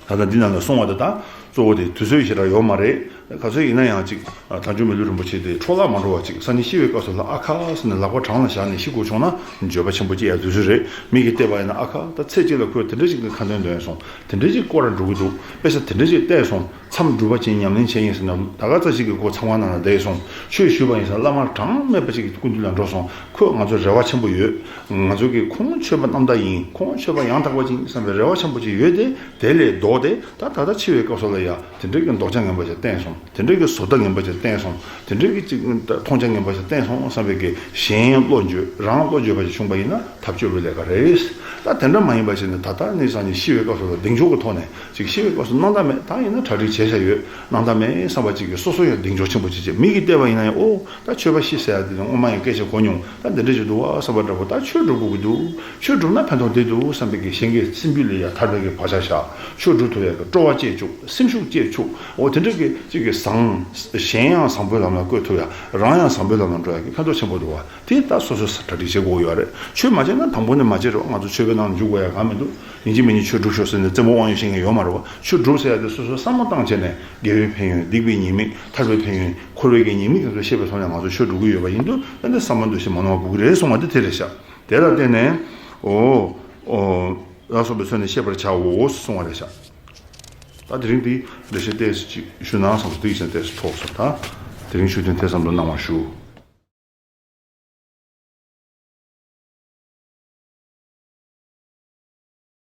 ད་ལྟ་འདི་ནང་ལ་གསུང་བ་དེ་དང་གཙོ་བོ་དེ་དུས་ཚོད་ཞེ་དྲག་ཡོད་མ་རེད། ག་ཚོད་ཡིན་ན་ཡང་གཅིག་དལ་འབྱོར་མི་ལུས་རིན་པོ་ཆེ་དེ་འཕྲོ་བརླག་མ་འགྲོ་བ་ཅིག་སང་ཉིན་ཤི་བའི་སྐབས་སུ་ལ་ཨ་ཁ་ཟེར་ནས་ལག་པ་བྲང་ལ་བཞག་ནས་ཤི་དགོས་བྱུང་ན་འགྱོད་པ་ཆེན་པོ་སྐྱེ་ཡ་དུས་ཚོད་རེད། མིག་གིས་བལྟས་པ་ཡིན་ན་ཨ་ཁ་ད་ཚེ་གཅིག་ལ་ཁོས་དེ་འདྲ་ཞིག་གི་ཁ་འདོན་འདོན་སོང་། དེ་འདྲ་ཞིག་སྐོར་ར་འགྲོ་གི་འདུག་དཔེ་ཆ་དེ་འདྲ་ཞིག་བལྟས་སོང་། མཚམས་སྒྲུབ་པ་བྱེད་ཉམས་ལེན་བྱེད་ཡིན་ཟེར་ན་ད་ག་ཙམ་ཞིག་གི་སྒོ་ཚང་བ་ནང་ལ་བསྡད་སོང་། ཆོས་ཞུས་པ་ཡིན་ཟེར་ན་བླ་མ་གྲངས་མེད་པ་ཞིག་གི་སྐུ་མདུན་ལ་འགྲོ་སོང་། ཁོས་ང་ཚོར་རེ་བ་ཆེན་པོ་ཡོད། ང་ཚོ་གིས་ཁོང་ཆོས་པ་རྣམ་དག་ཡིན། ཁོང་ཆོས་པ་ཡང་དག་པ་ཅིག་ཡིན་བསམ་པའི་རེ་བ་ཆེན་པོ་ཅིག་ཡོད་དེ། དེ་ལས་ལྡོག་སྟེ་ད་ད་ལྟ་འཆི་བའི་སྐབས་སུ་ལ་ཡ་དེ་འདྲའི་གི་ལྡོག་ཆ་ངན་པ་ཞིག་བསྟན་སོང་། དེ་འདྲའི་གི་བཟོ་ལྟ་ངན་པ་ཞིག་བསྟན་སོང་། དེ་འདྲའི་གི་ཅིག་མཐོང་ཆ་ངན་པ་ཞིག་བསྟན་སོང་བསམ་པའི་གི་གཞན་བློ་འགྱོད་རང་བློ་འགྱོད་པ་ཞིག་བྱུང་པ་ཡིན་ན་ཐབས་སྐྱོ་བའི་ལས་ཀ་རེད། ད་དེ་འདྲ་མ་ཡིན་པ་ཞིག་ནི་ད་ལྟ་ནས་སང་ཉིན་ཤི་བའི་སྐབས་སུ་ལ་གདེང་འཇོག་གི་ཐོག་ནས་ཅིག་ཤི་བའི་སྐབས་སུ་སྣང་དག་མེད། ད་ཡིན་ན་གྲ་སྒྲིག་བྱས་བཞག་ཡོད། སྣང་དག་མེད་བསམ་པ་ཅིག་གིས་སོ་སོ་ཡང་གདེང་འཇོག་ཆེན་པོ་ཅིག་བྱས། མིག་གིས་བལྟས་པ་ཡིན་ན་ཡང་ཨོ། ད་ཆོས་པ་ཤི་ཟེར་ཡ་དེ་ནི་སྔོན་མ་ཡང་སྐད་ཆ་གོ་མྱོང་། ད་འདི་འདྲ་ཞིག་འདུག་བ་བསམ་པ་འདྲ་པོ། ད་ཆོས་སྒྲུབ་དགོས་ཀྱི་འདུག་ཆོས་སྒྲུབ་ན་ཕན་ཐོགས་འདི་འདུག་བསམ་པའི་གི་གཞན་གྱི་སེམས་རྒྱུད་ལ་ཡང་ཐར་པའི་གི་བག་ཆགས་བཞག་ཆོས་སྒྲུབ་ཐུབ་ཡ་གི་སྤྲོ་བ་སྐྱེ་བཅུག་སེམས་ཤུགས་སྐྱེ་བཅུག་འོ་དེ་འདྲ་གི་ཅིག་གི་བཟང་། གཞན་ཡང་བཟང་པོའི་ལམ་ལ་བཀོད་ཐུབ་ཡ། རང་ཡང་བཟང་པོའི་ལམ་ལ་འགྲོ་ཡ་གི་ཕན་ཐོགས་ཆེན་པོ་འདུག་བ། དེ་ད་སོ་སོས་གྲ་སྒྲིག་བྱེད་དགོས་ཡོད་རེད། ཆོས་མ་བྱས་ན་དང་པོ་ནས་མ་བྱེད་རོགས། ང་ཚོ་ཆོས་པའི་ནང་འཇུག་དགོས་ཡ་གང་མི་འདུག་ཡིན་གཅིག་མིན་གཅིག་ཆོས་སྒྲུབ་ཤོག་ཟེར་ནས་རྩེད་མོ་དབང་ཡོད་བཤད་མཁན་ཡོད་མ་རེད་བ། ཆོས་སྒྲུབ་ཟེར་ཡ་དེ་སོ་སོས་བསམ་བློ་བཏང་བྱས་ནས་དགེ་བའི་ཕན་ཡོན། སྡིག་པའི་ཉེས་དམིགས། ཐར་པའི་ཕན་ཡོན། འཁོར་བའི་གི་ཉེས་དམིགས་དེ་ཚོ་ཤེས་པའི་ཐོག་ནས་ང་ཚོ་ཆོས་སྒྲུབ་ཀྱི་ཡོད་པ་ཡིན་དུས། ད་ནི་བསམ་བློ་འདུ་ཤེས་མ་ནོར་བ་དགོས་ཀྱི་རེད་གསུང་བ་འདི་དེ་རེད་ཤག་དེ་ལ་བརྟེན་ནས་ཨོ་ཨོ་ལ་སོགས་པའི་ཚུལ་ནས་ཤེས་པར་བྱའོ་གསུང་བ་རེད་ཤག་ད་དེ་རིང་འདི་འགྲེལ་བཤད་ཏོག་ཙམ་ཅིག་ཞུ་ན་བསམ་སོང་། དེ་ཡིན་ཙང་ཏོག་ཙམ་ཐོགས་སོང་། ད་དེ་རིང་ཞུ་དོན་དེ་ཙམ་དུ་གནང་བར་ཞུ།